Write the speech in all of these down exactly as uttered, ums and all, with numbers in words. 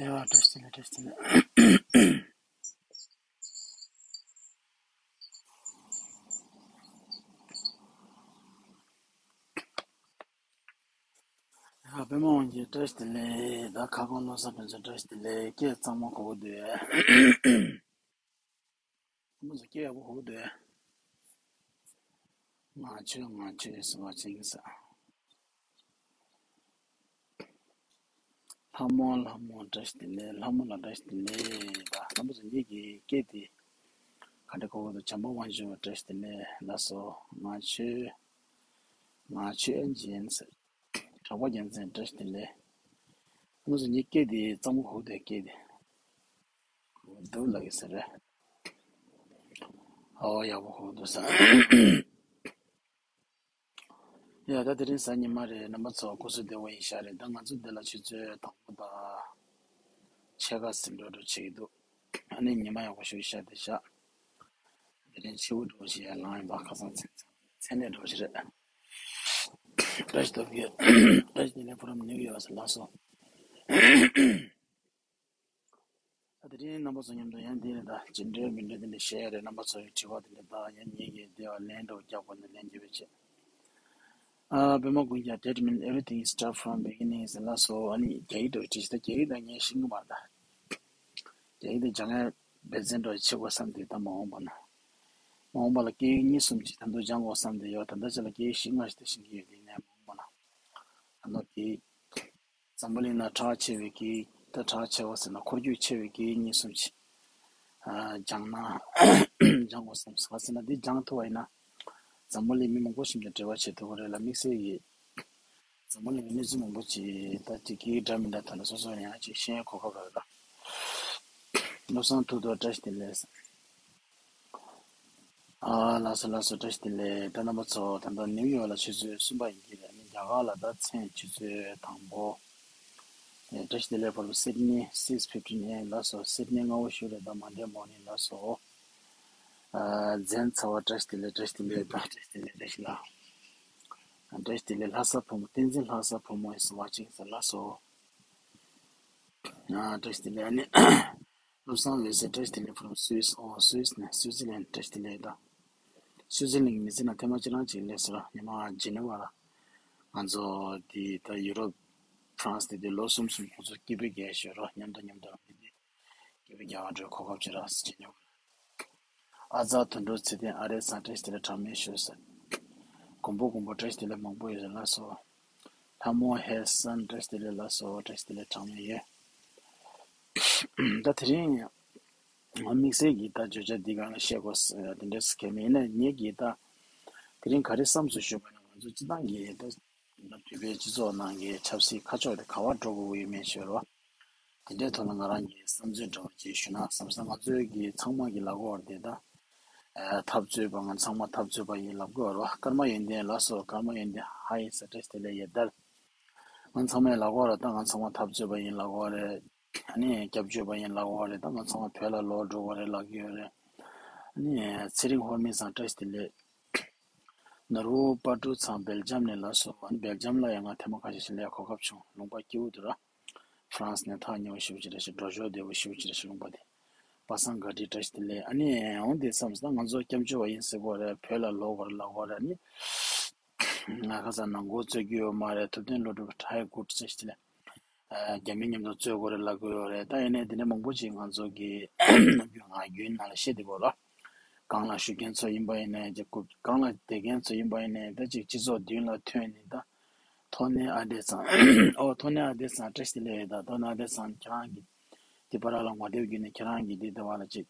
ཡ། བཀྲ་ཤིས་བདེ་ལེགས། བཀྲ་ཤིས་བདེ་ལེགས། ཡ། པད་མ་དབང་རྒྱལ་བཀྲ་ཤིས་བདེ་ལེགས། ད་ཁ་སྐོང་བློ་བཟང་ཕུན་ཚོགས་བཀྲ་ཤིས་བདེ་ལེགས། སྐད་གཙང་མ་གོ་གི་འདུག་ཨེ། ཁོང་ཚོ་སྐད་ཡག་པོ་གོ་གི་འདུག་ཨེ། ང་ཆོས་ང་ཆོས་ཟེར་བ་ཅན་གྱི་ས། ལྷ་མོ་ལྷ་མོ་བཀྲ་ཤིས་བདེ་ལེགས། ལྷ་མོ་ལ་བཀྲ་ཤིས་བདེ་ལེགས། ད་རྣམ་པ་ཚོ་ངེད་ཀྱི་སྐད་དེ་ག་འདྲ་གོ་གི་འདུག་བྱམས་པ་དབང་ཕྱུག་བཀྲ་ཤིས་བདེ་ལེགས་ལགས་སོ། ང་ཆོས་ང་ཆོས་ཨན་ཇི་ཨན་ཟེར། གྲགས་པ་རྒྱལ་མཚན་བཀྲ་ཤིས་བདེ་ལེགས། ཁོང་ཚོ་ངའི་སྐད་དེ་གཙང་པོ་གོ་དེ་སྐད་དེ་གོ་འདུག་ལབ་ཀྱི་ཟེར་རེད། ཨོ་ཡག་པོ་གོ་འདུག་ས། ཡ། ད་དེ་རིང་གཟའ་ཉི་མ་རེད། རྣམ་པ་ཚོ་སྐུ་གཟུགས་བདེ་པོ་ཡིན་ཤག་རེད། ད་ང་ཚོ་འདི་ལ་ཆུ་ཚོད་དང་པོ་དང་ཕྱེད་ཀ་ཟིན་འགྲོ་འགྲོ་བྱེད་ཀྱི་འདུག་ཨ་ནི་ཉི་མ་ཡག་པོ་ཞིག་ཤར་བསྡད་ཤག་དེ་རིང་ཕྱི་དབུགས་འགྲོ་བཞིན་ཡར་ལངས་ཡིན་པ། ཁ་སང་མཚན་མཚན་ནས་འགྲོ་བཞིན་རེད། བཀྲ་ཤིས་སྟོབས་རྒྱལ། བཀྲ་ཤིས་བདེ་ལེགས། ཕུ་རམ་ནིའུ་ཡོག་ལ་སོ། ད་དེ་རིང་རྣམ་པ་ཚོ་མཉམ་དུ་ཡང་འདི་རེད། ད་ཅི་འདྲའི་མི་འདྲ་འདི་འདྲ་བཤད་ཡ་རེད། རྣམ་པ་ཚོ་ཡི་དྲི་བ་འདི་འདྲ་ད་ཡང་ངེད་ཀྱིས་འདི་བ་ལན་འདྲ་རྒྱག་དགོས་ན་ལན་རྒྱབ་པ་བྱེད། ཨ། པད་མ་དགུང་རྒྱལ། That means everything start from beginning ཟེར་ལ་སོ། ཨ་ནི་རྒྱ་ཡིག་འདྲ་བྲིས་ཤག་ད་རྒྱ་ཡིག་ད་ངས་ཤེས་ཀྱི་མ་རེད་ད། རྒྱ་ཡིག་ད་སྦྱང་ཡ་འབད་བརྩོན་འདྲ་བྱེད་དགོས་བསམ་དུས་ད་མ་འོངས་པ་ན། མ་འོངས་པ་ལ་སྐད་ཡིག་གཉིས་གསུམ་ཅིག་ད་དུང་སྦྱང་དགོས་བསམ་དུས་ཡོད། ད་ལྟ་ཅི་ལ་སྐད་ཡིག་བཞི་ལྔ་ཞིག་ད་ཤེས་ཀྱི་ཡོད། དེ་ནས་མ་འོངས་པ་ན་ད་ལྟ་སྐད་ཡིག་འཛམ་བུ་གླིང་ན་གྲགས་ཆེ་བའི་སྐད་ཡིག་ད་གྲགས་ཆེ་བ་ཟེར་ན་འཁོར་རྒྱུག་ཆེ་བའི་སྐད་ཡིག་གཉིས་གསུམ་ཅིག་ཨ། སྦྱང་ན་སྦྱང་དགོས་བསམ། ག་ཟེར་ན་འདི་སྦྱང་ཐུབ་པ་ཡིན་ན་འཛམ་བུ་གླིང་མི་མང་པོ་ཞིག་གིས་འབྲེལ་བ་བྱེད་ཐུབ་ཀྱི་རེད་ལ། དམིགས་བསལ་གྱིས་འཛམ་བུ་གླིང་གི་གནས་ཚུལ་མང་པོ་ཅིག་ད་ཅིག་སྐད་ཡིག་འདྲ་མི་འདྲ་ཐོག་ནས་སོ་སོ་ཡང་ཅིག་ཤེས་གོ་སྐབས་རག་ལ། བློ་བཟང་ཐུགས་རྡོར་བཀྲ་ཤིས་བདེ་ལེགས། ཨ། ལགས་སོ་ལགས་སོ། བཀྲ་ཤིས་བདེ་ལེགས། ད་རྣམ་པ་ཚོ་ད་ལྟ་ནིའུ་ཡོག་ལ་ཆུ་ཚོད་གསུམ་པ་ཡིན་གྱི་རེད། ཨ་ནི་རྒྱ་གར་ལ་ད་མཚན་ཆུ་ཚོད་དང་པོ། ཨེ། བཀྲ་ཤིས་བདེ་ལེགས། ཕུ་རམ་སིད་ནི་six fifteen a.m. ལགས་སོ། སིད་ནི་སྔ་པོ་ཞིག་རེད། ད་མོན་ཌེ་མོར་ནིང་ལགས་སོ། ཨ། མཚན་ཚ་བ་བཀྲ་ཤིས་བདེ་ལེགས། བཀྲ་ཤིས་བདེ་ལེགས། ད་བཀྲ་ཤིས་བདེ་ལེགས། བཀྲ་ཤིས་ལགས། ཨ། བཀྲ་ཤིས་བདེ་ལེགས། ལྷ་ས་བུ་མོ། བསྟན་འཛིན་ལྷ་ས་བུ་མོ་is watching ཟེར་ལགས་སོ། ཨ། བཀྲ་ཤིས་བདེ་ལེགས། ཨ་ནི་བློ་བཟང་འོད་ཟེར་བཀྲ་ཤིས་བདེ་ལེགས། ཕུ་རམ་སུད་སི། ཨོ། སུད་སི་ནས། སུད་སི་ལན་བཀྲ་ཤིས་བདེ་ལེགས། ད་སུད་སི་ལན་གྱི་མི་ཚེ་ནང་ཐེངས་མ་གཅིག་རང་ཅིག་སླེབས་སོང་ར། ཉི་མ་ཇི་ནི་ཝ་ལ། ང་ཚོ་དེ་ད་ཡུ་རོབ་ཧྥ་རན་སི་དེ་དུས་ལོ་གསུམ་གསུམ་ཁོང་ཚོ་སྐད་འབོད་རྒྱག་ཞོར་ར། མཉམ་དུ་མཉམ་དུ་ར་མི་དེ་སྐད་འབོད་རྒྱག་ག་འགྲོ་གོ་སྐབས་ཅིག་རག་ཇི་ནི་ཝ་ལ། ཨ་ཙག་དོན་གྲུབ་ཚེ་བརྟན། ཨ་རེ་ཚང་བཀྲ་ཤིས་བདེ་ལེགས། གྲངས་མེད་ཞུ་ཟེར། མགོན་པོ་མགོན་པོ་བཀྲ་ཤིས་བདེ་ལེགས་མང་པོ་ཡོད་ཟེར་ལགས་སོ། ལྷ་མོ་ཧེ་སན་བཀྲ་ཤིས་བདེ་ལེགས་ལགས་སོ། བཀྲ་ཤིས་བདེ་ལེགས་གྲངས་མེད་ཡོད། ད་དེ་རིང་ང་དམིགས་བསལ་གྱིས་ད་བརྗོད་བྱ་འདི་སྒང་ལ་བཤད་དགོས་དེ་འདྲ་ཟེར་མཁན་མེད། ཡིན་ན་ངེད་ཀྱིས་ད་དེ་རིང་ག་རེ་བསམ་སོང་ཞུས་པ་ན། ང་ཚོ་སྤྱི་བཏང་གི་ད་བོད་པའི་སྤྱི་ཚོགས་ནང་གི་ཆབ་སྲིད་ཁ་ཕྱོགས་དེ་ག་པར་འགྲོ་དགོས་ཀྱི་ཡོད་མེད་ཞུ་རོགས། དེ་འདྲའི་ཐོག་ལ་ང་རང་གི་བསམ་ཚུལ་འདྲ་བོ་ཅིག་ཞུ་ན་བསམ་སོང་། ང་ཚོའི་གི་ཚང་མ་གི་ལག་པ་འོག་དེ་ད། ཨ། འཐབ་རྩོད་པ། ང་ཚང་མ་འཐབ་རྩོད་པ་ཡིན་ལབ་དགོས་རེད་པ། ཀརྨ་ཡོན་ཏན་ལགས་སོ། ཀརྨ་ཡོན་ཏན་ཧའི་ཟེར། བཀྲ་ཤིས་བདེ་ལེགས་ཡེ་དར། ང་ཚང་མའི་ལག་པ་འོག་ད་ང་ཚང་མ་འཐབ་རྩོད་པ་ཡིན་ལབ་དགོས་རེད། ཨ་ནི་སྐྱབས་བཅོལ་བ་ཡིན་ལབ་དགོས་རེད། ད་ང་ཚང་མ་བོད་ལ་ལོག་འགྲོ་དགོས་རེད་ལབ་ཀྱི་ཡོད་རེད། ཨ་ནི་ཚེ་རིང་ཧོར་མི་ཚང་། བཀྲ་ཤིས་བདེ་ལེགས། ནོར་བུ་པ་ཀྲུ་ཚང་སྦེལ་ཇམ་ནས་ལགས་སོ། ཨ་ནི་སྦེལ་ཇམ་ལ་ཡང་ང་ཐེངས་མ་ཁ་ཤས་ཤིག་སླེབས་གོ་སྐབས་བྱུང་། ལུང་པ་སྐྱིད་པོ་འདུག་ར། ཧྥ་རན་སི་ནས་ཐག་ཉེ་བོ་ཞེ་པོ་ཅིག་རེད་ཤག་འགྲོ་ཕྱོགས་བདེ་པོ་ཞེ་པོ་ཅིག་རེད་ཤག་ལུང་པ་དེ། པ་སངས་དགའ་བདེ། བཀྲ་ཤིས་བདེ་ལེགས། ཨ་ནི་འོང་དེ་བསམ་སོང་། ང་ཚོ་སྐྱབས་བཅོལ་བ་ཡིན་ཟེར་དགོས་རེད། བོད་ལ་ལོག་དགོས་རེད་ལབ་དགོས་རེད། ཨ་ནི་ང་ཁ་སང་ནང་ཁུལ་རྩོད་རྒྱུ་ཡོད་མ་རེད། ཐུབ་བསྟན་བློ་གྲོས་ཧའི་གུཌ་བཀྲ་ཤིས་བདེ་ལེགས། ཨ། རྒྱ་མི་མཉམ་དུ་རྩོད་དགོས་རེད་ལབ་ཀྱི་ཡོད་རེད། ད་ཡིན་ནའི་དེ་འདྲ་མང་པོ་ཅིག་ང་ཚོ་གི་ནམ་རྒྱུན་ང་རྒྱུན་ནང་ལ་བཤད་བསྡད་ཡོད་རེད། སྒང་ལ་བཞུགས་མཁན་ཚོ་ཡིན་པ་ཡིན་ནའི་ཅིག་སྒང་ལ་བསྡད་མཁན་ཚོ་ཡིན་པ་ཡིན་ནའི་ད་ཅིག་སྤྱི་ཚོགས་མདུན་ལ་ཐོན་ནས་ད། ཐོ་ནེ་ཨ་བདེ་ཚང་། ཨོ། ཐོ་ནེ་ཨ་བདེ་ཚང་བཀྲ་ཤིས་བདེ་ལེགས་ཡོད། ད་ཐོ་ནེ་ཨ་བདེ་ཚང་ཁྱེད་རང་གི་དེ་པར་ལ་ངོ་དེབ་བརྒྱུད་ནས་ཁྱེད་རང་གི་དེ་དེ་བ་ལ་ཅིག་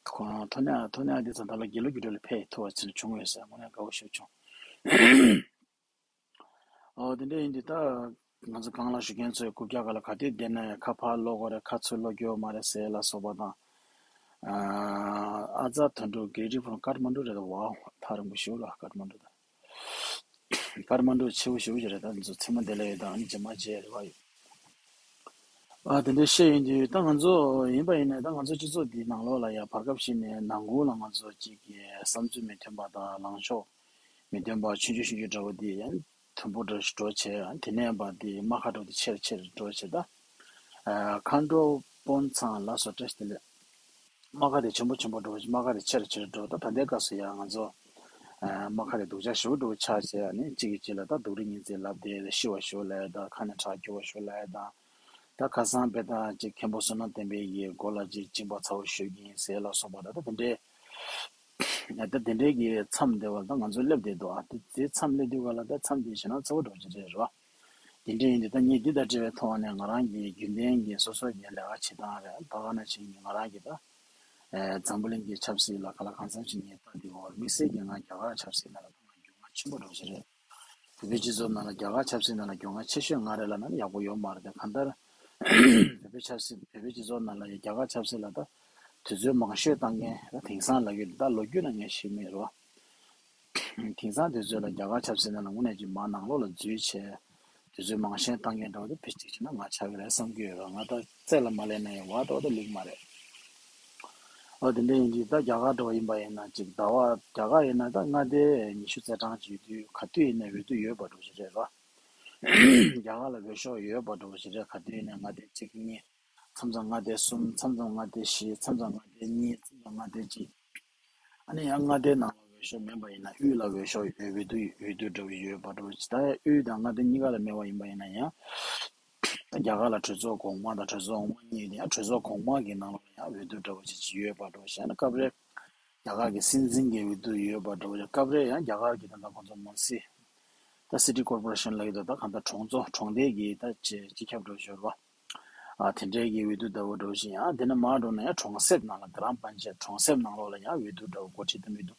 ཁོ་རང་ཐོ་ནེ་ཐོ་ནེ་ཨ་བདེ་ཚང་ད་ལོ་དགེ་ལུགས་དགེ་སྒྲུབ་ལ་ཕེབས་ཐུབ་པ་ཅིག་བྱུང་ཡོད་ཟེར། དངོས་གནས་དགའ་པོ་ཞེ་པོ་བྱུང་། ཨོ། དེ་འདྲ་ཡིན་དུས་ད་ང་ཚོ་སྒང་ལ་བཞུགས་མཁན་ཚོའི་རྐུབ་བཀྱག་སྒང་ལ་ག་དུས་བསྡད་ན་ཡང་ཁ་ཕར་སློག་དགོས་རེད། ཁ་ཚུར་སློག་རྒྱུ་ཡོད་མ་རེད་ཟེར་ལ་སོགས་པ་དང་། ཨ། ཨ་ཙག་དོན་གྲུབ། Greeting from Kathmandu རེད། ཝའོ། ཐག་རིང་པོ་ཞིག་ལ་ཀ་ཐ་མན་ཌུ་ད། ཀ་ཐ་མན་ཌུ་ཆེ་བོ་ཞེ་པོ་ཅིག་རེད། ད་ང་ཚོ་མཚན་མོ་དེ་ལ་ཡོད་དང་ཨ་ནི་རྗེས་མ་རྗེས་རེད་བ་ཡོད། ཨ། དེ་འདྲའི་བཤད་ཡོང་དུས་ད་ང་ཚོ་ཡིན་པ་ཡིན་ནའི་ད་ང་ཚོ་སྤྱི་ཚོགས་འདིའི་ནང་ལོགས་ལ་ཡ་བར་སྐབས་ཤིག་ནས་ནང་ཁུལ་ལ་ང་ཚོ་གཅིག་གི་བསམ་ཚུལ་མི་མཐུན་པ་དང་ལངས་ཕྱོགས་མི་མཐུན་པ་ཆུང་ཆུང་ཆུང་ཆུང་འདྲ་བོ་འདི་ཡང་མཐོན་པོ་འདྲ་ཞིག་འགྲོ་བྱས། ཨ། དེ་ནས་ཡང་འདི་རྨ་ཁ་འགྲོ་དེ་ཆེར་ཆེར་འགྲོ་བྱས། ད་ མཁའ་འགྲོ་དཔོན་ཚང་ལ་སོགས་བཀྲ་ཤིས་བདེ་ལེགས། རྨ་ཁ་དེ་ཆེན་པོ་ཆེན་པོ་འགྲོ་བ་རྨ་ཁ་དེ་ཆེ་རུ་ཆེ་རུ་འགྲོ་ད་ད་ལྟའི་སྐབས་སུ་ཡང་ང་ཚོ་རྨ་ཁ་དེ་སྡུག་ཅག་ཞེ་པོ་འགྲོ་ཆགས་བྱས་ཨ་ནི་གཅིག་གིས་གཅིག་ལ་ད་སྡུག་རུས་ངན་ཚིག་ལབ་དེ་ཤི་བ་ཞུ་ལབ་ཡ་ད་ཁ་ནས་ཁྲག་སྐྱུག་པ་ཞུ་ལབ་ཡ་ད་ད་ཁ་སང་དཔེ་ད་ཅིག་མཁན་པོ་བསོད་ནམས་བསྟན་འཕེལ་གྱི་མགོ་ལ་ཅིག་གཅིན་པ་ཚ་བོ་ཞུ་གིན་ཟེར་ལ་སོགས་པ་ད་ད་དེ་འདྲའི་ད་དེ་འདྲའི་གི་མཚམས་བདེ་བ་ད་ང་ཚོ་སླེབས་བསྡད་འདུག་ཨ་དེ་དེ་མཚམས་སླེབས་དུས་ག་ལ་ད་མཚམས་དེ་ཞེ་ན་ཚ་བོ་འགྲོ་ཅི་རེད་རོ། དེ་འདྲ་ཡིན་དུས་ད་ངས་འདི་དང་འབྲེལ་བའི་ཐོག་ནས་ང་རང་གི་རྒྱུན་ལྡན་གྱི་སོ་སོ་གི་ལས་ཀ་བྱེད་སྟངས་རེད་ད་ག་ནང་བཞིན་གྱི་ང་རང་གི་ད་འཛམ་བུ་གླིང་གི་ཆབ་སྲིད་ལ་ག་ལ་གང་འཚམ་ཞིག་ངས་ལྟ་དུས་འོ་དམིགས་བསལ་གྱི་ང་རྒྱ་གར་ཆབ་སྲིད་ནང་ལ་ད་ང་རྒྱུས་མངའ་ཆེན་པོ་འགྲོ་ཞིག་རེད། བོད་པའི་སྤྱི་ཚོགས་ནང་ལ་རྒྱ་གར་ཆབ་སྲིད་ནང་ལ་རྒྱུས་མངའ་ཆེ་ཤོས་ང་རེད་ལབ་ན་ཡག་པོ་ཡོད་མ་རེད་དེ་གང་ལྟར་བོད་པའི་ཆབ་སྲིད་བོད་པའི་སྤྱི་ཚོགས་ནང་ལ་རྒྱ་གར་ཆབ་སྲིད་ལ་ད་དུས་ཚོད་མང་ཤོས་བཏང་མཁན་ད་དེང་སང་ལབ་ཀྱི་ད་ལོ་རྒྱུས་ནང་ངས་ཤེས་མེད་རོ། དེང་སང་དུས་ཚོད་ལ་རྒྱ་གར་ཆབ་སྲིད་ནང་ལ་དངོས་གནས་ཀྱི་མར་ནང་ལོགས་ལ་འཛུལ་བྱས་དུས་ཚོད་མང་ཤོས་བཏང་མཁན་འདྲ་བོ་དེ་ཕལ་ཆེར་བྱས་ན་ང་ཆགས་ཀྱི་རེད་བསམ་གྱི་ཡོད་ར་ང་ད་རྩད་ལ་མ་ལེན་ན་ཡང་བ་ད་བ་ད་ལེགས་མ་རེད། ཨོ་དེ་འདྲ་ཡིན་དུས་ད་རྒྱ་གར་འདྲ་བོ་ཡིན་པ་ཡིན་ན་ཅིག་ཟླ་བ་རྒྱ་གར་ཡིན་ན་ད་མངའ་སྡེ་ཉི་ཤུ་རྩ་གྲངས་ཅིག་ཡོད་དུས་ག་དུས་ཡིན་ན་འོས་བསྡུ་ཡོད་པ་འདྲ་བོ་ཞིག་རེད་ར། རྒྱ་གར་ལ་འོས་ཤོག་ཡོད་པ་འདྲ་བོ་ཞིག་རེད་ག་དུས་ཡིན་ན་མངའ་སྡེ་གཅིག་གཉིས། མཚམས་མཚམས་མངའ་སྡེ་གསུམ། མཚམས་མཚམས་མངའ་སྡེ་བཞི། མཚམས་མཚམས་མངའ་སྡེ་གཉིས། མཚམས་མཚམས་མངའ་སྡེ་གཅིག་ཨ་ནི་ཡང་མངའ་སྡེའི་ནང་ལ་འོས་ཤོག་མེད་པ་ཡིན་ན་དབུས་ལ་འོས་ཤོག་འོས་བསྡུ་འོས་བསྡུ་འདྲ་བོ་ཡོད་པ་འདྲ་བོ་ཅིག་ད་ཡང་དབུས་དང་མངའ་སྡེ་གཉིས་ཀ་ལ་མེད་པ་ཡིན་པ་ཡིན་ན་ཡང་། རྒྱ་གར་ལ་གྲོས་ཚོགས་གོང་མ་དང་གྲོས་ཚོགས་འོག་མ་གཉིས་དེ་ཡང་གྲོས་ཚོགས་གོང་མ་གི་ནང་ལ་ཡང་འོས་བསྡུ་འདྲ་བོ་ཅིག་ཅིག་ཡོད་པ་འདྲ་བོ་ཞིག་ཡང་ན་སྐབས་རེ་རྒྱ་གར་གྱི་སྲིད་འཛིན་གྱི་འོས་བསྡུ་ཡོད་པ་འདྲ་བོ་ཅིག་སྐབས་རེ་ཡང་རྒྱ་གར་གྱི་ད་ལྟ་ཁོང་ཚོ་མང་སྲིད། ད་སི་ཊི་ཀོར་པོ་རེ་ཤན་ལབ་ཀྱི་འདུག་ད་གང་ལྟར་གྲོང་ཚོ་གྲོང་སྡེ་གི་ད་སྤྱི་སྤྱི་ཁྱབ་འགྲོ་ཞོར་བ། ཨ་དེ་འདྲའི་གི་འོས་བསྡུ་ལྟ་བུ་འགྲོ་བཞིན་ཡང་དེ་ནས་མར་འགྲོ་ན་ཡང་གྲོང་གསེབ་ནང་ལ་གྷ་རམ་པན་ཅེ་གྲོང་གསེབ་ནང་ལོགས་ལ་ཡང་འོས་བསྡུ་འདྲ་བོ་འགོ་ཁྲིད་དང་མི་འདུག་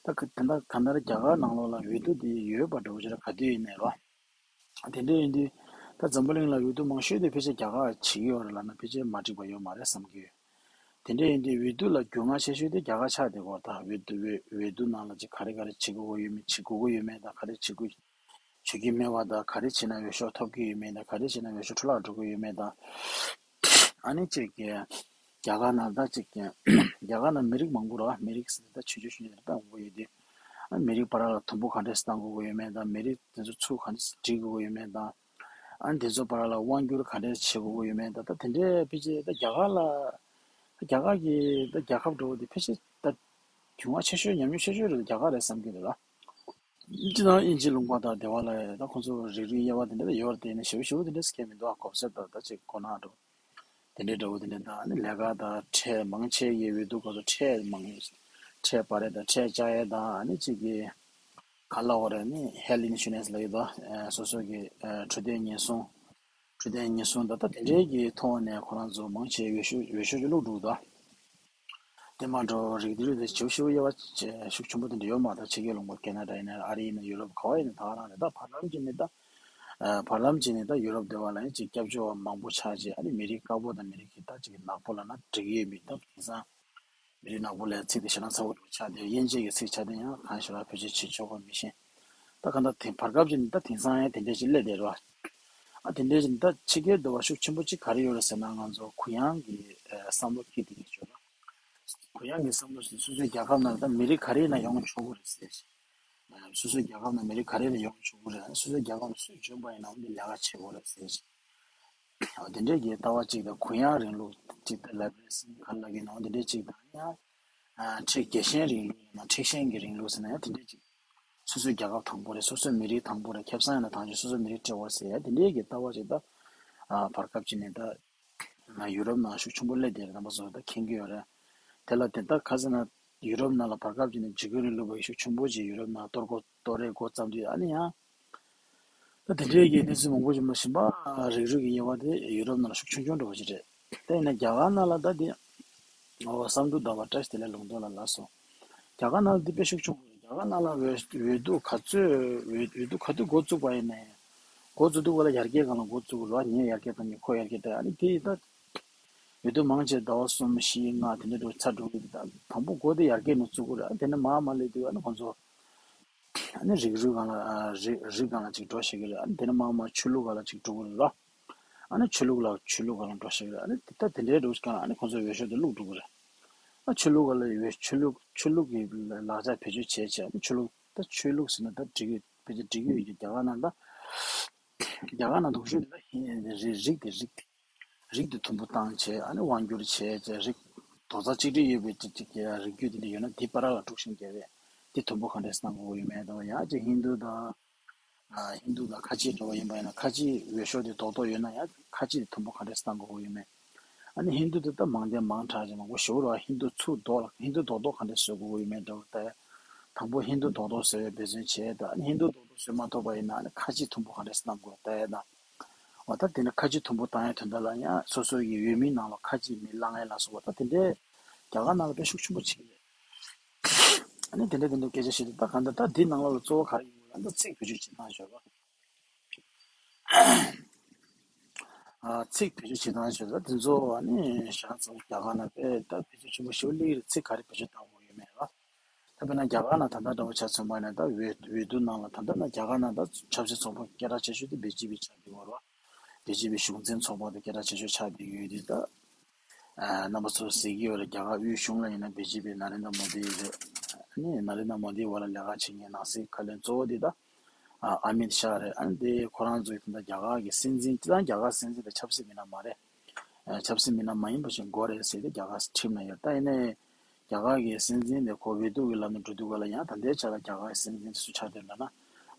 ད་ག་དེ་འདྲ་གང་ལྟར་རྒྱ་གར་ནང་ལོགས་ལ་འོས་བསྡུ་དེ་ཡོད་པ་འདྲ་བོ་ཅིག་ར་ག་དུས་ཡིན་ནའི་རོ། དེ་འདྲ་ཡིན་དུས་ད་འཛམ་བུ་གླིང་ལ་འོས་བསྡུ་མང་ཤོས་དེ་ཕལ་ཆེར་རྒྱ་གར་བྱེད་ཀྱི་ཡོད་རེད་ལབ་ན་ཕལ་ཆེར་མ་འགྲིག་པ་ཡོད་མ་རེད་བསམ་གྱི་ཡོད། དེ་འདྲ་ཡིན་དུས་འོས་བསྡུ་ལ་རྒྱུས་མངའ་ཆེ་ཤོས་དེ་རྒྱ་གར་ཆགས་བསྡད་ཀྱི་ཡོད་རེད་ད་འོས་བསྡུ་འོས་འོས་བསྡུ་ནང་ལ་ཅིག་ག་རེ་ག་རེ་བྱེད་དགོས་ཀྱི་ཡོད་མེད་བྱེད་དགོས་ཀྱི་ཡོད་མེད་དང་ག་རེ་བྱེད་དགོས་བྱེད་ཀྱི་མེད་པ་དང་ག་རེ་བྱས་ན་འོས་ཤོག་ཐོབ་ཀྱི་ཡོད་མེད་དང་ག་རེ་བྱས་ན་འོས་ཤོག་འཕྲོ་བརླག་འགྲོ་གི་ཡོད་མེད་དང་། ཨ་ནི་ཅིག་གི་རྒྱ་གར་ནང་ད་ཅིག་གི་རྒྱ་གར་ནང་མི་རིགས་མང་པོ་རེད་བ། མི་རིགས་ཟེར་ན་ད་ཆོས་ཆོས་ཆོས་ཆོས་ད་འོང་གི་ཡོད་དུས། ཨ་མི་རིགས་བར་ལ་དུམ་བུ་ག་འདྲས་བཏང་དགོས་ཀྱི་ཡོད་མེད་དང་མི་རིགས་དེ་ཚོ་ཚུར་ག་འདྲས་སྒྲིག་དགོས་ཀྱི་ཡོད་མེད་དང་། ཨ་ནི་དེ་ཚོ་བར་ལ་དབང་སྒྱུར་ག་འདྲས་བྱེད་དགོས་ཀྱི་ཡོད་མེད་དང་ད་དེ་འདྲས་ཕལ་ཆེར་ད་རྒྱ་གར་ལ། རྒྱ་གར་གྱི་ད་རྒྱལ་ཁབ་འདྲ་བོ་དེ་ཕལ་ཆེར་ད་རྒྱུས་མངའ་ཆེ་ཤོས་ཉམས་མྱོང་ཆེ་ཤོས་རེད་རྒྱ་གར་རེད་བསམ་གྱི་འདུག་ལ། སྤྱིར་བཏང་དབྱིན་ཇི་ལུང་པ་དང་སྡེ་བ་ལ་ད་ཁོང་ཚོ་རིགས་རུས་དབྱེ་བ་དེ་འདྲ་ཡོད་རེད་དེ་ནི་ཞེ་པོ་ཞེ་པོ་དེ་འདྲ་སྐད་མི་འདུག་ཨ་གོ་སེབ་དང་ད་ཅིག་གོ་ན་འགྲོ། དེ་འདྲའི་འདྲ་བོ་དེ་འདྲ་དང་ནི་ལས་ཀ་དང་ཁྲལ་མང་ཆེ་ཡི་འོས་བསྡུ་སྐབས་སུ་ཁྲལ་མང་ཁྲལ་སྤར་ཡས་དང་ཁྲལ་བཅག་ཡས་དང་ནི་གཅིག་གི་ག་ལ་འོ་རེད་ནི་ཧེལ་ཨིན་ཤུ་རན་སི་ལ་ཡོད་དོ། སོ་སོ་གི་འཕྲོད་བསྟེན་ཉེན་སྲུང་། འཕྲོད་བསྟེན་ཉེན་སྲུང་དང་ད་དེ་འདྲའི་གི་ཐོག་ནས་ཁོ་རང་ཚོ་མང་ཆེ་འོས་ཤོག་འོས་ཤོག་ཅིག་བླུགས་འདུག་དོ། དེ་མ་འགྲོ་རིགས་དེ་རིགས་དེ་ཞིབ་ཞིབ་དབྱེ་བ་ཤུགས་ཆེན་པོ་དེ་འདྲ་ཡོད་མ་རེད་ད་ཕྱི་རྒྱལ་ལུང་པ་ཁེ་ན་ཌ་ཡིན་ན་ཨ་རི་ཡིན་ན་ཡུ་རོབ་ག་བ་ཡིན་ན་ད་ག་རང་རེད་ད་བར་ལམ་གྱི་ནི་ད། བར་ལམ་གྱི་ནི་ད་ཡུ་རོབ་དེ་བ་ལ་ཡང་ཅིག་སྐྱབས་བཅོལ་བ་མང་པོ་ཆགས་ཅིག་ཨ་ནི་མི་རིགས་དཀར་པོ་དང་མི་རིགས་ཀྱི་ད་ཅིག་ནག་པོ་ལ་ན་འགྲིག་ཡོད་མི་ད་དེང་སང་མི་རིགས་ནག་པོ་ལ་ཚིག་དེ་ཞེ་དྲག་ཚ་བོ་འདྲ་ཆགས་དེ་དབྱེ་འབྱེད་ཀྱི་ཚིག་ཆགས་དེ་ཡང་གང་ཞིག་ལ་བེད་སྤྱོད་བྱེད་ཆོག་གོ་མི་ཤེས། ད་ག་ད་དེ་བར་སྐབས་ཀྱི་ནི་ད་དེང་སང་ཡང་དེ་འདྲས་ཅིག་སླེབས་བསྡད་རོ། ཨ་དེ་འདྲས་ཅིག་ནི་ད་ཕྱི་རྒྱལ་དུ་བ་ཤུགས་ཆེན་པོ་ཅིག་ག་རེ་ཡོད་རེད་ཟེར་ན་ང་ཚོ་གུ་ཡངས་ཀྱི་བསམ་བློ་སྐྱེས་དེ་ཡིན་ཆོག་རོ། གུ་ཡངས་ཀྱི་བསམ་བློ་ཞིག་སོ་སོའི་རྒྱལ་ཁབ་ནང་ད་མི་རིགས་ག་རེ་ཡིན་ན་ཡོང་ཆོག་གི་རེད་ཟེར། སོ་སོའི་རྒྱལ་ཁབ་ནང་མི་རིགས་ག་རེ་ཡིན་ན་ཡོང་ཆོག་གི་རེད། སོ་སོའི་རྒྱལ་ཁབ་ནང་སུས་འཇོན་པ་ཡིན་ན་འོ་འདི་ལས་ཀ་བྱེད་དགོས་རེད་ཟེར། འོ་དེ་འདྲའི་གི་ལྟ་བ་གཅིག་དང་གུ་ཡངས་རིང་ལུགས་གཅིག་དང་ལ་བེ་རི་སིམ་ག་ལ་གི་ནང་འོ་དེ་འདྲའི་གཅིག་དང་ཡང་། ཁྲིག་རྒྱལ་ཞེན་རིང་ལུགས་ཡིན་ན་ཁྲིག་ཞེན་གྱི་རིང་ལུགས་ཟེར་ན་ཡང་དེ་འདྲའི་གཅིག་སོ་སོའི་རྒྱལ་ཁབ་དང་པོ་རེད། སོ་སོའི་མི་རིགས་དང་པོ་རེད། ཁེ་བཟང་ཡིན་ན་དང་ཆོས་སོ་སོའི་མི་རིགས་སྤྲད་དགོས་ཟེར་ཡ་དེ་འདྲའི་གི་ལྟ་བ་གཅིག་ད། བར་སྐབས་གཅིག་ནས་ད། ང་ཡུ་རོབ་ནང་ཤུགས་ཆེན་པོ་སླེབས་བསྡད་རེད་རྣམ་པ་ཚོ་ད་མཁྱེན་གྱི་ཡོད་རེད། དེ་ལ་དེ་ད་ཁ་སང་ན་ཡུ་རོབ་ནང་ལ་བར་སྐབས་ཀྱི་ནས་འཇིགས་སྐུལ་རིང་ལུགས་པ་ཤུགས་ཆེན་པོ་ཅིག་ཡུ་རོབ་ནང་གཏོར་རྒོལ་གཏོར་རེས་འགོ་བརྩམས་དུས་ཨ་ནི་ཡང་། ད་དེ་འདྲའི་གི་གནས་ཚུལ་མང་པོ་ཅིག་མ་གཞི་པ་རིགས་རུས་ཀྱི་དབྱེ་བ་དེ་ཡུ་རོབ་ནང་ལ་ཤུགས་ཆུང་ཆུང་འགྲོ་བ་ཞིག་རེད། དེ་ཡིན་ན་རྒྱ་གར་ནང་ལ་ད་དེ་ཨོ་བསམ་འགྲུབ་ཟླ་བ་བཀྲ་ཤིས་བདེ་ལེགས་ལུང་རྟོགས་ལ་ལགས་སོ། རྒྱ་གར་ནང་ལ་འདི་དཔེ་ཤུགས་ཆུང་རྒྱ་གར་ནང་ལ་འོས་འོས་བསྡུ་ག་ཚོད་འོས་འོས་བསྡུ་ག་དུས་འགོ་བཙུགས་པ་ཡིན་ནའི། འགོ་བཙུགས་དུས་ག་ལ་ཡར་རྒྱས་སྒང་ལ་འགོ་བཙུགས་རོགས་ངས་ཡར་རྒྱས་བཏང་ངས་ཁོ་ཡར་རྒྱས་བཏང་ཨ་ནི་དེ་ད། འོས་བསྡུ་མང་ཆེ་ཟླ་བ་གསུམ་བཞི་ལྔ་དེ་འདྲ་འགྲོ་ཚར་འགྲོ་གི་ད་དང་པོ་འགོ་དེ་ཡར་རྒྱས་ནས་བཙུགས་དགོས་རེད་ཨ་དེ་ནས་མར་མར་སླེབས་དུས་ཨ་ནི་ཁོང་ཚོ་ཨ་ནི་རིགས་རུས་སྒང་ལ་ཨ་རིགས་རིགས་སྒང་ལ་ཅིག་འགྲོ་ཤེས་ཀྱི་རེད་ཨ་ནི་དེ་ནས་མར་མར་ཆོས་ལུགས་སྒང་ལ་ཅིག་འགྲོ་གི་རེད་རོ། ཨ་ནི་ཆོས་ལུགས་ལ་ཆོས་ལུགས་སྒང་ལ་འགྲོ་ཤེས་ཀྱི་རེད་ཨ་ནི་ད་དེ་འདྲའི་འགྲོ་སྒང་ལ་ཨ་ནི་ཁོང་ཚོ་འོས་ཤོག་དེ་བླུགས་འགྲོ་གི་རེད། ཨ་ཆོས་ལུགས་སྒང་ལ་ཡོད་ཆོས་ལུགས་ཆོས་ལུགས་ཀྱི་ལག་ཆ་བེད་སྤྱོད་བྱས་བྱས་ཨ་ནི་ཆོས་ལུགས་ད་ཆོས་ལུགས་ཟེར་ན་ད་འགྲིག་གི་ཕལ་ཆེར་འགྲིག་གི་ཡོད་ཀྱི་རྒྱ་གར་ནང་ད་རྒྱ་གར་ནང་དུ་ཤོད་དེ་ད་ཧིན་རིགས་རིགས་དེ་རིགས། རིགས་དེ་དུམ་བུ་བཏང་བྱས། ཨ་ནི་དབང་བསྒྱུར་བྱས་བྱས་རིགས་རྡོག་རྩ་གཅིག་སྒྲིལ་ཡོད་པའི་ཅིག་ཅིག་གི་རིགས་རྒྱུད་དེ་འདྲ་ཡོད་ན། དེ་བར་ལ་དཀྲུག་ཤིང་རྒྱག་པའི་དེ་དུམ་བུ་ག་འདྲས་སེ་གནང་དགོས་ཡོད་མེད་དང་། ཡང་ཅིག་ཧིན་དུ་དང་། ཨ། ཧིན་དུ་དང་ཁ་ཆེ་འདྲ་བོ་ཡིན་པ་ཡིན་ན། ཁ་ཆེ་འོས་ཤོག་དེ་རྡོག་རྡོག་ཡོད་ན་ཡང་ཁ་ཆེ་དེ་དུམ་བུ་ག་འདྲས་སེ་གཏང་དགོས་ཀྱི་ཡོད་མེད། ཨ་ནི་ཧིན་དུ་དེ་ད་མང་དེ་མང་དྲགས་ཅིག་མང་པོ་ཞེ་པོ་རེད་བ། ཧིན་དུ་ཚུར་རྡོག་ལ་ཧིན་དུ་རྡོག་རྡོག་ག་འདྲས་བཟོ་དགོས་ཀྱི་ཡོད་མེད་འདྲ་བོ་ལྟ་ཡ། དང་པོ་ཧིན་དུ་རྡོག་རྡོག་བཟོ་བའི་འབད་བརྩོན་བྱས་དང་། ཨ་ནི་ཧིན་དུ་རྡོག་རྡོག་བཟོ་མ་ཐུབ་པ་ཡིན་ན། ཨ་ནི་ཁ་ཆེ་དུམ་བུ་ག་འདྲས་སེ་གཏང་དགོས་ལྟ་ཡ་དང་། འོ་ད་དེ་ནི་ཁ་ཆེ་དུམ་བུ་བཏང་ཡ་དོན་དག་ལ་ཡང་སོ་སོ་ཡི་འོས་མིའི་ནང་ལ་ཁ་ཆེ་མི་བླང་ཡ་ལ་སོགས་པ། ད་དེ་འདྲའི་རྒྱ་གར་ནང་ལ་དཔེ་ཤུགས་ཆེན་པོ་བྱེད་ཀྱི་རེད། ཨ་ནི་དེ་འདྲ་དེ་འདྲ་སྐད་ཆ་བཤད་དུས། ད་གང་ལྟར་ད་འདི་ནང་ལོགས་ལ་གཙོ་བོ་ག་རེ་ཡིན་ན། ད་ཚིག་བེད་སྤྱོད་བྱེད་སྟངས་ཞོར་བ། ཨ། ཚིག་བེད་སྤྱོད་བྱེད་སྟངས་ཞོར་བ་དེ་ཚོ། ཨ་ནི་ཞང་ཚོ་རྒྱ་གར་ནང་དཔེ་ད་བེད་སྤྱོད་ཆེན་པོ་ཞེ་པོ་སླེབས་རེད། ཚིག་ག་རེ་བེད་སྤྱོད་བཏང་དགོས་ཡོད་མེད་ལ། ད་དཔེར་ན་རྒྱ་གར་ནང་ད་ལྟ་འདྲ་བོ་ཆ་མཚོན་པ་ཡིན་ན། ད་འོས་འོས་བསྡུ་ནང་ལ་ད་ལྟ་ན་རྒྱ་གར་ནང་ད་ཆབ་སྲིད་ཚོགས་པ་སྐད་གྲགས་ཆེ་ཤོས་དེ་བི་ཇེ་པི་ཆགས་བསྡད་ཡོད་རེད་བ། བི་ཇེ་པི་གཞུང་འཛིན་ཚོགས་པ་དེ་སྐད་གྲགས་ཆེ་ཤོས་ཆགས་བསྡད་ཡོད་དུས། ད། ཨ། རྣམ་པ་ཚོ་གཟིགས་ཀྱི་ཡོད་རེད། རྒྱ་གར་དབུས་གཞུང་ལ་ཡིན་ན་བི་ཇེ་པི་ནཱ་རེན་དྲ་མོ་དི་རེད། ཨ་ནི་ནཱ་རེན་དྲ་མོ་དིའི་འོག་ལ་ལས་ཀ་བྱེད་མཁན་ནང་སྲིད་བཀའ་བློན་གཙོ་བོ་དེ་ད། ཨ། ཨ་མིད་ཤཱ་རེད། ཨ་ནི་དེ་ཁོ་རང་ཚོའི་ད་ལྟ་རྒྱ་གར་གྱི་སྲིད་འཛིན། སྤྱིར་བཏང་རྒྱ་གར་སྲིད་འཛིན་དེ་ཆབ་སྲིད་མི་སྣ་མ་རེད། ཨ། ཆབ་སྲིད་མི་སྣ་མ་ཡིན་པ་ཞིག་དགོས་རེད་ཟེར་ཏེ་རྒྱ་གར་ཁྲིམས་ན་ཡོད། ད་ཡིན་ནའི་རྒྱ་གར་གྱི་སྲིད་འཛིན་དེ་ཁོ་འོས་བསྡུ་གི་ལམ་ནས་འགྲོ་དུས་སྐབས་ལ་ཡང་ད་ལྟའི་ཆ་ལ་རྒྱ་གར་གྱི་སྲིད་འཛིན་དེ་སུ་ཆགས་བསྡད་ཡོད་ལབ་ན།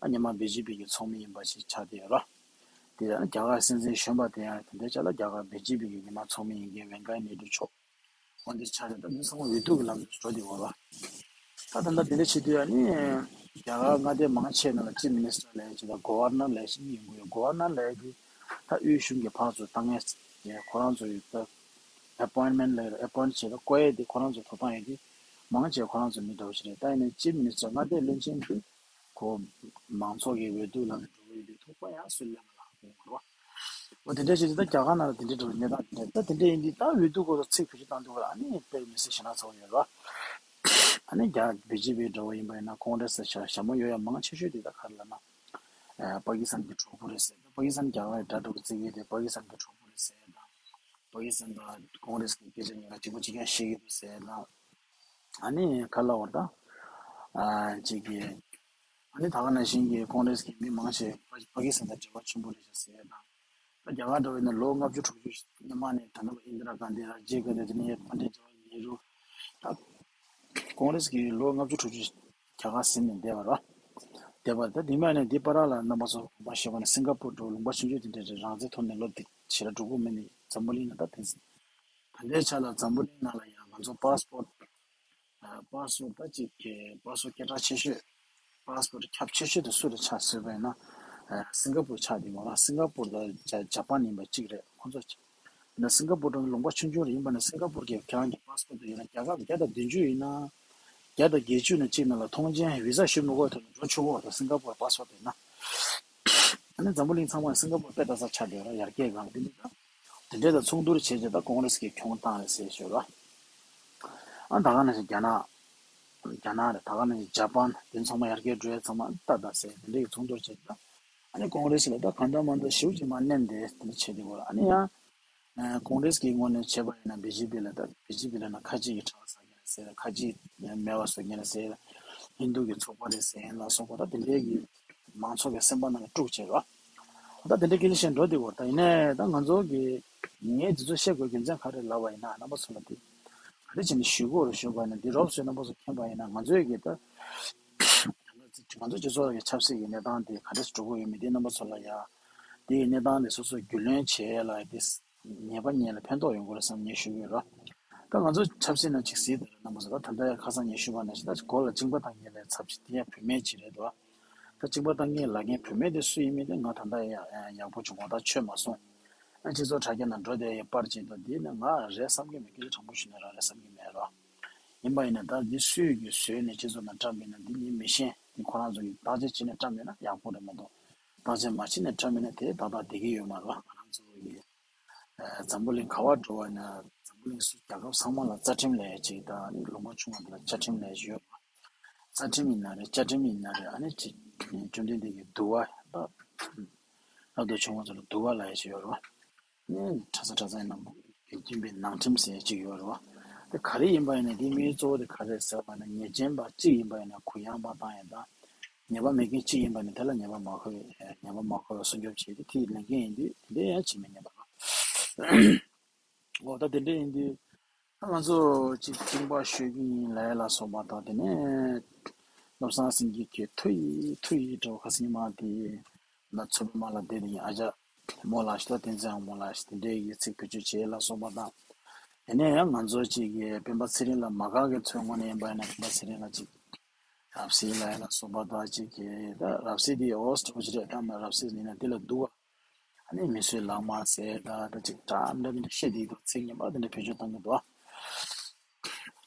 ཨ། སྔོན་མ་བི་ཇེ་པི་གི་ཚོགས་མི་ཡིན་པ་ཞིག་ཆགས་བསྡད་ཡོད་རེད། དེ་ཡང་རྒྱ་གར་སྲིད་འཛིན་གཞོན་པ་དེ་ཡང་དེ་འདྲའི་ཆ་ལ་རྒྱ་གར་བི་ཇེ་པི་གི་སྔོན་མ་ཚོགས་མི་ཡིན་མཁན་ཝེང་ཀ་ཡ་ནེ་ཌུ་མཆོག་འོ་འདི་ཆགས་ཏེ། ད་འདི་ཚང་མ་འོས་བསྡུ་གི་ལམ་དུ་འགྲོ་བསྡད་ཡོད་རེད་བ། ད་ད་ལྟ་དེ་འདྲ་བྱེད་དུས། ཨ་ནི་རྒྱ་གར་མངའ་སྡེ་མང་ཆེ་ནང་ལ་ཅིབ་མི་ནི་སི་ཊར་ལབ་ཡ་ཅིག་དང་གོ་ཝར་ནར་ལབ་ཡ་ཅིག་གཉིས་ཡོང་གི་ཡོད། གོ་ཝར་ནར་ལབ་ཡ་དེ་ད་དབུས་གཞུང་གི་ཕར་ཚུར་བཏང་ཡ་ཅིག་ཁོ་རང་ཚོ་ཡོད། ད་ཨེ་པོའིན་མེན་ཊི་ལབ་ཡ། ཨེ་པོའིན་ཊི་བྱས་ད་བསྐོ་ཡ་དེ་ཁོ་རང་ཚོའི་ཐོབ་ཐང་ཡོད་དེ། མང་ཆེ་ཁོ་རང་ཚོའི་མི་འདྲ་བོ་ཞིག་རེད། ད་ཡིན་ནའི་ཅིབ་མི་ནི་སི་ཊར་མངའ་སྡེ་བློན་ཆེན་དེ་ཁོ་མང་ཚོགས་ཀྱི་འོས་བསྡུ་ལམ་ནས་འགྲོ་གི་ཡོད་དུས། ཐོབ་པ་ཡང་སུས་ལེན་པ་ལ་ཧ་གོ་མ་རེད་བ། འོ་དེ་འདྲ་བྱས་ཏེ་ད་རྒྱ་གར་ནང་ལ་དེ་འདྲ་འགྲོ་བའི་གནས་སྟངས་དེ་འདྲ། ད་དེ་འདྲ་ཡིན་དུས་ད་འོས་བསྡུ་སྐོར་ལ་ཚིག་བེད་སྤྱོད་བཏང་དུས་སྐབས་ལ། ཨ་ནི་དཔེ་མི་སྲིད་ཞེད་སྣང་ཚ་པོ་ཡོད་རེད་བ། ཨ་ནི་རྒྱ་བི་ཇེ་པི་འདྲ་བོ་ཡིན་པ་ཡིན་ན། ཀོང་རེ་སི་ཞྭ་ཞྭ་མོ་གཡོག་ཡ་མང་ཆེ་ཤོས་དེ་ད་ག་རེ་ལབ་ན། ཨ། པ་ཀི་སི་ཐན་གྱི་གྲོགས་པོ་རེད་ཟེར། ད་པ་ཀི་སི་ཐན་རྒྱ་གར་གྱི་དགྲ་འདྲ་བོ་བརྩི་གི་ཡོད་དེ། པ་ཀི་སི་ཐན་གྱི་གྲོགས་པོ་རེད་ཟེར་དང་། པ་ཀི་སི་ཐན་དང་ཀོང་རེ་སི་གི་སྐད་ཆ་གཉིས་ཀ་གཅིག་པ་གཅིག་རྐྱང་བཤད་ཀྱི་འདུག་ཟེར་དང་། ཨ་ནི་ག་རེ་ལབ་དགོས་རེད་ད། ཨ། གཅིག་གི། ཨ་ནི་ད་ག་ནང་བཞིན་གྱི་ཀོང་རེ་སི་གི་མི་མང་ཆེ་བ་པ་ཀི་སི་ཐན་དང་འབྲེལ་བ་ཆེན་པོ་རེད་ཤག་ཟེར་དང་། ད་རྒྱ་གར་འདྲ་བོ་ཡིན་ན་ལོ་ལྔ་བཅུ་དྲུག་ཅུ་སྔོན་མ་ནས། ད་ནང་ཨིན་དི་ར་གྷན་དྷི། ར་ཇིབ་གྷན་དྷི། དེ་ནས་པཎ་ཌིད་ཇ་ཝ་ཧར་ལལ་ནེ་རུ། ད་ཀོང་རེ་སི་གིས་ལོ་ལྔ་བཅུ་དྲུག་ཅུ་རྒྱ་གར་ཟིན་ནས་བསྡད་པ་རེད། བསྡད་པ་རེད། ད་དེ་མ་ནས་འདི་བར་ལ་རྣམ་པ་ཚོ་གོང་མ་ཞུས་པ་ནང་སིང་ག་པུར་འདྲ་བོ་ལུང་པ་ཆུང་ཆུང་དེ་འདྲ་རེད། རང་བཙན་ཐོབ་ནས་ལོ་འདི་ཞེ་དྲག་འགྲོ་གི་མེད་ནས་འཛམ་བུ་གླིང་ལ། ད་དེ་ད་ལྟའི་ཆ་ལ་འཛམ་བུ་གླིང་ནང་ལ་ཡང་ང་ཚོ་པ་སི་པོར་ཊི། ཨ། པ་སི་པོར་ཊི་ད་ཅིག་གི་པ་སི་པོར་ཊི་སྐད་གྲགས་ཆེ་ཤོས། པ་སི་པོར་ཊི་ཁྱབ་ཆེ་ཤོས་དེ་སུ་རེད་ཆགས་ཟེར་བ་ཡིན་ན། ཨ། སིང་ག་པུར་ཆགས་བསྡད་ཡོད་རེད། སིང་ག་པུར་དང་ཇ་ཇ་པན་ཡིན་པ་གཅིག་རེད། ཁོང་ཚོ་ད་སིང་ག་པུར་དང་ལུང་པ་ཆུང་ཆུང་རེད། ཡིན་པ་ནི་སིང་ག་པུར་གྱི་ཁྱེད་རང་གི་པ་སི་པོར་ཊི་དེ་ཡིན་ན། རྒྱལ་ཁབ་བརྒྱ་དང་བདུན་ཅུ་ཡིན་ན། བརྒྱ་དང་བརྒྱད་ཅུ་ནས་གཅིག་ནང་ལ་ཐོངས་མཆན་བི་ཟ་ཞུ་མི་དགོས་དོན་འགྲོ་ཆོག་གོ། ད་སིང་ག་པུར་པ་སི་པོར་ཊི་ཡིན་ན། ཨ་ནི་འཛམ་བུ་གླིང་ཚང་མ་སིང་ག་པུར་དཔེ་ལྟ་ས་ཆགས་བསྡད་ཡོད་རེད། ཡར་རྒྱས་སྒང་ལ། དེ་འདྲ་ད། དེ་འདྲ་དང་མཚུངས་བསྡུར་བྱས་རྗེས་ད་ཀོང་རེ་སི་གིས་གྱོང་བཏང་རེད་ཟེར་ཞོར་བ། ཨ། ད་ག་ནང་བཞིན་རྒྱ་ནག་རྒྱ་ནག་རེད། ད་ག་ནང་བཞིན་ཇ་པན། དེ་ཚང་མ་ཡར་རྒྱས་འགྲོ་ཡ་ཚང་མ་ད་ད་ཟེར། དེ་འདྲ་གི་མཚུངས་བསྡུར་བྱས་རྗེས་ད། ཨ་ནི་ཀོང་རེ་སི་ལ་ད་གང་ལྟར་མང་ལྟར་ཞེ་པོ་ཅིག་མར་མནན་ཏེ་དེ་འདྲ་བྱས་བསྡད་ཡོད་རེད། ཨ་ནི་ཡང་ཨ། ཀོང་རེ་སི་གི་ངོས་ནས་བྱས་པ་ཡིན་ན་བི་ཇེ་པི་ལ། ད་བི་ཇེ་པི་ལ་ན་ཁ་ཆེ་གི་གྲྭ་པ་ཟ་མཁན་རེད་ཟེར། ཁ་ཆེ་མེད་པ་བཟོ་མཁན་རེད་ཟེར། ཧིན་དུ་གི་ཚོགས་པ་རེད་ཟེར་ཡིན་ལ་སོགས་པ། ད་དེ་འདྲའི་གི་མང་ཚོགས་ཀྱི་སེམས་པ་ནང་ལ་དཀྲུགས་བྱས་རོགས། ད་དེ་འདྲའི་སྐད་ཆ་བཤད་འགྲོ་བསྡད་ཡོད་རེད། ད་ཡིན་ནའི་ད་ང་ཚོ་གི་ངས་འདི་ཚོ་བཤད་དགོས་རྒྱུ་མཚན་ག་རེ་ལབ་པ་ཡིན་ན། རྣམ་པ་ཚོ་ལ་དེ་ག་རེ་བྱས་ནས་ཞུ་དགོས་རེད་ཞུས་པ་ཡིན་ན། འདི་རོབ་ཙམ་རྣམ་པ་ཚོ་མཁྱེན་པ་ཡིན་ན། ང་ཚོའི་གི་ད་ང་ཚོ་སྤྱི་ཚོགས་ཀྱི་ཆབ་སྲིད་ཀྱི་གནས་སྟངས་དེ་ག་འདྲ་ཞིག་འགྲོ་གི་ཡོད་མེད་དེ་རྣམ་པ་ཚོ་ལ་ཡ། དེའི་གནས་སྟངས་དེ་སོ་སོ་རྒྱུས་ལོན་བྱེད་ཡ་ལ་དེ་ཉེས་པ་ཉེས་ལ་ཕན་ཐོགས་ཡོང་གི་རེད་བསམ་ངས་ཞུ་གི་ཡོད་ར། ད་ང་ཚོ་ཆབ་སྲིད་ནང་ཅིག་གཟིགས་དང་རྣམ་པ་ཚོ། ད་ད་ལྟ་ཡ་ཁ་སང་ངས་ཞུས་པ་ནང་བཞིན་ད་མགོ་ལ་གཅིན་པ་བཏང་མཁན་ལ་ཚབ་ཅིག་དེ་ཡ་བུད་མེད་ཅིག་རེད་འདུག་ད་གཅིན་པ་བཏང་མཁན་ལབ་མཁན་བུད་མེད་དེ་སུ་ཡིན་མིན་དེ་ང་ད་ལྟ་ཡ་ཡག་པོ་ཅིག་ངོ་ཐག་ཆོད་མ་སོང་། ཨ། སྤྱི་ཚོགས་དྲ་རྒྱ་ནང་འགྲོ་བསྡད་ཡ་པར་ཅིག་དང་དེ་ནི་ང་རེད་བསམ་གི་མེད། སྐད་ཆ་དྲང་པོ་ཞུས་ན་རང་རེད་བསམ་གི་མེད་ར། ཡིན་པ་ཡིན་ན་ད་འདི་སུས་ཀྱིས་བཟོས་ནས་སྤྱི་ཚོགས་ནང་བཀྲམ་ཡིན་ན་འདི་ངས་མི་ཤེས། འདི་ཁོ་རང་ཚོ་གིས་བརྟག་དཔྱད་བྱས་ནས་བཀྲམ་ཡོད་ན་ཡག་པོ་རེད་མ་གཏོགས། བརྟག་དཔྱད་མ་བྱས་ནས་བཀྲམ་ཡོད་ན་དེ་ཏག་ཏག་བསྡད་ཀྱི་ཡོད་མ་རེད་བ། ང་རང་ཚོ་གི། ཨ། འཛམ་བུ་གླིང་ག་པར་འགྲོ་བ་ཡིན་ན། འཛམ་བུ་གླིང་སུ་རྒྱལ་ཁབ་ཚང་མ་ལ་རྩ་ཁྲིམས་ལབ་ཡ་ཅིག་དང་། ཨ་ནི་ལུང་པ་ཆུང་བ་དེ་ལ་བཅའ་ཁྲིམས་ལབ་ཡ་ཅིག་ཡོད་རེད་བ། རྩ་ཁྲིམས་ཡིན་ན་རེད། བཅའ་ཁྲིམས་ཡིན་ན་རེད། ཨ་ནི་ཅིག་བཅོམ་ལྡན་འདས་ཀྱིས་འདུལ་བ་ད། ལྷག་ཏུ་ཆུང་བ་ཚོ་ལ་འདུལ་བ་ལབ་ཡ་ཅིག་ཡོད་རེད་བ། ནས་གྲྭ་ས་གྲྭ་ཚང་ཡིན་ན་མོ་དགེ་འདུན་པའི་ནང་ཁྲིམས་ཟེར་ཡ་གཅིག་ཡོད་རེད་བ། དེ་ག་རེ་ཡིན་པ་ཡིན་ན་དེའི་དམིགས་ཡུལ་གཙོ་བོ་དེ་ག་རེ་རེད་ཟེར་བ་ན། ཉེས་ཅན་པ་གཅིག་ཡིན་པ་ཡིན་ན་གུ་ཡངས་པ་བཏང་ཡ་དང་། ཉེས་པ་མེད་མཁན་གཅིག་ཡིན་པ་ཡིན་ན་དེ་ལ་ཉེས་པ་མ་འཁོར་བའི། ཉེས་པ་མ་འཁོར་བའི་སྲུང་སྐྱོབ་བྱེད་དེ། དེའི་ལས་འགན་ཡིན་དུས་དེ་འདྲ་ཡང་བྱེད་མི་ཉན་པ་རེད། འོ་ད་དེ་འདྲ་ཡིན་དུས། ང་ཚོ་གཅིག་གཅིག་པ་ཤོད་ཀྱི་ཡིན་ལབ་ཡ་ལ་སོགས་པ་དང་དེ་ནས་བློ་བཟང་སེང་གེ་གིས་ཐུགས་ཡིད་ཐུགས་ཡིད་འགྲོ་ཁ་སེང་མ་དེ་ན་ཚོད་མ་ལ་བསྡད་དེ་ཡིན་ཨ་ཅག་མོ་ལ་ཤི་ད་བསྟན་འཛིན་དབང་མོ་ལ་ཤི་དེ་འདྲའི་ཡི་ཚིག་བེད་སྤྱོད་བྱེད་ཡ་ལ་སོགས་པ་དང་། དེ་ནས་ཡང་ང་ཚོ་གཅིག་གི་སྤེན་པ་ཚེ་རིང་ལ་མ་དགའ་གི་ཚོད་ངོ་ནས་ཡིན་པ་ཡིན་ན་སྤེན་པ་ཚེ་རིང་ལ་གཅིག་རབ་གསལ་ལ་ཡ་ལ་སོགས་པ་དང་གཅིག་གི་ད་རབ་གསལ་དེ་ཨོ་སི་ཏྲོ་ཅི་རེད་ད་མ་རབ་གསལ་ཡིན་ན་དེ་ལ་འདུག་བ། ཨ་ནི་མི་གསོད་ལག་དམར་ཟེར་ད་ད་ཅིག་འདྲ་འདྲ་འདི་འདྲ་བཤད་བསྡད་འདུག་ཚིག་ངན་པ་འདི་འདྲ་བེད་སྤྱོད་གཏང་གི་འདུག་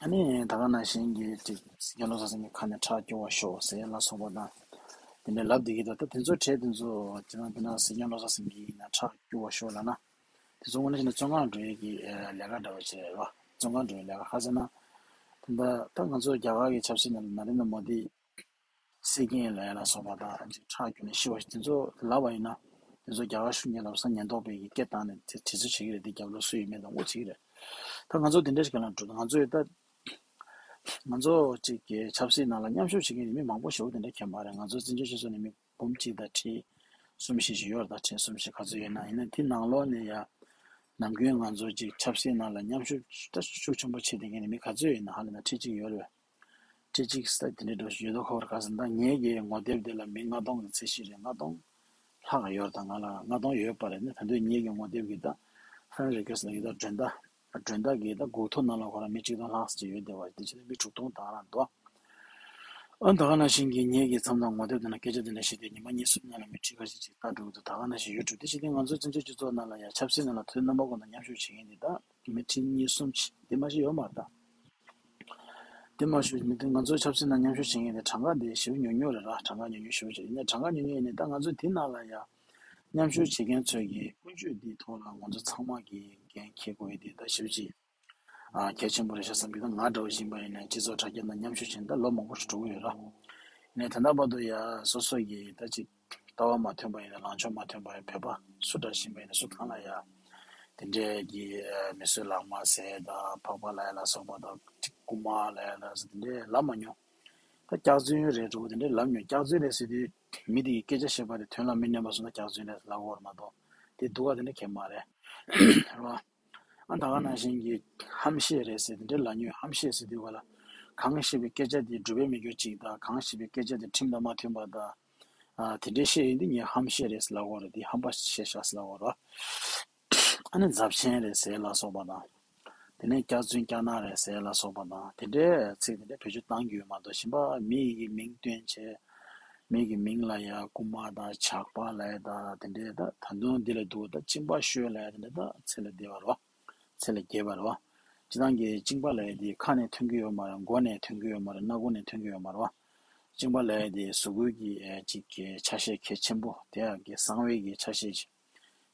ཨ་ནི་ད་ག་ནང་བཞིན་གྱི་ཅིག་སྲིད་སྐྱོང་བློ་བཟང་སེང་གེ་ཁ་ནས་ཁྲག་སྐྱུར་བ་ཤོག་ཟེར་ལ་སོགས་པ་དང་། དེ་འདྲ་ལབ་བསྡད་ཀྱི་འདུག་ད་དེ་ཚོ་གྲས་དེ་ཚོ་ཅི་ན་དེ་ན་སྲིད་སྐྱོང་བློ་བཟང་སེང་གེ་ཡིན་ན་ཁྲག་སྐྱུར་བ་ཤོག་ལབ་ན། དེ་ཚོ་དངོས་གནས་བྱས་ན་བཙོན་ཁང་འགྲོ་ཡས་ཀྱི་ཨ་ལས་ཀ་འདྲ་བ་ཅིག་རེད་བ། བཙོན་ཁང་འགྲོ་ཡས་ལས་ཀ་ག་ཟེར་ན། ད་ལྟ་ད་ང་ཚོ་རྒྱ་གར་གྱི་ཆབ་སྲིད་ནང་ལ་ན་རེན་དྲ་མོ་དི། སྲེག་གིན་ལ་ཡ་ལ་སོགས་པ་དང་ཅིག་ཁྲག་སྐྱུག་ནས་ཤི་བ་ཞིག་དེ་ཚོ་ལབ་པ་ཡིན་ན། དེ་ཚོ་རྒྱ་གར་གཞུང་གིས་ལབ་ས་ཉེན་རྟོག་པའི་གི་སྐད་བཏང་ནས་དེ་དེ་ཚོ་བྱེད་ཀྱི་རེད། དེ་རྒྱབ་ལོགས་སུ་ཡོད་མེད་དང་ངོ་བྱེད་ཀྱི་རེད། ད་ང་ཚོ་དེ་འདྲ་ཞིག་ག་ལ་འགྲོ་ང་ཚོ་ཡོད་ད། ང་ཚོ་ཅིག་གི་ཆབ་སྲིད་ནང་ལ་མཉམ་ཞུགས་བྱེད་མཁན་ནི་མི་མང་པོ་ཞེ་པོ་དེ་འདྲ་མཁྱེན་པ་རེད། ང་ཚོ་བཙན་བྱོལ་སྤྱི་ཚོགས་ནས་མི་འབུམ་གཅིག་དང་ཁྲི་གསུམ་བཞི་ཞིག་ཡོད་རེད། ད་ཁྲི་གསུམ་བཞི་ག་ཚོད་ཡོད་ན་ཡིན་ན་དེ་ནང་ལོགས་ནས་ཡ། ནམ་རྒྱུན་ང་ཚོ་ཅིག་ཆབ་སྲིད་ནང་ལ་མཉམ་ཞུགས་ད་ཤུགས་ཆེན་པོ་བྱེད་བསྡད་མཁན་ནི་མི་ག་ཚོད་ཡོད་ན་ཧ་ལས་ན་ཁྲི་གཅིག་ཡོད་རེད། ཁྲི་གཅིག་ས་དེ་འདྲའི་འགྲོ་བཞིན་ཡོད་དོ་ཁོ་བར་ག་ཟེར་ན་ད་ངེད་ཀྱི་ངོ་དེབ་དེ་ལ་མི་ལྔ་སྟོང་གི་ཚད་གཞི་རེད། ལྔ་སྟོང་ལྷག་ཡོད་རེད། ད་ང་ལ་ལྔ་སྟོང་ཡོད་པ་རེད་ནི་ད་དུང་ངེད་ཀྱི་ངོ་དེབ་ཀྱི་ད་friend request ལ་ཡོད་ད་མགྲོན་བརྡ་མགྲོན་བརྡ་གི་ད་འགོ་ཐོག་ནང་ལ་ཁོ་རང་མི་གཅིག་སྟོང་ལྷག་ཙམ་ཅིག་ཡོད་བསྡད་པ་དེ་ཕྱིར་མི་དྲུག་སྟོང་དང་རང་འདུག་ཨ་ད་ག་ནང་བཞིན་གྱི་ངེད་ཀྱི་མཚམས་དང་ངོ་དེབ་དེ་ན་སྐད་ཆ་དེ་འདྲ་བཤད་དུས་ཉི་མ་གཉིས་གསུམ་ནང་ལ་མི་ཁྲི་ཁ་ཤས་ཅིག་ལྟ་འགྲོ་གི་འདུག་ད་ག་ནང་བཞིན་ཡོད་འགྲོ་དེ་བྱས་ཏེ་ང་ཚོའི་བཙན་བྱོལ་སྤྱི་ཚོགས་ནང་ལ་ཡང་ཆབ་སྲིད་ནང་ལ་དུས་རྣམ་པ་ཀུན་ཏུ་མཉམ་ཞུགས་བྱེད་མཁན་དེ་ད་མི་ཁྲི་གཉིས་གསུམ་ཅིག་དེ་མ་ཞིག་ཡོད་མ་རེད་ད། དེ་མ་ཞུ་མི་དེ་ང་ཚོའི་ཆབ་སྲིད་ནང་མཉམ་ཞུགས་བྱེད་མཁན་དེ་གྲངས་ཀ་དེ་ཞེ་པོ་ཉུང་ཉུང་རེད་ར། གྲངས་ཀ་ཉུང་ཉུང་ཞེ་པོ་ཅིག་ཡིན་ན་གྲངས་ཀ་ཉུང་ཉུང་ཡིན་ནའི་ད་ང་ཚོ་དེ་ནང་ལ་ཡ་མཉམ་ཞུགས་བྱེད་མཁན་ཚོའི་གི་ཀུན་སྤྱོད་འདིའི་ཐོག་ལ་ང་ཚོ་ཚང་མ་གི་འགན་འཁྱེར་དགོས་ཡ་དེ་ད་ཞེ་པོ་ཅིག་ཨ་གལ་ཆེན་པོ་རེད་ཤག་བསམ་གི་ད་ང་འདྲ་བོ་ཞིག་ཡིན་པ་ཡིན་ན་སྤྱི་ཚོགས་དྲ་རྒྱ་ནང་མཉམ་ཞུགས་བྱས་ནས་ད་ལོ་མང་པོ་ཞིག་འགྲོ་གི་ཡོད་ར། ཡིན་ནའི་ད་ལྟ་བར་དུ་ཡ་སོ་སོ་གི་ད་ཅིག་ལྟ་བ་མ་མཐུན་པ་ཡིན་ན་ལངས་ཕྱོགས་མ་མཐུན་པ་ཡིན་བོད་པ་སུ་འདྲ་ཞིག་ཡིན་པ་ཡིན་ན་སུ་གང་ལ་ཡ། དེ་འདྲའི་གི་མི་གསོད་ལག་དམར་ཟེར་དང་ཕག་པ་ལབ་ཡ་ལ་སོགས་པ་དང་ཅིག་རྐུན་མ་ལབ་ཡ་ལ་སོགས་དེ་འདྲའི་ལབ་མ་མྱོང་། ད་སྐྱག་རྫུན་རེད་འགྲོ་དེ་འདྲའི་ལབ་མྱོང་། སྐྱག་རྫུན་རེད་ཟེར་དུས་མི་དེ་གི་སྐད་ཆ་བཤད་པ་དེ་དོན་ལ་མི་གནས་པ་སོང་ན་སྐྱག་རྫུན་རེད་ལབ་དགོས་རེད་མ་གཏོགས་དེ་སྡུག་ག་དེ་འདྲ་གང་ཡང་མ་རེད། རེད་བ། ཨ་ད་ག་ནང་བཞིན་གྱི་ཧམ་བཤད་རེད་ཟེར་དེ་འདྲའི་ལབ་མྱོང་། ཧམ་བཤད་ཟེར་དུས་ག་ལ་གང་བཤད་པའི་སྐད་ཆ་དེ་སྒྲུབ་པའི་མི་འགྱུར་ཅིག་དང་གང་བཤད་པའི་སྐད་ཆ་དེ་ཁྲིམས་དང་མ་མཐུན་པ་དང་། ཨ་དེ་འདྲའི་བཤད་ཡོང་དུས་ངས་ཧམ་བཤད་རེད་ཟེར་ལབ་དགོས་རེད། དེ་ཧམ་པ་བཤད་ཤག་ཟེར་ལབ་དགོས་རེད་བ། ཨ་ནི་རྫབ་ཆེན་རེད་ཟེར་ལ་སོགས་པ་དང་། དེ་ནས་སྐྱག་རྫུན་སྐྱག་ནག་རེད་ཟེར་ལ་སོགས་པ་དང་དེ་འདྲའི་ཚིག་དེ་འདྲ་བེད་སྤྱོད་གཏང་རྒྱུ་ཡོད་མ་གཏོགས་གཞན་པ་མི་ཡི་གི་མིང་བཏོན་བྱས། མི་གི་མིང་ལ་ཡ་རྐུན་མ་དང་ཇག་པ་ལབ་ཡ་དང་དེ་འདྲའི་ད་ད་དུང་འདི་ལ་འདུག་ད་གཅིན་པ་ཤོད་ལབ་ཡ་དེ་འདྲ་ད་ཚད་ལས་འདས་པ་རེད་བ། ཚད་ལས་བརྒལ་བ་རེད་བ། སྤྱིར་བཏང་གི་གཅིན་པ་ལབ་ཡ་དེ་ཁ་ནས་ཐོན་གྱི་ཡོད་མ་རེད། མགོ་ནས་ཐོན་གྱི་ཡོད་མ་རེད། སྣ་ཁུག་ནས་ཐོན་གྱི་ཡོད་མ་རེད་བ། གཅིན་པ་ལབ་ཡ་དེ་གཟུགས་པོའི་གི་ཨེ་ཅིག་གི་ཆ་ཤས་གལ་ཆེན་པོ་དེ་ཡང་གི་གསང་བའི་གི་ཆ་ཤས་ཅིག་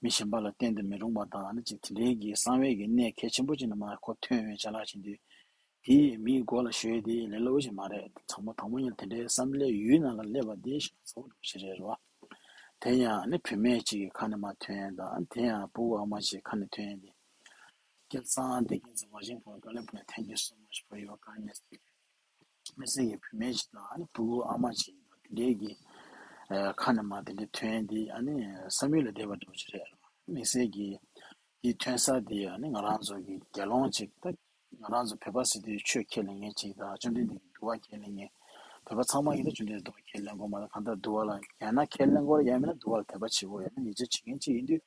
མི་གཞན་པ་ལ་བསྟན་དུ་མི་རུང་བ་དང་ཨ་ནི་ཅིག་དེ་འདྲའི་གི་གསང་བའི་གི་གནས་གལ་ཆེན་པོ་ཅིག་ནང་མར་ཁོ་ཐོན་ཡོང་བའི་ཅ་ལག་ཅིག་འདུག་དེ་མིའི་མགོ་ལ་གཞུ་ཡ་དེ་ལས་སླ་པོ་ཞིག་མ་རེད། ཚང་མ་དང་པོ་ཉིད་དེ་འདྲའི་བསམ་པའི་ཡུལ་ནང་ལ་སླེབས་པ་དེ་ཞེ་དྲག་གཙོ་བོ་འདྲ་པོ་ཞིག་རེད་རེད་བ། དེ་ཡང་ནི་བུད་མེད་ཅིག་གི་ཁ་ནས་མར་ཐོན་ཡ་དང་དེ་ཡང་ཕྲུ་གུ་ཨ་མ་ཅིག་ཁ་ནས་ཐོན་ཡ་དེ། Can someone take in the washing for California? Thank you so much for your kindness. དམིགས་བསལ་གྱི་བུད་མེད་ཅིག་དང་ཨ་ནི་ཕྲུ་གུ་ཨ་མ་ཅིག་དང་དེ་འདྲའི་གི་ཨ་ཁ་ནས་མར་དེ་འདྲའི་ཐོན་ཡ་དེ་ཨ་ནི་བསམ་ཡུལ་ལས་འདས་པ་འདྲ་པོ་ཞིག་རེད། དམིགས་བསལ་གྱི་དེ་ཐོན་ས་དེ་ཨ་ནི་ང་རང་ཚོ་གི་དགེ་སློང་ཅིག་ད། ང་རང་ཚོ་བོད་པ་ཟེར་དུས་ཆོས་ཁས་ལེན་མཁན་ཅིག་དང་བཅོམ་ལྡན་འདས་ཀྱི་འདུལ་བ་ཁས་ལེན་མཁན། བོད་པ་ཚང་མ་ཡིན་ན་བཅོམ་ལྡན་འདས་འདུལ་བ་ཁས་ལེན་དགོས་མ་རེད། གང་ལྟར་འདུལ་བ་ལ་ཡང་ན་ཁས་ལེན་དགོས་རེད། ཡང་མིན་ན་འདུལ་བ་ལ་དད་པ་བྱེད་དགོས། ཡང་ན་ཉེས་ཆད་བྱེད་མཁན་ཅིག་ཡིན་དུས།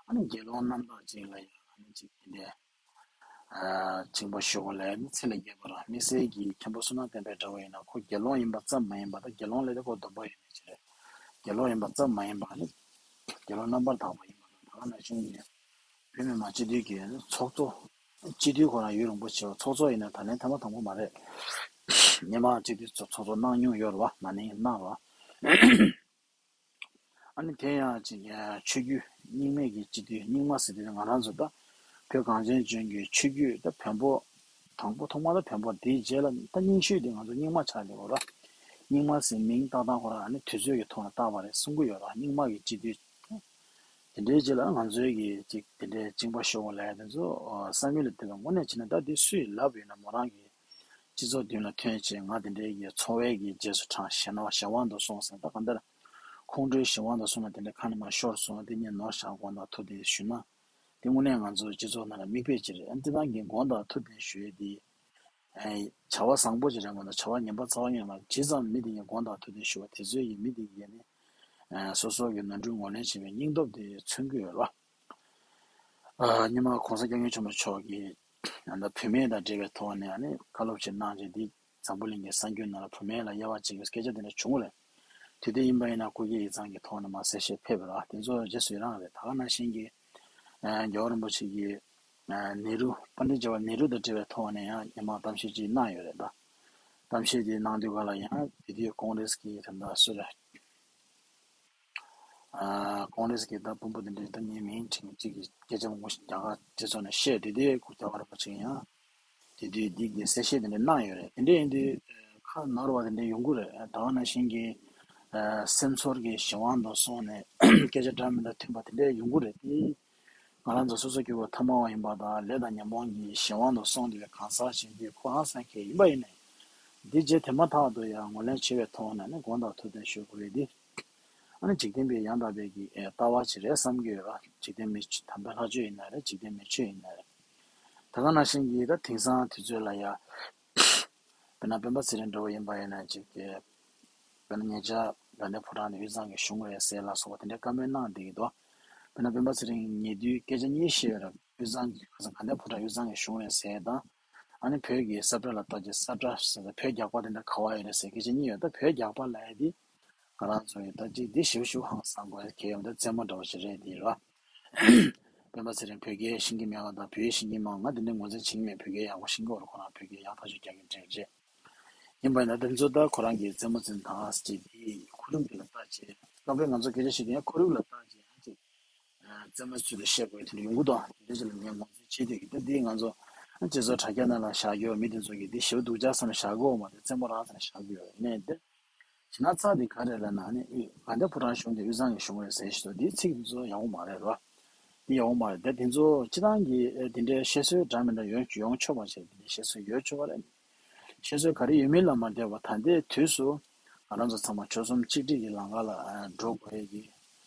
ཨ་ནི་དགེ་སློང་རྣམ་དག་ཅིག་ལ་ཡང་ཨ་ནི་ཅིག་དེ་འདྲའི་ཨ་གཅིན་པ་ཤོར་བ་ལ་ཡང་ཚད་ལས་བརྒལ་བ་རང་། དམིགས་བསལ་གྱི་མཁན་པོ་བསོད་ནམས་བསྟན་འཕེལ་འདྲ་བོ་ཡིན་ན་ཁོ་དགེ་སློང་ཡིན་པ་ཙམ་མ་ཡིན་པ་ད་དགེ་སློང་ལས་དེ་ཁོ་སྡོམ་པ་ཡོད་མཁན་ཅིག་རེད། དགེ་སློང་ཡིན་པ་ཙམ་མ་ཡིན་པ་ཨ་ནི་དགེ་སློང་རྣམ་པར་དག་པ་ཡིན་པ་དང་ད་ག་ནང་བཞིན་གྱི། བོད་མི་མང་སྤྱི་འཐུས་ཀྱི་ཚོགས་གཙོ། སྤྱི་འཐུས་ཁོ་རང་ཡུན་རིང་པོ་བྱས་པ་ཚོགས་གཙོ་ཡིན་ན་ད་ལན་ཐེངས་མ་དང་པོ་མ་རེད། སྔོན་མ་སྤྱི་འཐུས་ཚོགས་གཙོ་གནང་མྱོང་ཡོད་རེད་བ། ན་ནིང་གནང་རེད་བ། ཨ་ནི་དེ་ཡང་ཅིག་ཆོས་བརྒྱུད་རྙིང་མའི་གི་སྤྱི་འཐུས་རྙིང་མ་ཟེར་དུས་ང་རང་ཚོ་ད་བོད་གངས་ཅན་ལྗོངས་ཀྱི་ཆོས་བརྒྱུད་ད་བོན་པོ་དང་པོ་ཐོག་མ་ད་བོན་པོ་དེའི་རྗེས་ལ་ད་རྙིང་ཤོས་དེ་ང་ཚོ་རྙིང་མ་ཆགས་བསྡད་ཡོད་རེད། རྙིང་མ་ཟེར་མིང་བཏགས་སྟངས་ཁོ་རང་ཨ་ནི་དུས་ཚོད་ཀྱི་ཐོག་ནས་བཏགས་པ་རེད་གསུང་གི་ཡོད་རེད། རྙིང་མ་གི་སྤྱི་འཐུས། དེ་འདྲའི་རྗེས་ལ་ང་ཚོའི་གི་ཅིག་དེ་འདྲའི་གཅིན་པ་ཤོར་བ་ལབ་ཡ་དེ་ཚོ་བསམ་ཡུལ་ལས་འདས་པ་དངོས་གནས་བྱས་ན་ད་དེ་སུས་ལབ་ཡོད་ན་མོ་རང་གི་སྤྱི་ཚོགས་མདུན་ལ་ཐོན་བྱས་ང་དེ་འདྲའི་གི་འཚོ་བའི་གི་རྗེས་སུ་འབྲངས་ཞེ་ན་ཞེ་དབང་དུ་སོང་ཟེར་ད་གང་ལྟར་ཁོང་ཁྲོའི་ཞེ་དབང་དུ་སོང་ན་དེ་འདྲ་ཁ་ནས་མར་ཤོར་སོང་ན་དེ་ངས་ནོར་བཞག་དགོས་ན་ཐུགས་དེ་ཞུས་ན་ དེ་དངོས་གནས་ང་ཚོའི་སྤྱི་ཚོགས་ནང་ལ་མིག་དཔེ་ཅིག་རེད། ཨ་ནི་དེ་དང་གི་དགོངས་དག་ཐུགས་བདེན་ཞུ་ཡས་དེ། ཨེ། བྱ་བ་བཟང་པོ་ཅིག་རེད་མ་གཏོགས་བྱ་བ་ངན་པ་རྩ་བ་ཉིད་ནས་མ་རེད། ཇི་ཙམ་མི་དེ་གཉིས་དགོངས་དག་ཐུགས་བདེན་ཞུ་བ་དེ་ཚོའི་ཡི་མི་དེ་གཉིས་ནི་ཨེ། སོ་སོ་གི་ནོར་འཁྲུལ་ངོས་ལེན་བྱེད་པའི་སྙིང་སྟོབས་དེ་མཚོན་གྱི་ཡོད་རེད་བ། ཨ། སྔོན་མ་གོང་ས་སྐྱབས་མགོན་ཆེན་པོ་མཆོག་གིས་ཨ་ནི་བུད་མེད་དང་འབྲེལ་བའི་ཐོག་ནས་ཨ་ནི་བཀའ་སློབ་ཅིག་གནང་རྗེས་འདི་འཛམ་བུ་གླིང་གི་གསར་འགྱུར་ནང་ལ་བུད་མེད་ལ་དབྱེ་བ་འབྱེད་པའི་སྐད་ཆ་དེ་འདྲ་བྱུང་བ་རེད། དེ་དུས་ཡིན་པ་ཡིན་ན་སྐུ་སྒེར་ཡིག་ཚང་གི་ཐོག་ནས་མར་གསལ་བཤད་ཕེབས་པ་རེད་བ། དེ་ཚོ་རྗེས་སུ་ཡི་རང་རེད། ད་ག་ནང་བཞིན་གྱི་ཨ། རྒྱལ་བ་རིན་པོ་ཆེ་གིས་ཨ། ནེ་རུ། པཎ་ཌིད་ཇ་ཝ་ནེ་རུ་དང་འབྲེལ་བའི་ཐོག་ནས་ཡང་སྔོན་མ་གཏམ་བཤད་ཅིག་གནང་ཡོད་རེད་ད། གཏམ་བཤད་དེ་གནང་དུས་ག་ལ་ཡང་དེ་དུས་ཀོང་རེས་ཀྱི་དེ་འདྲ་སུ་རེད། ཨ། ཀོང་རེས་ཀྱི་ད་དཔོན་པོ་དེ་འདྲས་ད་ངའི་མིང་ཁྲིད་གཅིག་གིས་སྐད་ཆ་མང་པོ་ཞིག་རྒྱ་གར་སྤྱི་ཚོགས་ནས་བཤད། དེ་དུས་སྐུ་རྒྱལ་བ་རིན་པོ་ཆེ་ཡང་དེ་དུས་འདི་གི་གསལ་བཤད་དེ་འདྲ་གནང་ཡོད་རེད། དེ་འདྲས་ཡིན་དུས་ཁ་ནོར་བ་དེ་འདྲས་ཡོང་གི་རེད། ད་ག་ནང་བཞིན་གྱི་ཨ། སེམས་ཚོར་གྱི་གཞན་དབང་དུ་སོང་ནས་སྐད་ཆ་འདྲ་མི་འདྲ་ཐོན་པ་དེ་འདྲས་ཡོང་གི་རེད་དེ། ང་རང་ཚོ་སོ་སོ་སྐྱེ་བོ་ཐ་མལ་པ་ཡིན་པ་དང་ལས་དང་ཉོན་མོངས་ཀྱི་གཞན་དབང་དུ་སོང་བསྡད་པའི་གང་ཟག་ཞིག་འདི་ཁོ་ཧང་སང་མཁན་ཡིན་པ་ཡིན་ནའི། འདི་རྗེས་དེ་མ་ཐག་ཏུ་ཡང་ངོས་ལེན་བྱེད་པའི་ཐོག་ནས་ནི་དགོངས་དག་ཐུགས་བདེན་ཞུ་དགོས་རེད་དེ། ཨ་ནི་འཇིག་རྟེན་པའི་ཡང་དག་པའི་གི་ཨེ། ལྟ་བ་ཅིག་རེད་བསམ་གྱི་ཡོད་ར། འཇིག་རྟེན་མི་ཆོས་དམ་པའི་ལྷ་ཆོས་ཡིན་ན་རེད། འཇིག་རྟེན་མི་ཆོས་ཡིན་ན་རེད། ད་ག་ནང་བཞིན་གྱི་ད་དེང་སང་དུས་ཚོད་ལ་ཡ། དཔེར་ན་སྤེན་པ་ཚེ་རིང་འདྲ་བོ་ཡིན་པ་ཡིན་ན་ཅིག་གི། དཔེར་ན་ཉེ་ཆར་དགའ་ལྡན་ཕོ་བྲང་དེ་དབུས་གཙང་གིས་བཞེངས་རེད་ཟེར་ལ་སོགས་པ་དེ་འདྲའི་བཀའ་མོལ་གནང་བསྡད་ཀྱི་འདུག་དཔེར་ན་སྤེན་པ་ཚེ་རིང་ཉེ་དུས་སྐད་ཆ་གཉིས་བཤད་ཡོད་རེད། དབུས་གཙང་གི་ཁ་སང་དགའ་ལྡན་ཕོ་བྲང་དབུས་གཙང་གིས་བཞེངས་རེད་ཟེར་དང་། ཨ་ནི་བོད་ཀྱི་ས་བཀྲ་ལ་བལྟ་ཅིག་ས་བཀྲ་ཟེར་ད་བོད་རྒྱག་པ་དེ་འདྲ་ག་བ་ཡོད་རེད་ཟེར་སྐད་ཆ་གཉིས་ཡོད། ད་བོད་རྒྱག་པ་ལབ་ཡ་དེ་ང་རང་ཚོ་ཡི་ད་ཅིག་འདི་ཞིབ་ཞིབ་ཧང་སང་དགོས་གལ་ཡོད། ད་རྩེད་མོ་འདྲ་བོ་ཞིག་རེད་དེ་ར། སྤེན་པ་ཚེ་རིང་བོད་སྐད་ཤེས་ཀྱི་མེད་པ་དང་བོད་ཡིག་ཤེས་ཀྱི་མེད་པ། ང་དེ་འདྲའི་ངོས་འཛིན་བྱེད་ཀྱི་མེད། བོད་སྐད་ཡག་པོ་ཤེས་ཀྱི་ཡོད་རེད། ཁོ་རང་བོད་སྐད་ཡག་ཐག་ཆོད་རྒྱག་གི་འདྲ་རེད། ཡིན་པ་ཡིན་ན་དེ་ཚོ་ད་ཁོ་རང་གི་རྩེད་མོ་རྩེ་སྟངས་ཅིག་དེ་ཁོར་ཡུག་དེ་ལ་བལྟ་བྱས། སྐབས་རེ་ང་ཚོ་སྐད་ཆ་བཤད་དུས་ཡང་ཁོར་ཡུག་ལ་བལྟ་བྱས་ཡང་ཅིག་རྩེད་མོ་ཚུལ་དུ་བཤད་དགོས་དེ་འདྲ་ཡོང་གི་འདུག་དེ་འདྲ་ཅིག་ལ་ངས་ངོས་འཛིན་བྱེད་དུས་ཀྱི་ད་འདི་ང་ཚོ་སྤྱི་ཚོགས་དྲ་རྒྱ་ནང་ལ་བཞག་རྒྱུ་མི་དེ་ཚོ་གིས་འདི་ཞེ་པོ་སྡུག་ཅག་བསམ་ནས་བཞག་གི་ཡོད་མ་རེད། རྩེད་མོ་རང་བསམ་ནས་བཞག་གི་ཡོད། ཡིན་ནའི་འདི། བྱས་ན་རྩ་འདི་ག་རེ་ལབ་ན་ནི་དགའ་ལྡན་ཕོ་བྲང་གཞུང་དེ་དབུས་གཙང་གི་གཞུང་རེད་ཟེར་བཞིན་དུ་འདིའི་ཚིག་འདི་ཚོ་ཡག་པོ་མ་རེད་རོ། འདི་ཡག་པོ་མ་རེད། དེ་དེ་ཚོ་སྤྱི་བཏང་གི་ཨེ་དེ་འདྲའི་བཤད་སྲོལ་འདྲ་མི་འདྲ་ཡོང་ཡོང་ཆོག་པ་བྱས། དེ་འདྲའི་བཤད་སྲོལ་ཡོད་ཆོག་པ་རེད། བཤད་སྲོལ་ག་རེ་ཡོད་མིན་ལ་མ་བལྟས་པར་ད་ལྟའི་དུས་སུ་ང་རང་ཚོ་ཚང་མ་ཆོལ་གསུམ་གཅིག་སྒྲིལ་གྱི་ལམ་ཁ་ལ་ཨ་འགྲོ་དགོས་ཡས་ཀྱི་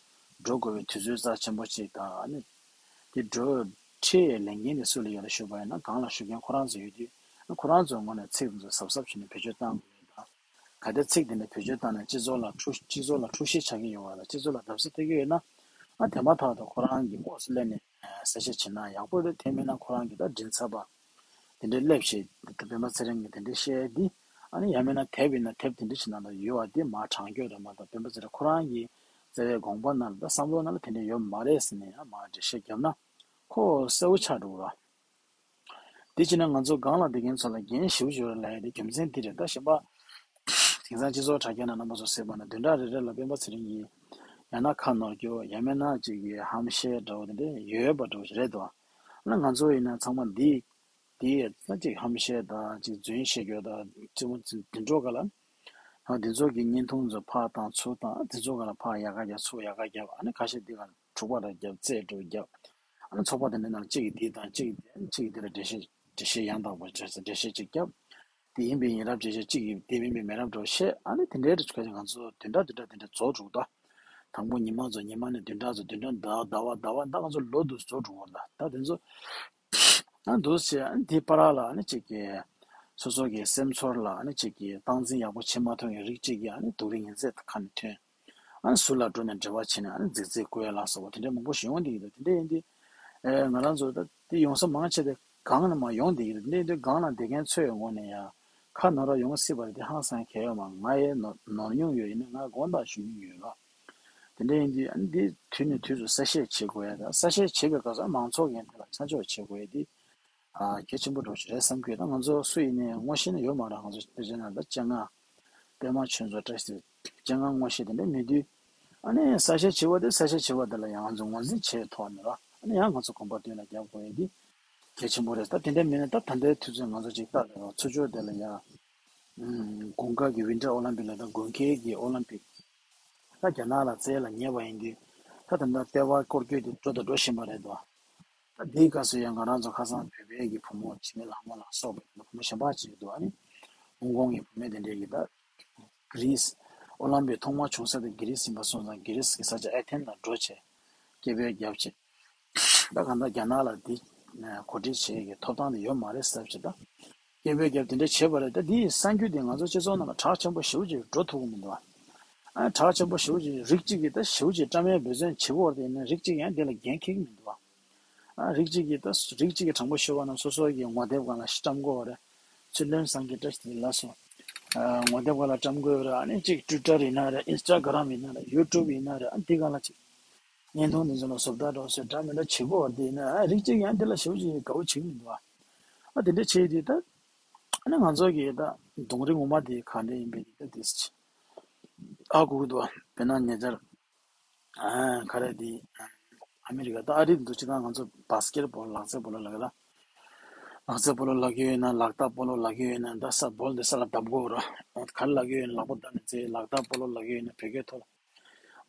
འགྲོ་དགོས་པའི་དུས་ཚོད་རྩ་ཆེན་པོ་ཅིག་དང་ཨ་ནི་དེ་འགྲོ་ཁྲིད་ཡས་ལས་འགན་དེ་སུ་ལ་ཡོད་ལ་ཞུས་པ་ཡིན་ན་སྒང་ལ་ཞུགས་མཁན་ཁོ་རང་ཚོ་ཡོད་དུས་ཁོ་རང་ཚོའི་ངོས་ནས་ཚིག་དེ་ཚོ་གཟབ་གཟབ་བྱས་ནས་བེད་སྤྱོད་བཏང་དགོས་ཡས་དང་། གལ་ཏེ་ཚིག་དེ་འདྲ་བེད་སྤྱོད་བཏང་ན་སྤྱི་ཚོགས་ལ་འཁྲུག་སྤྱི་ཚོགས་ལ་འཁྲུག་གཞི་ཆགས་ཀྱི་ཡོད་པ་དང་སྤྱི་ཚོགས་ལ་བརྡབ་གསིག་ཐེབས་ཀྱི་ཡོད་ན། ཨ་དེ་མ་ཐག་ཏུ་ཁོ་རང་གི་ལྐོག་སུ་སླེབས་ནས་གསལ་བཤད་བྱེད་ན་ཡག་པོ་རེད། དེ་མིན་ན་ཁོ་རང་གི་ད་མགྲིན་ཚབ་པ་དེ་འདྲའི་སླེབས་བྱས་ད་སྤེན་པ་ཚེ་རིང་གིས་དེ་འདྲའི་བཤད་འདི། ཨ་ནི་ཡང་མིན་ན་དེབ་ཡིན་ན་དེབ་དེ་འདྲ་ཞིག་ནང་ལ་ཡོད་པ་དེ་མར་དྲང་སྐྱོར་རེད་མ་གཏོགས་སྤེན་པ་ཚེ་རིང་ཁོ་རང་གི་བརྩེ་བའི་དགོངས་པ་ནང་ལ་ད་བསམ་བློ་ནང་ལ་དེ་འདྲ་ཡོད་མ་རེད་ཟེར་ནས་ཡང་མར་འགྲེལ་བཤད་བརྒྱབ་ན། ཁོ་གསལ་བོ་ཆགས་འགྲོ་གི་རེད། དེ་བྱས་ན་ང་ཚོ་སྒང་ལ་བསྡད་མཁན་ཚོ་ལ་འགན་ཞེ་པོ་ཅིག་ཡོད་རེད་ལབ་ཡ་དེ་རྒྱུ་མཚན་འདི་རེད། ད་གཞན་པ་དེང་སང་སྤྱི་ཚོགས་དྲ་རྒྱ་ནང་རྣམ་པ་ཚོ་གཟིགས་པ་ན་བདུན་ཕྲག་རེ་རེ་ལ་སྤེན་པ་ཚེ་རིང་གིས་ཡང་ན་ཁ་ནོར་རྒྱུ་ཡང་མིན་ན་ཅིག་གི་ཧམ་བཤད་འདྲ་བོ་དེ་འདྲ་ཡོད་པ་འདྲ་བོ་ཞིག་རེད་དོ། ཨ་ན་ང་ཚོ་ཡིན་ན་ཚང་མ་འདི་འདི་ད་ཅིག་ཧམ་བཤད་དང་ཅིག་རྫུན་བཤད་རྒྱུ་དང་ཅིག་མོ་དེ་འདྲ་ག་ལ། ཨ་དེ་ཚོ་གི་བརྙན་ཐུང་ཚོ་ཕར་བཏང་ཚུར་བཏང་དེ་ཚོ་ག་ལ་ཕར་ཡག་ག་རྒྱབ་ཚུར་ཡག་ག་རྒྱབ། ཨ་ནི་ཁ་ཤས་འདི་ག་ལ་འཁྲུག་པ་ར་རྒྱབ་རྩེད་འགྲོ་རྒྱབ། ཨ་ནི་ཚོགས་པ་དེ་འདྲ་ནང་གཅིག་གིས་འདི་དང་གཅིག་གིས་འདི་གཅིག་གིས་འདི་ལ་འགྲེལ་བཤད་འགྲེལ་བཤད་ཡང་དག་པ་བྱས་ཚེ་འགྲེལ་བཤད་གཅིག་བརྒྱབ། དེ་ཡིན་པའི་ཡིན་རབས་འགྲེལ་བཤད་གཅིག་གིས་དེ་མིན་པའི་མིན་རབས་འགྲེལ་བཤད། ཨ་ནི་དེ་འདྲའི་རིགས་ཁ་ཅིག་ང་ཚོ་བདུན་ཕྲག་བདུན་ཕྲག་དེ་འདྲ་རྫོགས་འགྲོ་གི་འདུག་དང་པོ་ཉི་མ་ཚོ་ཉི་མ་ནས་བདུན་ཕྲག་ཚོ་བདུན་ཕྲག་ཟླ་བ་ཟླ་བ་ཟླ་བ་ད་ང་ཚོ་ལོ་དུ་རྫོགས་འགྲོ་གི་འདུག་ད་དེ་ཚོ་ཨ་འདུག་ཟེར། ཨ་ནི་དེ་བར་ལ་ཨ་ནི་གཅིག་གིས་སོ་སོ་གི་སེམས་ཚོར་ལ་ཨ་ནི་གཅིག་གིས་སྟངས་འཛིན་ཡག་པོ་བྱེད་མ་ཐུབ་མཁན་རིགས་གཅིག་གིས་ཨ་ནི་སྡུག་རུས་ངན་ཚད་ཁ་ནས་ཐོན། ཨ་ནི་ཟུར་ལ་འགྲོ་ནས་འབྲེལ་བ་བྱས་ནས་ཨ་ནི་རྫིག་རྫིག་བཀོད་ཡ་ལ་སོགས་པ་དེ་འདྲའི་མང་པོ་ཞིག་ཡོང་བསྡད་ཀྱི་འདུག་དེ་འདྲ་ཡིན་དུས་ཨེ་ང་རང་ཚོ་ད་དེ་ཡོང་ས་མང་ཆེ་དེ་སྒང་ནས་མར་ཡོང་བསྡད་ཀྱི་འདུག་དེ་འདྲ་ཡིན་དུས་སྒང་ལ་བསྡད་མཁན་ཚོའི་ངོས་ནས་ཡང་ཁ་ནོར་བ་ཡོང་སྲིད་པ་རེད། དེ་ཧང་སང་གལ་ཡོད་མ་རེད། ང་ཡང་ནོར་ནོར་མྱོང་ཡོད། ཡིན་ནའི་ང་དགོངས་དག་ཞུ་མྱོང་ཡོད་རོགས། དེ་འདྲ་ཡིན་དུས་ཨ་ནི་འདི་དུས་ནས་དུས་སུ་གསལ་བཤད་བྱེད་དགོས་ཡ་དང་གསལ་བཤད་བྱེད་པའི་སྐབས་སུ་མང་ཚོགས་ཀྱི་དེ་ལ་ཆ་འཇོག་བྱེད་དགོས་ཡ་འདི་ཨ་གལ་ཆེན་པོ་འདྲ་བོ་ཞིག་རེད་བསམ་གྱི་ཡོད། ད་ང་ཚོ་སུ་ཡིན་ནའི་ངོ་ཤེས་ནི་ཡོད་མ་རེད། ང་ཚོ་དཔེ་ཆ་ནང་ལ་སྤྱན་སྔ་པད་མ་ཆོས་མཚོ་བཀྲ་ཤིས་སྤྱན་སྔ་ངོ་ཤེས་དེ་འདྲ་མེད་དུས་ཨ་ནི་གསལ་བཤད་བྱེད་པ་དེ་གསལ་བཤད་བྱེད་པ་དེ་ལ་ཡང་ང་ཚོ་ངོས་འཛིན་བྱེད་ཐོག་ནས་ར་ཨ་ནི་ཡང་ང་ཚོ་གོམ་པ་མདུན་ལ་རྒྱབ་དགོས་ཡ་འདི་གལ་ཆེན་པོ་རེད། ད་དེ་འདྲ་མིན་ན་ད་ད་ལྟའི་དུས་ཚོད་ང་ཚོ་ཅིག་ལྟ་དགོས་ར། ཚུར་ཕྱོགས་དེ་ལ་ཡ་ཨུམ་དགུན་ཁ་གི་ཝིན་ཊར་ཨོ་ལིམ་པིག་ལ་ད་དགུན་ཁའི་གི་ཨོ་ལིམ་པིག་ད་རྒྱ་ནག་ལ་རྩེ་ལ་ཉེ་བ་ཡིན་དུས་ད་ད་ལྟ་ལྟེ་བ་སྐོར་སྐྱོད་དེ་འགྲོ་དང་འགྲོ་བཞིན་པ་རེད་དོ། ད་འདིའི་སྐབས་སུ་ཡང་ང་རང་ཚོ་ཁ་སང་བོད་པའི་གི་བུ་མོ་འཆི་མེད་ལྷ་མོ་ལ་སོགས་པའི་བུ་མོ་གཞན་པ་ཅིག་འདུག་ཨ་ནི་ཧོང་ཀོང་གི་བུད་མེད་དེ་འདྲས་ཀྱིས་ད་གྷི་རིས་ཨོ་ལིམ་པིག་ཐོག་མ་བྱུང་ས་དེ་གྷི་རིས་ཡིན་པ་སོང་ཙང་གྷི་རིས་ཀྱི་ས་ཆ་ཨེ་ཐེན་ལ་འགྲོ་བྱས་སྐད་འབོད་བརྒྱབ་བྱས། ད་གང་ལྟར་རྒྱ་ནག་ལ་འདི་གོ་སྒྲིག་བྱེད་ཀྱི་ཐོབ་ཐང་དེ་ཡོད་མ་རེད་ཟེར་བྱས། ད་སྐད་འབོད་རྒྱབ་དེ་འདྲ་བྱས་པ་རེད། ད་འདི་ཡི་གསར་འགྱུར་དེ་ང་ཚོ་སྤྱི་ཚོགས་ནང་ལ་གྲགས་ཆེན་པོ་ཞེ་པོ་ཅིག་འགྲོ་ཐུབ་ཀྱི་མི་འདུག་ཨ། ཨ། གྲགས་ཆེན་པོ་ཞེ་པོ་ཅིག་རིགས་གཅིག་གིས་ད་ཞེ་པོ་ཅིག་བཀྲམ་ཡས་འབད་བརྩོན་བྱེད་ཀྱི་ཡོད་རེད། དེ་ཡིན་ན་རིགས་གཅིག་ཡང་དེ་ལ་འགན་འཁྱེར་གྱི་མི་འདུག་ཨ། ཨ། རིགས་གཅིག་གིས་ད་རིགས་གཅིག་གིས་དྲང་པོ་ཤོད་པ་ན་སོ་སོ་གི་ངོ་དེབ་སྒང་ལ་བཀྲམ་དགོས་རེད། ཚུར་ལོན་བཟང་གི་བཀྲ་ཤིས་བདེ་ལེགས་སོ། ཨ། ངོ་དེབ་སྒང་ལ་བཀྲམ་དགོས་རེད། ཨ་ནི་གཅིག་ཊུའི་ཊར་ཡིན་ན་རེད། ཨིན་སི་ཊ་གྷི་རམ་ཡིན་ན་རེད། ཡུ་ཊུབ་ཡིན་ན་རེད། ཨ། འདི་སྒང་ལ་གཅིག་བརྙན་ཐུང་འདི་ཚོ་ལ་བཟོ་ལྟ་འདྲ་བོ་བཟོས་འདྲ་མི་འདྲ་བྱེད་དགོས་རེད། དེ་ཡིན་ན། ཨ། རིགས་གཅིག་ཡང་དེ་ལ་ཞེ་པོ་ཅིག་དགའ་བོ་བྱེད་ཀྱི་མི་འདུག་ཨ། ཨ། དེ་འདྲ་བྱས་དུས་ད། ཨ་ནི་ང་ཚོ་གི་ད་གདོང་རིས་ངོ་མ་དེ་ག་འདྲ་ཡིན་པའི་དེ་ད་དེ་ཧ་གོ་གི་འདུག་ཨ། དཔེར་ན་ཉེ་ཆར། ཨ། ག་རེ་དེ། ཨ་མི་རི་ཀ་ད་ཨ་རི་འདུག་སྤྱིར་བཏང་ང་ཚོ་བཱ་སི་ཀེ་ཊི་བོལ་ལག་རྩེད་སྤོ་ལོ་ལབ་ཀྱི་ད། ལག་རྩེད་སྤོ་ལོ་ལབ་ཀྱི་ཡོད་ན། ལག་རྟགས་སྤོ་ལོ་ལབ་ཀྱི་ཡོད་ན། ད་ས་བོལ་དེ་ས་ལ་བརྡབ་དགོས་ར། ག་རེ་ལབ་ཀྱི་ཡོད་ན། ལག་པ་བརྡབ་ནས་རྩེད། ལག་རྟགས་སྤོ་ལོ་ལབ་ཀྱི་ཡོད་ན། བོད་སྐད་ཐོག་ལ།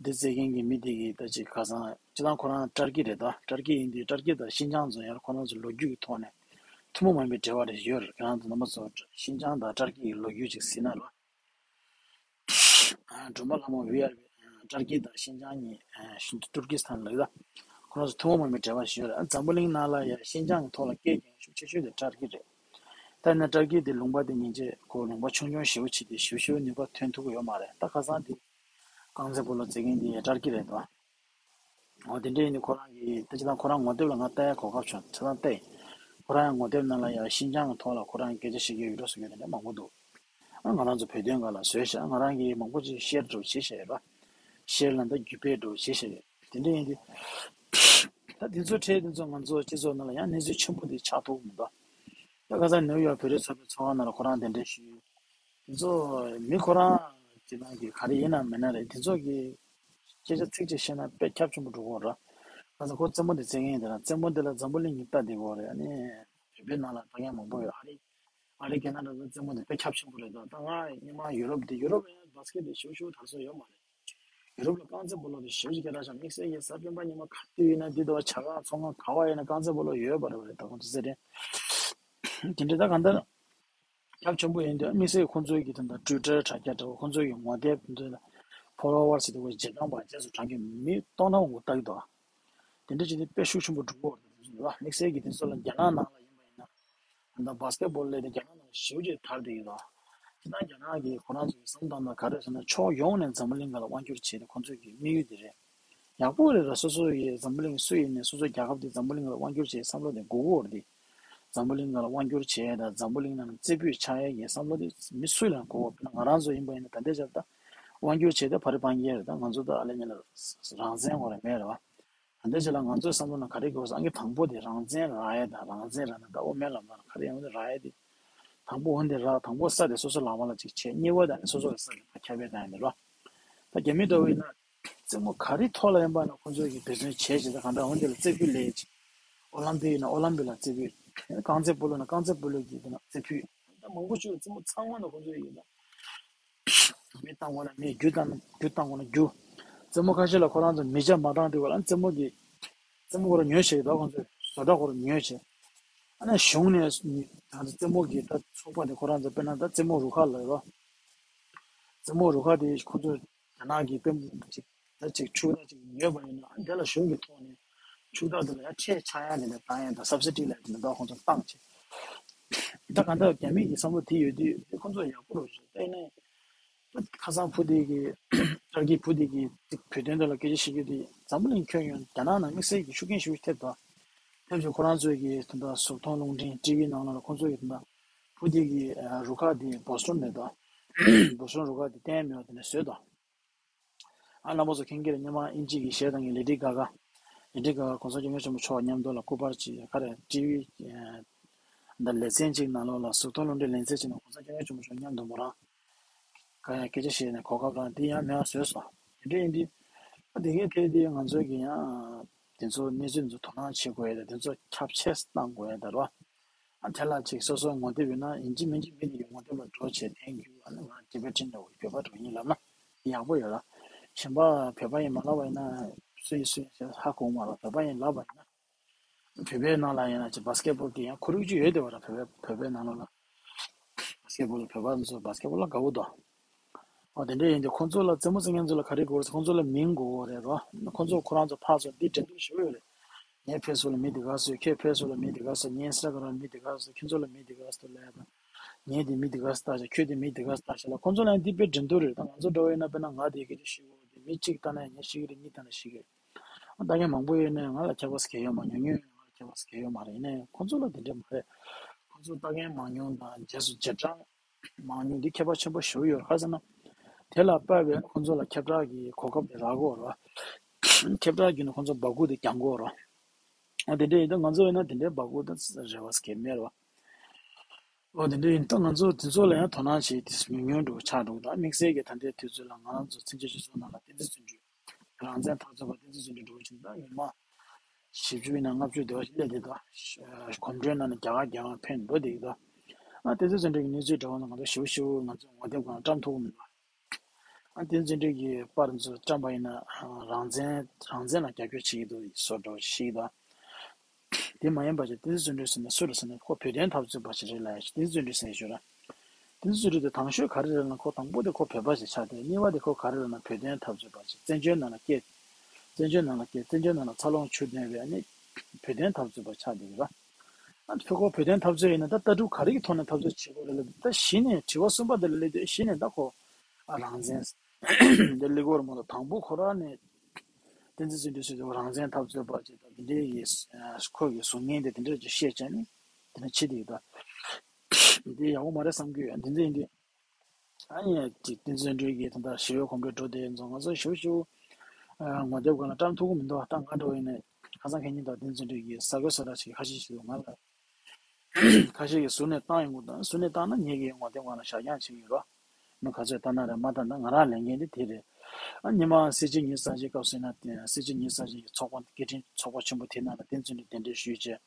འདི་རྩེད་མཁན་གྱི་མི་དེ་གིས་ད་ཅིག་ཁ་སང་། སྤྱིར་བཏང་ཁོ་རང་ཏར་ཀི་རེད་ད། ཏར་ཀི་ཡིན་དུས་ཏར་ཀི་དང་ཤིན་ཅང་ཚོ་ཡང་ཁོ་རང་ཚོ་ལོ་རྒྱུས་ཀྱི་ཐོག་ནས་ཐུན་མོང་མ་ཡིན་པའི་འབྲེལ་བ་རེ་ཡོད་རེད། ཁྱེད་རང་ཚོ་རྣམ་པ་ཚོ་ཤིན་ཅང་དང་ཏར་ཀི་ཡི་ལོ་རྒྱུས་ཅིག་གཟིགས་ན་རོ། ཨ། སྒྲོལ་མ་ལྷ་མོ་བི་ཨར་བི། ཨ། ཏར་ཀི་དང་ཤིན་ཅང་གཉིས། ཨ། ཤིན་ཏུར་ཀི་སི་ཐན་ལབ་ད། ཁོ་རང་ཚོ་ཐུན་མོང་མ་ཡིན་པའི་འབྲེལ་བ་ཞིག་ཡོད་རེད། ཨ། འཛམ་བུ་གླིང་ནང་ལ་ཡང་ཤིན་ཅང་གི་ཐོག་ལ་སྐད་རྒྱག་ཤུགས་ཆེ་ཤོས་དེ་ཏར་ཀི་རེད། ད་ཡིན་ན་ཏར་ཀི་དེ་ལུང་པ་དེ་མཉེན་ཆས་ཁོ་ལུང་པ་ཆུང་ཆུང་ཞེ་པོ་ཅིག་དེ་ཞེ་པོ་ཞེ་པོ་ནུས་པ་ཐོན་ཐུབ་ཀྱི་ཡོད་མ་རེད། ད་ཁ་སང་དེ་རྐང་རྩེད་སྤོ་ལོ་རྩེད་མཁན་དེ་ཡང་ཏར་ཀི་རེད་དོ། འོ། དེ་འདྲ་ཡིན་དུས་ཁོ་རང་གིས་ད་ཅི་ལྟར་ཁོ་རང་ངོ་དེབ་ལ་ང་ལྟ་ཡ་གོ་སྐབས་བྱུང་། ཆ་ཚང་བལྟས། ཁོ་རང་ཡང་ངོ་དེབ་ནང་ལ་ཡང་ཤིན་ཅང་གི་ཐོག་ལ་ཁོ་རང་སྐད་ཆ་བཤད་ཀྱི་ཡོད་འགྲོ་ཟེར་གྱི་དེ་འདྲ་མང་པོ་འདུག་ཨ། ང་རང་ཚོ་བོད་དོན་སྒང་ལ་བཟོས་ཤག་ང་རང་གིས་མང་པོ་ཅིག་ཤེར་འདྲ་བོ་བྱས་བཞག་ཡོད་ར། ཤེར་ལབ་ན་ད་བརྒྱུད་སྤེལ་འདྲ་བོ་བྱས་བཞག་ཡོད། དེ་འདྲ་ཡིན་དུས། ད་དེ་ཚོ་ཁྲལ་དེ་ཚོ་ང་ཚོ་སྤྱི་ཚོགས་ནང་ལ་ཡང་གནས་ཚུལ་ཆེན་པོ་དེ་ཆགས་ཐུབ་མི་འདུག་ད་ཁ་སང་ནིའུ་ཡོག་བོད་རིགས་ཚོགས་པའི་ཚོགས་ཁང་ནང་ལ་ཁོ་རང་གདན་འདྲེན་ཞུས། དེ་ཚོ་མི་ཁོ་རང་སྤྱིར་བཏང་གི་ག་རེ་ཡིན་ན་མིན་ན་རེད། དེ་ཚོ་གི་སྐད་ཆ་ཚིག་གཅིག་བཤད་ན་དཔེ་ཁྱབ་ཆེན་པོ་འགྲོ་གི་ཡོད་རེད། ཁ་སང་ཁོ་རྩེད་མོ་དེ་རྩེད་མཁན་དེ་རང་རྩེད་མོ་དེ་ལ་འཛམ་བུ་གླིང་གིས་ལྟ་བསྡད་ཀྱི་ཡོད་རེད། ཨ་ནི་བོད་པའི་ནང་ལ་ལྟ་མཁན་མང་པོ་ཡོད། ཨ་རི། ཨ་རི་ཁེ་ན་ཌ་ལ་རྩེད་མོ་དེ་དཔེ་ཁྱབ་ཆེན་པོ་རེད། ད་ད་ང་སྔོན་མ་ཡུ་རོབ་དེ། ཡུ་རོབ་ལ་ཡང་བཱ་སི་ཀེ་ཊི་དེ་ཞེ་པོ་ཞེ་པོ་དར་སྲོལ་ཡོད་མ་རེད། ཡུ་རོབ་ལ་རྐང་རྩེད་སྤོ་ལོ་དེ་ཞེ་པོ་ཅིག་སྐད་གྲགས་ཆེ། དམིགས་བསལ་གྱི་གཟའ་སྤེན་པ་ཉི་མ་ག་དུས་ཡིན་ན། འདི་དུས་བྱ་དགའ་ཚོང་ཁང་ག་པར་ཡིན་ན་རྐང་རྩེད་སྤོ་ལོ་ཡོད་པ་རེད་པ་རེད། ད་ཁོང་ཚོ་རྩེད་འགྲན་དེ་འདྲ། ད་གང་ལྟར་ཁྱབ་ཆེན་པོ་ཡིན་དུས། དམིགས་བསལ་ཁོང་ཚོའི་གི་ད་ལྟ་ཊུའི་ཊར་དྲ་རྒྱ་འདྲ་བོ། ཁོང་ཚོའི་གི་ངོ་དེབ་འདི་ལ་ཕོ་ལོ་ཝར་སི་དེ་བརྗེ་སྟོང་བར་རྗེས་སུ་འབྲང་གི་མི་སྟོང་ཕྲག་མང་པོ་ལྟ་གི་འདུག་དེ་འདྲ་བྱས་ཏེ་དཔེ་ཤུགས་ཆེན་པོ་འགྲོ་གི་ཡོད་རེད། དེ་ཚོ་ལ་དམིགས་བསལ་གྱི་དེ་ཚོ་ལ་རྒྱ་ནག་ནང་ལ་ཡིན་པ་ཡིན་ན། ད་ལྟ་བཱ་སི་ཀེ་ཊི་བོལ་ལབ་དེ་རྒྱ་ནག་ནང་ལ་ཞེ་པོ་ཅིག་དར་བསྡད་ཀྱི་འདུག་དེ་ན་རྒྱ་ནག་གིས་ཁོ་རང་ཚོ་གི་བསམ་བློ་བཏང་ན་ག་རེ་ཟེར་ན། ཕྱོགས་ཡོངས་ནས་འཛམ་བུ་གླིང་སྒང་ལ་དབང་བསྒྱུར་བྱེད་དེ་ཁོང་ཚོའི་གི་དམིགས་ཡུལ་དེ་རེད། ཡག་པོ་རེད་ལ། སོ་སོ་ཡི་འཛམ་བུ་གླིང་སུ་ཡིན་ནའི་སོ་སོའི་རྒྱལ་ཁབ་དེ་འཛམ་བུ་གླིང་ལ་དབང་བསྒྱུར་བྱེད་བསམ་བློ་དེ་དགོས་ཀྱི་ཡོད་རེད་དེ། འཛམ་བུ་གླིང་ལ་དབང་བསྒྱུར་བྱེད་དང་། འཛམ་བུ་གླིང་ནང་ལ་རྩེ་ཕུད་ཆགས་ཡས་ཀྱི་བསམ་བློ་དེ་མི་སུ་ལ་དགོས། དཔེར་ན་ང་རང་ཚོ་ཡིན་པ་ཡིན་ན། ད་ལྟའི་ཆར་ད་དབང་བསྒྱུར་བྱས་ཏེ་ཕ་རི་སྤང་གི་རེད། ད་ང་ཚོ་ད་ཨ་ལེ་ཉེ་ལ་རང་བཙན་ཁོ་རང་མེད་རེད་བ། ད་ལྟའི་ཆར་ལ་ང་ཚོའི་བསམ་བློ་ནང་ག་རེ་དགོས་ཟེར་ན། ཨང་ཀི་དང་པོ་དེ་རང་བཙན་རག་ཡས་དང་། རང་བཙན་རག་ན་ད་འོ་མའི་ལམ་ཁ་ལ་ག་རེ་ཡོང་དེ་རག་ཡས་དེ། དང་པོ་འོ་འདི་རག་དང་པོ་ས་དེ་སོ་སོ་ལག་པ་ལ་ཅིག་བྱས། གཉིས་པ་དེ་ནི་སོ་སོ་གི་ས་དེ་ཕར་ཁྱབ་སྤེལ་བཏང་ཡས་དེ་རེད་བ། ད་རྒྱ་མི་འདྲ་བོ་ཡིན་ན། རྩེད་མོ་ག་རེ་ཐོག་ལ་ཡིན་པ་ན་ཁོང་ཚོས་ཀྱི་འབད་བརྩོན་བྱས་བྱས། ད་གང་ལྟར་འོ་འདི་ལ་རྩེ་ཕུད་ལས་ཀྱི། ཨོ་ལམ་པིག་ཡིན་ན་ཨོ་ལམ་པིག་ལ་རྩེ་ཕུད། རྐང་རྩེད་སྤོ་ལོ་ན་རྐང་རྩེད་སྤོ་ལོ་གི་དེ་ན་རྩེ་ཕུད། ད་མང་པོ་ཞིག་རྩེད་མོ་ཚང་མ་ན་ཁོང་ཚོས་ཡིན་ན། མི་བཏང་དགོས་ན་མི། རྒྱུ་བཏང་། རྒྱུ་བཏང་དགོས་ན་རྒྱུ། རྩེད་མོ་ཁ་ཤས་ལ་ཁོ་རང་ཚོ་མི་ཆ་མ་བཏང་དུས་སྒང་ལ་རྩེད་མོ་གི། རྩེད་མོ་ཁོ་རང་ཉོས་བྱས། ད་ཁོང་ཚོས་བཟོ་གྲྭ་ཁོ་རང་ཉོས་བྱས། ཨ་ནི་གཞུང་ནས་ད་རྩེད་མོ་གི་ད་ཚོགས་པ་དེ་ཁོ་རང་ཚོ། དཔེར་ན་ད་རྩེད་མོ་རུ་ཁག་ལ་རོ། རྩེད་མོ་རུ་ཁག་དེ་ཁོ་ཚོ་རྒྱ་ནག་གི་དཔོན་པོ་ཅིག་ད་ཅིག་ཕྱུག་པོ་ཅིག་ཡོད་པ་ཡིན་ན། ཨ་ནི་དེ་ལ་གཞུང་གི་ཐོག་ནས་ཕྱུག་པོ་དེ་ལ་ཡང་ཁྲལ་ཆག་ཡ་དེ་ལ་བཏང་ཡ་དང་། སབ་སི་ཌི་ལབ་ཡ་དེ་ལ་ད་ཁོང་ཚོ་བཏང་བྱས། ད་གང་ལྟར་རྒྱ་མི་གི་བསམ་བློ་དེ་ཡོད་དུས་དེ་ཁོང་ཚོ་ཡག་པོ་རེད་ཟེར། ད་ཡིན་ནའི་ཁ་སང་བུ་དེ་གི། ཏར་ཀི་བུ་དེ་གི་བོད་དོན་ཐོག་ལ་སྐད་ཆ་བཤད་རྒྱུ་དེ། འཛམ་བུ་གླིང་ཁྱོན་ཡོངས་རྒྱ་ནག་ནང་དམིགས་བསལ་གྱི་ཤུགས་རྐྱེན་ཞེ་པོ་ཐེབས་དང་། ཐེབས་བྱས་ཁོ་རང་ཚོའི་གི་ད་ལྟ་གཟུགས་མཐོང་རླུང་འཕྲིན་ཊི་ཝི་ནང་ལ་ཁོང་ཚོའི་གི་ད་ལྟ་བུ་དེ་གི་རུ་ཁག་དེ་བོ་སི་ཊོན་རེད་དོ། བོ་སི་ཊོན་རུ་ཁག་དེ་གཏན་མེད་པ་དེ་ནས་བཟོས་དོ། ཨ། རྣམ་པ་ཚོ་མཁྱེན་གྱི་རེད། སྔོན་མ་དབྱིན་ཇི་གི་གཞས་བཏང་མཁན་ལེ་ཌི་གྷ་གྷ། ལེ་ཌི་གྷ་གྷ་༸གོང་ས་༸སྐྱབས་མགོན་ཆེན་པོ་མཆོག་མཉམ་དུ་ལ་སྐུ་པར་ཅིག་ག་རེ་ཊི་ཝི་ད་ལེ་ཚན་ཅིག་ནང་ལོགས་ལ། གཟུགས་མཐོང་རླུང་འཕྲིན་ལེ་ཚན་ཅིག་ནང་༸གོང་ས་༸སྐྱབས་མགོན་ཆེན་པོ་མཆོག་མཉམ་དུ་མོ་རང་ག་ཡང་སྐད་ཆ་བཤད་ནས་གོ་སྐབས་རག་དེ་ཡང་མེད་པ་བཟོས་སོང་། དེ་འདྲ་ཡིན་དུས། ཨ། དེ་གའི་ཐད་དེ་ང་ཚོས་ཀྱི་ཡང་དེ་ཚོ་གནས་ཚུལ་དེ་ཚོ་དོ་སྣང་བྱེད་དགོས་ཡ་དང་། དེ་ཚོ་ཁྱབ་ཆེ་བཏང་དགོས་ཡ་དང་རོ། ཨ། དེ་ལ་ཅིག་སོ་སོའི་ངོ་དེབ་ཡོད་ན། ཡིན་གཅིག་མིན་གཅིག་མི་དེ་གི་ངོ་དེབ་ལ་འགྲོ་བྱས། ཐེངས་རྒྱུ། ཨ་ནི་ང་ཊི་བེ་ཊན་འདྲ་བོ་བོད་པ་འདྲ་བོ་ཡིན་ལབ་ན་ཡག་པོ་ཡོད་ལ། གཞན་པ་བོད་པ་ཡིན་མ་ལབ་པ་ཡིན་ན། སུ་ཡིན་སུ་ཡིན་ཟེར་ཧ་གོ་མ་རེད། བོད་པ་ཡིན་ལབ་པ་ཡིན་ན། བོད་པའི་ནང་ལ་ཡིན་ན་ཅིག་བཱ་སི་ཀེ་ཊི་བོལ་གི་ཡང་ཁོར་ཡུག་ཅིག་ཡོད་དེ་བ་ར། བོད་པའི། བོད་པའི་ནང་ལོགས་ལ་བཱ་སི་ཀེ་ཊི་བོལ། བོད་པ་ཚོ་བཱ་སི་ཀེ་ཊི་བོལ་ལ་དགའ་བོ་འདུག་འོ། དེ་འདྲ་ཡིན་དུས་ཁོང་ཚོ་ལ། རྩེད་མོ་རྩེ་མཁན་ཚོ་ལ་ག་རེ་དགོས་རེད་ཟེར། ཁོང་ཚོ་ལ་མིང་དགོས་རེད་རོ། ཁོང་ཚོ་ཁོ་རང་ཚོ་ཕར་ཚུར་འདི་འགྲན་བསྡུར་ཞེ་པོ་ཡོད་རེད། ངའི་ཕེ་སི་བུག་ལ་མི་དེ་ག་ཚོད། ཁྱོད་ཕེ་སི་བུག་ལ་མི་དེ་ག་ཚོད། ངའི་ཨིན་སི་ཊ་གྷ་རམ་མི་དེ་ག་ཚོད། ཁྱོད་ཚོ་ལ་མི་དེ་ག་ཚོད་ལབ་ཡ་དང་། ངས་དེ་མི་དེ་ག་ཚོད་ལྟ་ཤག་ཁྱོད་དེ་མི་དེ་ག་ཚོད་ལྟ་ཤག་ལབ། ཁོང་ཚོ་ལ་ཡང་འདི་དཔེ་འགྲན་བསྡུར་རེད། ད་ང་ཚོ་འདྲ་བོ་ཡིན་ན་དཔེར་ན་ང་དེ་སྐད་ཆ་ཤེས་ཀྱི་ཡོད་རེད། མི་གཅིག་ལྟ་ན་ཡང་ངས་ཤེས་ཀྱི་རེད། གཉིས་ལྟ་ན་ཤེས་ཀྱི་རེད། ཨ། ལྟ་མཁན་མང་པོ་ཡོད་ནའི་ང་ལ་ཁྱད་པར་གང་ཡང་ཡོད་མ་རེད། ཉུང་ཉུང་ཡོད་ན་ང་ལ་ཁྱད་པར་གང་ཡང་ཡོད་མ་རེད། ཡིན་ནའི་ཁོང་ཚོ་ལ་དེ་འདྲ་མ་རེད། ཁོང་ཚོ་ལྟ་མཁན་མང་ཉུང་དང་རྗེས་སུ་རྗེས་འབྲང་མང་ཉུང་འདི་ཁྱད་པར་ཆེན་པོ་ཞེ་པོ་ཡོད་རེད། ག་རེ་ཟེར་ན། དེ་ལ་དཔག་པའི་ཁོང་ཚོ་ལ་ཁྱབ་བསྒྲགས་ཀྱི་གོ་སྐབས་དེ་རག་གི་ཡོད་རེད། ཁྱབ་བསྒྲགས་བརྒྱུད་ནས་ཁོང་ཚོ་སྦ་ཁུག་དེ་བརྒྱབ་ཀྱི་ཡོད་རེད། ཨ། དེ་འདྲ་ཡིན་ད་ང་ཚོ་ཡིན་ན་དེ་འདྲའི་སྦ་ཁུག་དང་རེ་བ་གང་ཡང་མེད་རེད་པ། ཨོ། དེ་འདྲ་ཡིན་ད་ང་ཚོ་དེ་ཚོ་ལ་ཡང་དོ་སྣང་བྱེད་དེ་ཉུང་ཉུང་འགྲོ་ཆགས་འགྲོ་གི་འདུག་དམིགས་བསལ་གྱི་ད་ལྟའི་དུས་ཚོད་ལ་ང་རང་ཚོ་བཙན་བྱོལ་སྤྱི་ཚོགས་ནང་ལ་བསྟན་འཛིན་བརྩོན་འགྲུས། རང་བཙན་འཐབ་རྩོད་པ་བསྟན་འཛིན་བརྩོན་འགྲུས་འགྲོ་བཞིན་ད་ཉི་མ་བཞི་བཅུ་ཡིན་ན་ལྔ་བཅུ་དེ་བ་ཞིག་སླེབས་བསྡད་འདུག་གོམ་བགྲོད་ནང་ནས་རྒྱ་གར་རྒྱལ་ཡོངས་ཕེབས་འགྲོ་བསྡད་ཀྱི་འདུག་ཨ། བསྟན་འཛིན་བརྩོན་འགྲུས་ཀྱི་གནས་ཚུལ་འདྲ་བོ་ནི་ང་ཚོ་ཞེ་པོ་ཞེ་པོ་ང་ཚོ་ངོ་དེབ་སྒང་བཀྲམ་ཐུབ་ཀྱི་མི་འདུག་ཨ། བསྟན་འཛིན་བརྩོན་འགྲུས་ཀྱི་པར་ཚོ་བཀྲམ་པ་ཡིན་ན། ཨ། རང་བཙན་རང་བཙན་ལ་རྒྱབ་སྐྱོར་བྱེད་ཀྱི་འདུག་བཟོ་འདྲ་བོ་ཞིག་དང་། དེ་མ་ཡིན་པ་ཅིག་བསྟན་འཛིན་བརྩོན་འགྲུས་ཟེར་ན་སུ་རེད་ཟེར་ན་ཁོ་བོད་དོན་འཐབ་རྩོད་པ་ཞིག་རེད་ལབ་ཡ་ཞིག་བསྟན་འཛིན་བརྩོན་འགྲུས་ཟེར་ཞུ་ར། བསྟན་འཛིན་བརྩོན་འགྲུས་དེ་དང་ཤོས་ག་རེ་རེད་ལབ་ན་ཁོ་དང་པོ་དེ་ཁོ་བོད་པ་ཞིག་ཆགས་ཏེ། གཉིས་པ་དེ་ཁོ་ག་རེ་རེད་ལབ་ན་བོད་དོན་འཐབ་རྩོད་པ་ཞིག་བཙན་བྱོལ་ནང་ལ་སྐྱེས། བཙན་བྱོལ་ནང་ལ་སྐྱེས། བཙན་བྱོལ་ནང་ལ་འཚར་ལོངས་ཕྱུག་བསྡད་པའི་ཨ་ནི་བོད་དོན་འཐབ་རྩོད་པ་ཆགས་བསྡད་ཡོད་ར། ཨ། ཁོ་བོད་དོན་འཐབ་རྩོད་ཡིན་ན་ད་ལྟ་གྲུབ་ག་རེ་གི་ཐོག་ནས་འཐབ་རྩོད་བྱེད་དགོས་རེད་ལབ་དུས། ད་གཞི་ནས་དྲི་བ་གསུམ་པ་དེ་ལ་སླེབས་དུས་གཞི་ནས་ད་ཁོ། ཨ། རང་བཙན་དེ་སླེབས་ཀྱི་ཡོད་རེད་མ་གཏོགས། དང་པོ་ཁོ་རང་ནས་བསྟན་འཛིན་བརྩོན་འགྲུས་ཟེར་དུས་རང་བཙན་འཐབ་རྩོད་པ་ཅིག་དང་དེ་འདྲའི་གི། ཨ། ཁོ་གི་གཟུགས་བརྙན་དེ་དེ་འདྲ་ཅིག་བཤད་བྱས་ནས་དེ་འདྲ་བྱེད་བསྡད་ཡོད་ད། འདི་ཡག་པོ་མ་རེད་བསམ་གྱི་ཡོད། འདི་འདྲ་ཡིན་དུས། ཨ་ནི་ཅིག་བསྟན་འཛིན་བརྩོན་འགྲུས་ཀྱིས་ད་ལྟ་ཞི་བའི་གོམ་བགྲོད་འགྲོ་བསྡད་ཡོད་ཙང་ང་ཚོ་ཞེ་པོ་ཞེ་པོ། ཨ། ངོ་དེབ་སྒང་ལ་བཀྲམ་ཐུབ་ཀྱི་མི་འདུག་ད་ང་འདྲ་བོ་ཡིན་ནའི་ཁ་སང་ཁ་ཉིན་དང་བསྟན་འཛིན་བརྩོན་འགྲུས་ཀྱིས་གསར་འགོད་གསལ་བསྒྲགས་ཅིག་ཁ་ཤས་ཤིག་འདུག་ང་ལ་ཁ་ཤས་ཀྱིས་ཟུར་ནས་བཏང་ཡོང་གི་འདུག་ཟུར་ནས་བཏང་ན་ངེད་ཀྱི་ངོ་དེབ་སྒང་ལ་བཞག་རྐྱང་བྱེད་ཀྱི་ཡོད་རེད། མི་ག་ཚོད་བཏང་ན་རེད། མ་བཏང་ན། ང་རང་ལས་འགན་དེ་དེ་རེད། ཨ། ཉི་མ་སྲིད་སྤྱི་ཉི་ཤུ་རྩ་གཅིག་སྐབས་སུ་ཡིན་ན་དེ་སྲིད་སྤྱི་ཉི་ཤུ་རྩ་གཅིག་གི་ཚོགས་པ། སྐད་འཕྲིན་ཚོགས་པ་ཆེན་པོ་དེ་ནང་ལ་བསྟན་འཛིན་བརྩོན་འགྲུས་གདན་འདྲེན་ཞུས་བྱས།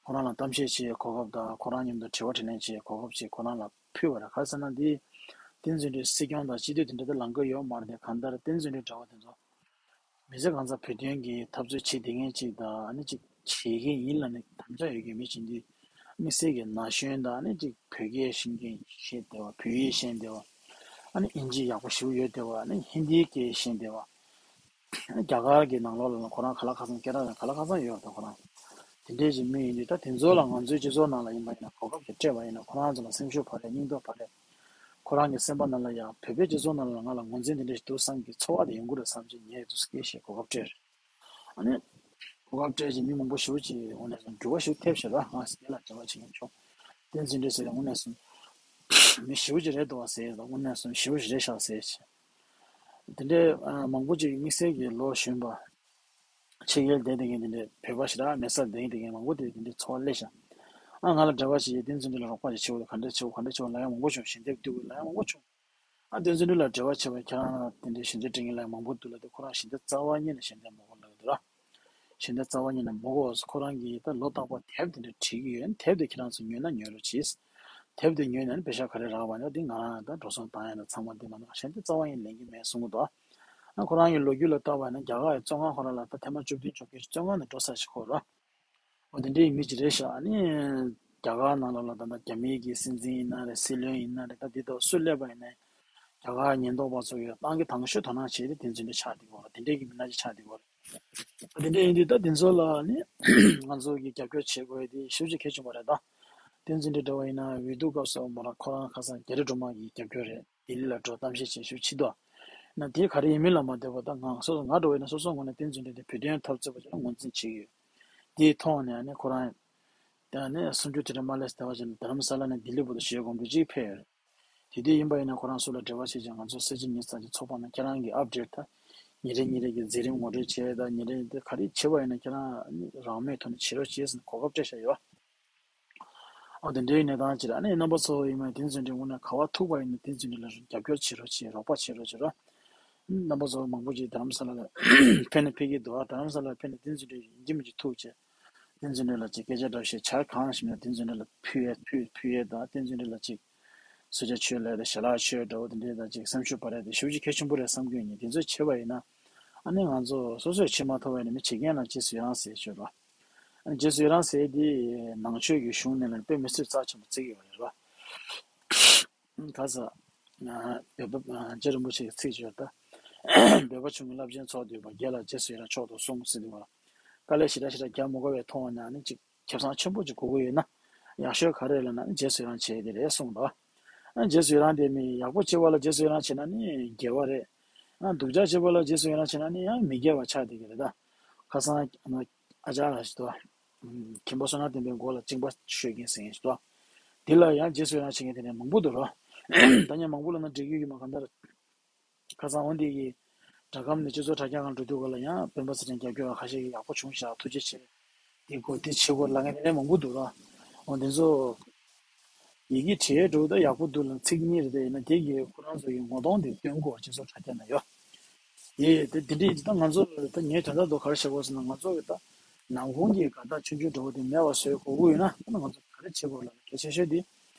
ཁོ་རང་ལ་གཏམ་བཤད་བྱེད་གོ་སྐབས་དང་། ཁོ་རང་མཉམ་དུ་དྲི་བ་དྲིས་ལན་བྱེད་གོ་སྐབས་ཅིག་ཁོ་རང་ལ་ཕུལ་བ་རེད། ག་རེ་ཟེར་ན་འདི་བསྟན་འཛིན་བརྩོན་འགྲུས་སྲིད་སྐྱོང་དང་སྤྱི་འཐུས་དེ་འདྲ་དེ་ལངས་ཀྱི་ཡོད་མ་རེད་དེ། གང་ལྟར་བསྟན་འཛིན་བརྩོན་འགྲུས་འདྲ་བོ་དེ་ཚོ་མི་ཚེ་གང་ཚང་བོད་དོན་གྱི་འཐབ་རྩོད་བྱེད་བསྡད་མཁན་ཅིག་དང་། ཨ་ནི་ཅིག་བྱེད་ཀྱི་ཡིན་ལབ་ནས་དམ་བཅའ་ཡོད་མཁན་མི་ཅིག་འདི། དམིགས་བསལ་གྱི་ན་གཞོན་དང་། ཨ་ནི་ཅིག་བོད་སྐད་ཤེས་མཁན་ཤེས་བསྡད་པ། བོད་ཡིག་ཤེས་བསྡད་པ། ཨ་ནི་ཨིན་ཇི་ཡག་པོ་ཞེ་པོ་ཡོད་བསྡད་པ། ཨ་ནི་ཧིན་དིའི་སྐད་ཤེས་བསྡད་པ། རྒྱ་གར་གྱི་ནང་ལོགས་ལ་ཁོ་རང་ག་ལ་ག་ཚང་། སྐད་གྲགས་ཀྱང་ག་ལ་ག་ཚང་ཡོད་རེད། ད་ཁོ་རང་དེ་འདྲའི་ཅིག་མི་ཡིན་དུས། ད་དེ་ཚོ་ལ་ང་ཚོའི་སྤྱི་ཚོགས་ནང་ལ་ཡིན་པ་ཡིན་ན། གོ་སྐབས་ཅིག་སྤྲད་པ་ཡིན་ན། ཁོ་རང་ཚོ་ལ་སེམས་ཤུགས་འཕར་ཡ། སྙིང་སྟོབས་འཕར་ཡ། ཁོ་རང་གི་སེམས་པ་ནང་ལ་ཡང་བོད་པའི་སྤྱི་ཚོགས་ནང་ལ་ང་ལ་ངོས་འཛིན་དེ་འདྲ་ཞིག་འདུག་བསམ་གྱི་ཚོར་བ་དེ་ཡོང་གི་རེད་བསམ་བྱས། ངས་དུས་སྐད་བཤད། གོ་སྐབས་སྤྲད་རེད། ཨ་ནི་གོ་སྐབས་སྤྲད་བྱས་མི་མང་པོ་ཞེ་པོ་ཅིག་དངོས་གནས་སོང་འགྱུར་བ་ཞིག་ཐེབས་བྱས་ར། ང་སྐད་ལ་འབྲེལ་བ་བྱེད་མཁན་ཆོག་བསྟན་འཛིན་བརྩོན་འགྲུས་ཟེར་ཡ་དངོས་གནས་སོང་མི་ཞེ་པོ་ཅིག་རེད་འདུག་བ་ཟེར། དངོས་གནས་སོང་ཞེ་པོ་ཞིག་རེད་ཤག་ཟེར་བྱས། དེ་འདྲའི། ཨ། མང་པོ་ཅིག་དམིགས་བསལ་གྱི་ལོ་གཞོན་པ། ཕྱི་རྒྱལ་བསྡད་བསྡད་མཁན་དེ་འདྲའི། བོད་པ་ཞེ་དྲག་མེད་སར་བསྡད་བསྡད་མཁན་མང་པོ་དེ་དེ་འདྲའི་ཚོར་བ་སླེབས་ཤག་ཨ། ང་ལ་འབྲེལ་བ་བྱེད། བསྟན་འཛིན་བརྩོན་འགྲུས་ལ་རོགས་པ་ཞིག་བྱེད་དགོས། ག་འདྲ་བྱེད་དགོས། ག་འདྲ་བྱེད་དགོས་ལབ་ཡ་མང་པོ་བྱུང་། ཞལ་འདེབས་སྟེར་དགོས་ལབ་ཡ་མང་པོ་བྱུང་། ཨ། བསྟན་འཛིན་བརྩོན་འགྲུས་ལ་འབྲེལ་བ་བྱེད་པ་ཁྱེད་རང་དེ་འདྲའི་ཞལ་འདེབས་སྤྲད་མཁན་ལབ་ཡ་མང་པོ་འདུག་ལབ་དུས། ཁོ་རང་ཞལ་འདེབས་རྩ་བ་ཉིད་ནས་ཞལ་འདེབས་མ་དགོས་ལབ་འདུག་ར། ཞལ་འདེབས་རྩ་བ་ཉིད་ནས་མ་དགོས། ཁོ་རང་གིས་ད་ལོ་རྟག་པར་དེབ་དེ་འདྲ་བྲིས་ཀྱི་ཡོད། དེབ་དེ་ཁྱེད་རང་ཚོ་ཉོས་ན་ཉོས་རོགས་གྱིས། དེབ་དེ་ཉོས་ནས་ནི་པེ་ཤག་ག་རེ་རག་པ་ནི་འདི་ང་རང་ད་འགྲོ་སོང་བཏང་ཡ་ན་ཚང་མ་འདི་མ་གཏོགས་གཞན་དེ་རྩ་བ་ཡིན་ལེན་གྱི་མེད་གསུང་གི་འདུག་ཨ། ཁོ་རང་གི་ལོ་རྒྱུས་ལ་བལྟས་པ་ཡིན་ན་རྒྱ་གར་ཡི་བཙོན་ཁང་ཁོ་རང་ལ་ད་ཐེངས་མ་བཅུ་བདུན་བཅོ་བརྒྱད་བཙོན་ཁང་ནས་འགྲོ་ས་ཞིག་ཁོ་ར། འོ་དེ་འདྲའི་མི་ཅིག་རེད་ཤག་ཨ་ནི་རྒྱ་གར་ནང་ལོགས་ལ་ད་ལྟ་རྒྱ་མིའི་གི་སྲིད་འཛིན་ཡིན་ན་རེད། སྲིད་བློན་ཡིན་ན་རེད། ད་འདི་ལྟ་བུ་སུ་སླེབས་པ་ཡིན་ན་རྒྱ་གར་ཉེན་རྟོག་པ་ཚོ་གིས་ཏང་གི་དང་ཤོས་དོ་སྣང་བྱེད་དེ་བསྟན་འཛིན་བརྩོན་འགྲུས་ཆགས་བསྡད་ཀྱི་ཡོད་རེད། དེ་འདྲའི་གི་མི་སྣ་ཅིག་ཆགས་བསྡད་ཀྱི་ཡོད་རེད། དེ་འདྲ་ཡིན་དུས་ད་དེ་ཚོ་ལ་ནི་ང་ཚོ་གིས་རྒྱབ་སྐྱོར་བྱེད་དགོས་དེ་ཞེ་པོ་ཅིག་གལ་ཆེན་པོ་རེད་ད། བསྟན་འཛིན་བརྩོན་འགྲུས་འདྲ་བོ་ཡིན་ན་འོས་བསྡུ་སྐབས་སུ་མོ་རང་ཁོ་རང་ཁ་སང་རྒྱ་རི་སྒྲོལ་མ་གི་རྒྱབ་སྐྱོར་རེད། ལྡི་ལི་ལ་འགྲོ་གཏམ་བཤད་བྱེད་ཞུ་ཕྱི་དོ། ན་དེ་ག་རེ་ཡིན་མིན་ལ་མ་ལྟོས་པར་ད་ང་སོ་སོ་ང་འདྲ་བོ་ཡིན་ན་སོ་སོ་ངོས་ནས་བསྟན་འཛིན་བརྩོན་འགྲུས་དེ་བོད་དོན་འཐབ་རྩོད་པ་ཅིག་ལ་ངོས་འཛིན་བྱེད་ཀྱི་ཡོད། དེའི་ཐོག་ནས་ཨ་ནི་ཁོ་རང་ད་ནི་གསུམ་བཅུ་དེ་འདྲ་མ་སླེབས་ཟེར་བ་ཅིག་ལ་རྡ་རམ་ས་ལ་ནས་ལྡི་ལི་བར་དུ་ཞི་བའི་གོམ་བགྲོད་ཅིག་ཕེབས་ཡོད་རེད། དེ་དུས་ཡིན་པ་ཡིན་ན་ཁོ་རང་ཚོ་ལ་འབྲེལ་བ་བྱས་ཀྱང་ང་ཚོ་སྲིད་སྤྱི་ཉི་ཤུ་རྩ་གཅིག་ཚོགས་པ་ནང་ཁྱེད་རང་གི་ཨབ་ཌེཊ་ད་ཉིན་རེ་ཉིན་རེ་གི་མཛད་རིམ་ངོ་སྤྲོད་བྱས་དང་། ཉིན་རེ་ཉིན་རེ་ག་རེ་བྱེད་པ་ཡིན་ན་ཁྱེད་རང་རང་མོས་ཐོག་ནས་བྱེད་རོགས་བྱས་ཟེར་ནས་གོ་སྐབས་སྤྲད་བཞག་ཡོད། ཨོ་དེ་འདྲའི་གནས་སྟངས་ཅིག་རེད། ཨ་ནི་རྣམ་པ་ཚོ་ཡིན་ན་བསྟན་འཛིན་བརྩོན་འགྲུས་དངོས་གནས་ག་པར་ཐུག་པ་ཡིན་ན་བསྟན་འཛིན་བརྩོན་འགྲུས་ལ་རྒྱབ་སྐྱོར་བྱེད་རོགས་བྱེད། རོགས་པ་བྱེད་རོགས་བྱེད་རོགས། རྣམ་པ་ཚོ་མང་པོ་ཅིག་རྡ་རམ་ས་ལ་ལ་ཕེབས་ནས་ཕེབས་ཀྱི་འདུག་ཨ། རྡ་རམ་ས་ལ་ཕེབས་ནས་བསྟན་འཛིན་བརྩོན་འགྲུས་ཡིན་གཅིག་མིན་གཅིག་ཐུག་བྱས། བསྟན་འཛིན་བརྩོན་འགྲུས་ལ་ཅིག་སྐད་ཆ་འདྲ་བཤད། ཆ་གང་ཞིག་ན་བསྟན་འཛིན་བརྩོན་འགྲུས་ལ་ཕུལ་ཡས་ཕུལ་ཕུལ་ཡས་དང་། བསྟན་འཛིན་བརྩོན་འགྲུས་ལ་ཅིག་གསོལ་ཇ་མཆོད་ལེ་དང་ཞལ་ལག་མཆོད་འདྲ་བོ་དེ་འདྲའི་དང་ཅིག་སེམས་ཤུགས་སྤར་ཡས་དེ་ཞེ་པོ་ཅིག་གལ་ཆེན་པོ་རེད་བསམ་གྱི་ཡོད། དེ་ཚོ་བྱས་པ་ཡིན་ན་ཨ་ནི་ང་ཚོ་སོ་སོས་བྱེད་མ་ཐུབ་པ་ཡིན་ན་མི་བྱེད་མཁན་ལ་རྗེས་སུ་ཡི་རང་ཟེར་ཞུ་རོགས། རྗེས་སུ་ཡི་རང་ཟེར་དེ་ནང་ཆོས་ཀྱི་གཞུང་ནས་ལ་དཔེ་མི་སྲིད་རྩ་ཆེན་པོ་བརྩི་གི་ཡོད་རེད་པ། ག་ས། བོད་པ་རྗེ་རིན་པོ་ཆེ་གི་ཚིག་ཅིག་ཡོད་ད། བོད་པ་ཆུང་གི་རླབས་ཆེན་ཚོགས་འདུས་པ། དགེ་ལ་རྗེས་སུ་ཡི་རང་མཆོག་ཏུ་གསུངས་ཟེར་དུས་པ། དཀའ་ལས་ཞེ་དྲག་ཞེ་དྲག་རྒྱག་མ་དགོས་པའི་ཐོག་ནས་ཨ་ནི་ཅིག་ཁེ་བཟང་ཆེན་པོ་ཅིག་དགོས་ཀྱི་ཡོད་ན། ཡག་ཤོས་ག་རེ་ལབ་ན་ཨ་ནི་རྗེས་སུ་ཡི་རང་བྱེད་ཡས་དེ་རེད་གསུངས་འདུག་ཨ་ནི་རྗེས་སུ་ཡི་རང་དེ་མི་ཡག་པོ་བྱེད་པ་ལ་རྗེས་སུ་ཡི་རང་བྱེད་ན་ནི་དགེ་བ་རེད། ཨ་སྡུག་ཅག་བྱེད་པ་ལ་རྗེས་སུ་ཡི་རང་བྱེད་ན་ནི་ཡང་མི་དགེ་བ་ཆགས་བསྡད་ཀྱི་རེད་ད། ཁ་སང་ཨ་ཅག་ཞིག་འདུག་མཁན་པོ་བསོད་ནམས་བསྟན་པའི་མགོ་ལ་གཅིན་པ་གཤོད་མཁན་ཟེར་མཁན་ཞིག་འདུག་དེ་ལ་ཡང་རྗེས་སུ་ཡི་རང་བྱེད་མཁན་དེ་ནས་མང་པོ་འདུག་རོ། ད་ངས་མང་པོ་ལབ་ན་འགྲིག་གི་ཡོད་མ་གང་ལྟར། ཁ་སང་འོ་འདི་གི་སྦྲག་སྒམ་ནས་སྤྱི་ཚོགས་དྲ་རྒྱ་སྒང་འགྲོ་དུས་སྐབས་ལ་ཡང་སྤེན་པ་ཚེ་བརྟན་རྒྱབ་སྐྱོར་བ་ཁ་ཤས་ཀྱིས་ཡག་པོ་བྱུང་ཤག་ཐུགས་རྗེ་ཆེ། འདི་དགོས་འདི་བྱེད་དགོས་ལབ་མཁན་དེ་འདྲ་མང་པོ་འདུག་ར། འོ་འདི་ཚོ་ཡི་གེ་བྲིས་འགྲོ་ད་ཡག་པོ་འདུག་ལ་ཚིག་གཉིས་རེ་བསྡད་ཡིན་ན་དེ་གི་ཁོ་རང་ཚོ་གི་ངོ་གདོང་དེ་སྟོན་དགོས་སྤྱི་ཚོགས་དྲ་རྒྱ་ན་ཡོད། ཡེ་དེ་དེ་འདྲའི་ད་ང་ཚོ་ད་ངའི་དོན་དག་དུ་ག་རེ་བྱེད་དགོས་ཟེར་ན་ང་ཚོ་གི་ད་ནང་ཁོངས་ཀྱི་དགའ་རྟགས་ཆུང་ཆུང་འདྲ་བོ་དེ་མེད་པ་བཟོ་དགོས་ཀྱི་ཡོད་ན་ད་ང་ཚོ་ག་རེ་བྱེད་དགོས་ལབ་ན་གལ་ཆེ་ཤོས་དེ།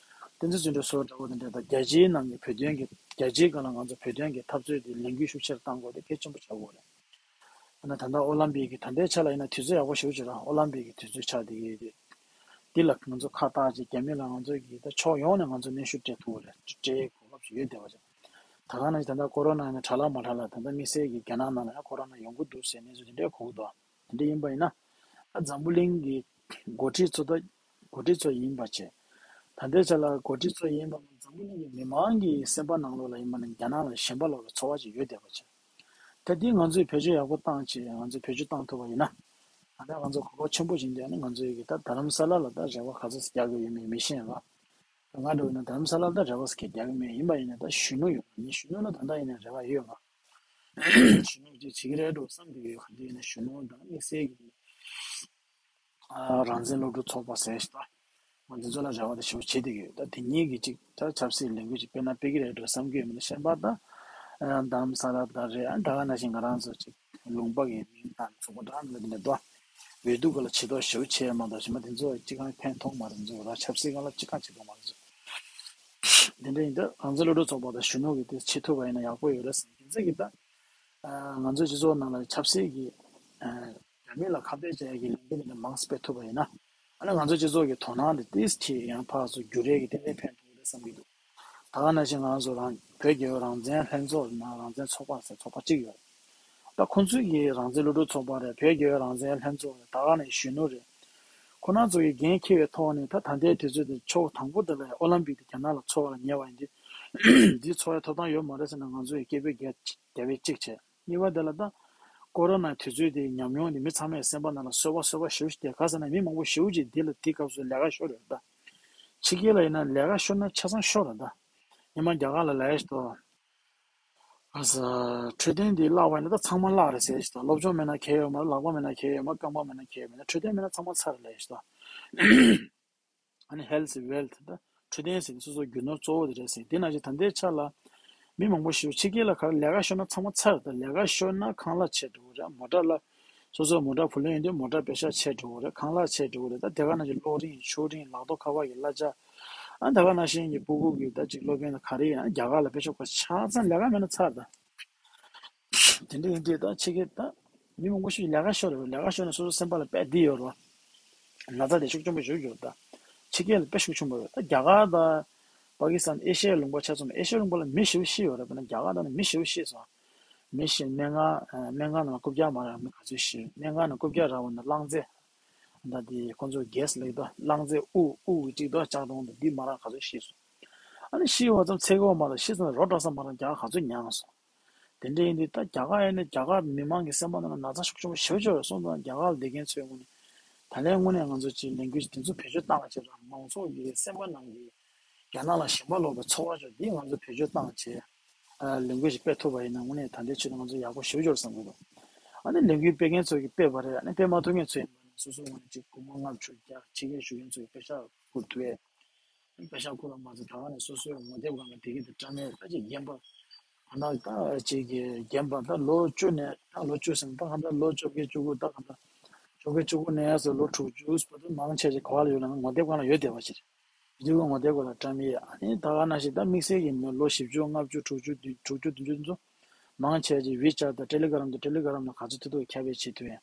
བསྟན་འཛིན་བརྩོན་འགྲུས་སོགས་འདྲ་བོ་དེ་འདྲ་དང་རྒྱལ་སྤྱིའི་ནང་གི་བོད་དོན་གྱི་རྒྱལ་སྤྱིའི་སྒང་ལ་ང་ཚོ་བོད་དོན་གྱི་འཐབ་རྩོད་དེ་ལས་འགུལ་ཤུགས་ཆེར་གཏང་དགོས་དེ་གལ་ཆེན་པོ་ཆགས་ཀྱི་ཡོད་རེད། ཡང་ན་ད་ལྟ་ཨོ་ལམ་པིག་གི་ད་ལྟའི་ཆ་ལ་ཡིན་ན་དུས་ཚོད་ཡག་པོ་ཞེ་པོ་ཅིག་རེད། ཨོ་ལམ་པིག་གི་དུས་ཚོད་ཆགས་བསྡད་ཀྱི་ཡོད་དུས། འདི་ལ་ང་ཚོ་ཁ་བཏགས་ཅིག་རྒྱ་མི་ལ་ང་ཚོ་གིས་ད་ཕྱོགས་ཡོངས་ནས་ང་ཚོ་གནོན་ཤུགས་སྤྲད་ཐུབ་པ་རེད། སྤྲད་གོ་སྐབས་ཅིག་ཡོད་བསྡད་པ་ཅིག་ད་ག་ནང་བཞིན་ད་ལྟ་ཀོ་རོ་ན་ཡིན་ན་དྲག་ལྷག་མ་དྲག་ལྷག་ད་ལྟ་དམིགས་བསལ་གྱི་རྒྱ་ནག་ནང་ལ་ཡང་ཀོ་རོ་ན་ཡོང་གི་འདུག་ཟེར་གནས་ཚུལ་དེ་འདྲ་གོ་གི་འདུག་དེ་འདྲ་ཡིན་པ་ཡིན་ན། ད་འཛམ་བུ་གླིང་གི་འགོ་ཁྲིད་ཚོ་ད་འགོ་ཁྲིད་ཚོ་ཡིན་པ་བྱས། ད་ལྟའི་ཆ་ལ་འགོ་ཁྲིད་ཚོ་ཡིན་པ་འཛམ་བུ་གླིང་གི་མི་མང་གི་སེམས་པ་ནང་ལོགས་ལ་ཡིན་པ་ནི་རྒྱ་ནག་ལ་ཞེན་པ་ལོག་པའི་ཚོར་བ་ཅིག་ཡོད་བསྡད་པ་བྱས། ད་འདི་ང་ཚོས་བེད་སྤྱོད་ཡག་པོ་བཏང་བྱས་ང་ཚོས་བེད་སྤྱོད་བཏང་ཐུབ་པ་ཡིན་ན། ད་ལྟ་ང་ཚོ་གོ་སྐབས་ཆེན་པོ་ཅིག་འདི་ནི་ང་ཚོའི་གི་ད་རྡ་རམ་ས་ལ་ལ་ད་རེ་བ་ག་ཚོད་ཅིག་རྒྱག་གི་ཡོད་མེད་མི་ཤེས་ལ། ང་འདྲ་བོ་ཡིན་ན་རྡ་རམ་ས་ལ་ལ་ད་རེ་བ་ཅིག་རྒྱག་གི་མེད། ཡིན་པ་ཡིན་ན་ད་གཞོན་ནུ་ཡོད་ངའི་གཞོན་ནུ་ལ་ད་ལྟ་ཡིན་ན་རེ་བ་ཡོད་ང་། གཞོན་ནུ་ཅིག་བྱེད་ཀྱི་རེད་འགྲོ་བསམ་གྱི་ཡོད། ག་འདི་ཡིན་ན་གཞོན་ནུ་དང་དམིགས་བསལ་གྱི། ཨ་རང་བཙན་སློབ་ཕྲུག་ཚོགས་པ་ཟེར་ཞིག་དང་། ང་འདི་ཚོ་ལ་རེ་བ་དེ་ཞེ་པོ་བྱེད་བསྡད་ཀྱི་ཡོད། ད་དེ་གཉིས་ཀྱི་ཅིག་ད་ཆབ་སྲིད་ལས་འགུལ་ཅིག་སྤེལ་ན་སྤེལ་གྱི་རེད་འགྲོ་བསམ་གྱི་ཡོད་མི་འདུག་གཞན་པ་ད་རྡ་རམ་ས་ལ་ད་རེད། ཨ་ད་ག་ནང་བཞིན་ང་རང་ཚོ་ཅིག་ལུང་པ་གི་མིང་དང་ཚོགས་པ་འདྲ་འདྲ་དེ་འདྲ་འདུག་འོས་བསྡུ་སྐབས་ལ་བྱེད་ཐབས་ཞེ་པོ་བྱས་མ་གཏོགས་གཞན་པ་དེ་ཚོ་ཅི་གང་ཕན་ཐོགས་མ་རེད། ཚོ་ར་ཆབ་སྲིད་སྒང་ལ་ཅི་གང་བྱེད་ཐུབ་མ་རེད། ཚོ་དེ་འདྲ་ཡིན་ད་རང་བཙན་སློབ་ཕྲུག་ཚོགས་པ་དང་གཞོན་ནུ་གི་དེ་བྱེད་ཐུབ་པ་ཡིན་ན་ཡག་པོ་ཡོད་རེད་བསམ། གཅིག་གི་ད་ང་ཚོའི་སྤྱི་ཚོགས་ནང་ལ་ཆབ་སྲིད་ཀྱི་རྒྱ་མི་ལ་ཁ་གཏད་བྱ་ཡག་གི་ལས་འགུལ་དེ་འདྲ་མང་སྤེལ་ཐུབ་པ་ཡིན་ན། ཨ་ནི་ང་ཚོ་སྤྱི་ཚོགས་ཀྱི་དོ་སྣང་དེ་ཏིས་ཁྲིད་ཡང་ཕར་ཚུར་བསྒྱུར་ཡས་ཀྱི་ཏན་ཏན་ཕན་ཐོགས་རེད་བསམ་གྱི་འདུག་ད་ག་ནང་བཞིན་ང་ཚོ་རང་བོད་རྒྱལ་ཡོངས་རང་བཙན་ལྷན་ཚོགས་ནང་རང་བཙན་ཚོགས་པ་ཟེར་ཚོགས་པ་གཅིག་ཡོད། ད་ཁོང་ཚོས་ཀྱི་རང་བཙན་སློབ་ཕྲུག་ཚོགས་པ་རེད། བོད་རྒྱལ་ཡོངས་རང་བཙན་ལྷན་ཚོགས་རེད། ད་ག་ནང་གཞོན་ནུ་རེད། ཁོ་རང་ཚོ་ཡི་འགན་འཁྱེར་བའི་ཐོག་ནས་ད་ད་ལྟའི་དུས་ཚོད་དེ་ཕྱོགས་དང་པོ་དེ་ལ་ཨོ་ལམ་པིག་དེ་རྒྱ་ནག་ལ་འཚོགས་པ་ལ་ཉེ་བ་ཡིན་དུས། འདི་འཚོགས་ཡའི་ཐོབ་ཐང་ཡོད་མ་རེད་ཟེར་ན་ང་ཚོ་ཡི་སྐད་འབོད་རྒྱག་རྒྱག་པའི་གཅིག་བྱས། གཉིས་པ་དེ་ལ་ད་ཀོ་རོ་ནའི་དུས་ཚོད་དེ་ཉམས་མྱོང་དེ་མི་ཚང་མའི་སེམས་པ་ནང་ལ་གསོད་པ་གསོད་པ་ཞེ་པོ་ཞིག་དེ་ག་ཟེར་ན་མི་མང་པོ་ཞེ་པོ་ཅིག་འདི་ལ་དེ་སྐབས་སུ་ལས་ཀ་ཤོར་རེད་ད། ཕྱི་རྒྱལ་ལ་ཡིན་ན་ལས་ཀ་ཤོར་ན་ཆ་ཚང་ཤོར་རེད་ད། ཉི་མ་རྒྱ་གར་ལ་ལས་ཤོར། ཨ་ས། འཕྲོད་བསྟེན་འདི་བརླག་པ་ཡིན་ན་ད་ཚང་མ་བརླག་རེད་ཟེར་ཞིག་དང་། སློབ་སྦྱོང་མེད་ན་གལ་ཡོད་མ་རེད། ལག་པ་མེད་ན་གལ་ཡོད་མ་རེད། རྐང་པ་མེད་ན་གལ་ཡོད་མ་རེད། འཕྲོད་བསྟེན་མེད་ན་ཚང་མ་ཚར་རེད་ལབ་ཞིག་དང་། ཨ་ནི་health is wealth ད་འཕྲོད་བསྟེན་ཟེར་དེ་སོ་སོ་རྒྱུ་ནོར་གཙོ་བོ་དེ་རེད་ཟེར། དེ་ནང་བཞིན་ད་ལྟའི་ཆ་ལ་མི་མང་པོ་ཞིག་ཕྱི་རྒྱལ་ལ་ག་རེ་ལས་ཀ་ཤོར་ན་ཚང་མ་ཚར་རེད་ད། ལས་ཀ་ཤོར་ན་ཁང་གླ་ཆད་འགྲོ་གི་རེད། མོ་ཊ་ལ་སོ་སོ་མོ་ཊ་བུ་ལོན་ཡོད་དུས་མོ་ཊ་པེ་ཤག་ཆད་འགྲོ་གི་རེད། ཁང་གླ་ཆད་འགྲོ་གི་རེད། ད་དེ་ག་ནང་བཞིན་གློག་རིན་ཆུ་རིན་ལག་ཐོག་ཁ་པར་གྱི་གླ་ཆ། ཨ་ད་ག་ནང་བཞིན་གྱི་སྤུ་གུ་གི་ད་ཅིག་སློབ་དཔོན་དང་ག་རེ་ཡིན་ན་རྒྱ་གར་ལ་དཔེ་ཆ་གོ་ཆ་ཚང་ལས་ཀ་མེད་ན་ཚར་ད། དེ་འདྲ་ཡིན་དུས་ད་ཕྱི་རྒྱལ་ད་མི་མང་པོ་ཞིག་ལས་ཀ་ཤོར་རེད། ལས་ཀ་ཤོར་ནས་སོ་སོ་སེམས་པ་ལ་དཔེ་བདེ་ཡོད་རེད་བ། ན་ཚ་དེ་ཤུགས་ཆེན་པོ་ཞིག་ཡོད་ད། ཕྱི་རྒྱལ་ལ་དཔེ་ཤུགས་ཆེན་པོ་ཡོད་ད། རྒྱ་གར་ད་པ་ཀི་སི་ཐན་ཨེ་ཤི་ཡའི་ལུང་པ་ཆ་ཚང་ཨེ་ཤི་ཡའི་ལུང་པ་ལ་མི་ཞེ་པོ་ཤི་ཡོད་རེད། དཔེར་ན་རྒྱ་གར་ད་ནི་མི་ཞེ་པོ་ཤི་སོང་། མི་ཤི་སྨན་ཁང་སྨན་ཁང་ནང་རྐུབ་བཀྱག་མ་རག་མི་ག་ཚོད་ཤི། སྨན་ཁང་ནང་རྐུབ་བཀྱག་རག་པ་ན་རླངས་རྫས། ད་དེ་ཁོང་ཚོ་གེ་སི་ལབ་ཀྱི་འདུག་རླངས་རྫས་དབུགས་དབུགས་ཀྱི་གཅིག་འདུག་ལྕགས་སྒྲོམ་དང་འདི་མ་རག་ག་ཚོད་ཤི་སོང་། ཨ་ནི་ཤི་བ་ཙམ་ཚད་ཀྱི་བ་མ་རག་ཤི་སོང་ན་རོ་བྲག་ས་མ་རག་རྒྱ་གར་ག་ཚོད་མྱངས་སོང་། དེ་འདྲ་ཡིན་དུས་ད་རྒྱ་གར་ཡིན་ན་རྒྱ་གར་མི་མང་གི་སེམས་པ་ནང་ལ་ན་ཚ་ཤུགས་ཆེན་པོ་ཞེ་པོ་ཅིག་ཡོད་སོང་ཙང་རྒྱ་གར་ལ་བསྡད་མཁན་ཚོའི་ངོས་ནས་ད་ལན་དངོས་གནས་ང་ཚོ་ཅིག་ལས་འགུལ་ཅིག་དེ་ཚོ་བེད་སྤྱོད་བཏང་བྱས་རང་མང་ཚོགས་ཀྱི་སེམས་པ་ནང་གི་རྒྱ་ནག་ལ་ཞེན་པ་ལོག་པའི་ཚོར་བ་ཅིག་འདི་ང་ཚོ་བེད་སྤྱོད་བཏང་བྱས་ལས་འགུལ་ཞིག་སྤེལ་ཐུབ་པ་ཡིན་ན་དངོས་གནས་ད་ལྟའི་ཆོས་ལ་ང་ཚོ་ཡག་པོ་ཞེ་པོ་ཅིག་ཡོད་བསམ་གྱི་འདུག་ཨ་ནི་ལས་འགུལ་སྤེལ་མཁན་ཚོ་གིས་སྤེལ་བ་རེད། ཨ་ནི་སྤེལ་མ་ཐུབ་མཁན་ཚོ་ཡིན་པ་ན་སོ་སོ་ངོས་ནས་ཅིག་སྒོར་མོ་ལྔ་བཅུ་བརྒྱ་ཕྱི་རྒྱལ་བཞུགས་མཁན་ཚོ་གིས་པེ་ཤག་བསྐུར་ཐུབ་ཡས། པེ་ཤག་བསྐུར་བ་མ་ཟད་ད་ག་ནས་སོ་སོའི་ངོ་དེབ་སྒང་ལ་བསྡད་ཀྱི་འདུག་བཀྲམ་ཡས། ད་ཅིག་རྒན་པ་གང་ལྟར་ད་ཅིག་གི་རྒན་པ་ད་ལོ་བཅུ་ནས་ད་ལོ་བཅུ་ཟིན་ད་གང་ལྟར་ལོ་བཅོ་བརྒྱད་བཅུ་དགུ་ད་གང་ལྟར་བཅོ་བརྒྱད་བཅུ་དགུ་ནས་ཡར་སོ་ལོ་དྲུག་ཅུ་བར་དུ་མང་ཆེ་ཆེ་ག་བ་ལ་ཡོད་ལབ་ན་ངོ་དེབ་སྒང་ལ་ཡོད་བསྡད་པ་ཞིག་རེད། དེ་ཚོ་ངོ་དེབ་སྒང་ལ་བཀྲམ་ཡས། ཨ་ནི་ད་ག་ནང་བཞིན་ད་དམིགས་བསལ་གྱི་མི་ལོ་བཞི་བཅུ་ལྔ་བཅུ་དྲུག་ཅུ་བདུན་དྲུག་ཅུ་བདུན་ཅུ་ཚོ་མང་ཆེ་ཆེ་ཝི་ཆེ་ཊི་དང་ཊེ་ལི་གྷ་རམ་དང་ཊེ་ལི་གྷ་རམ་ལ་ག་ཚོད་ཐུབ་ཐུབ་ཁྱབ་སྤེལ་བྱེད་ཐུབ་ཡས།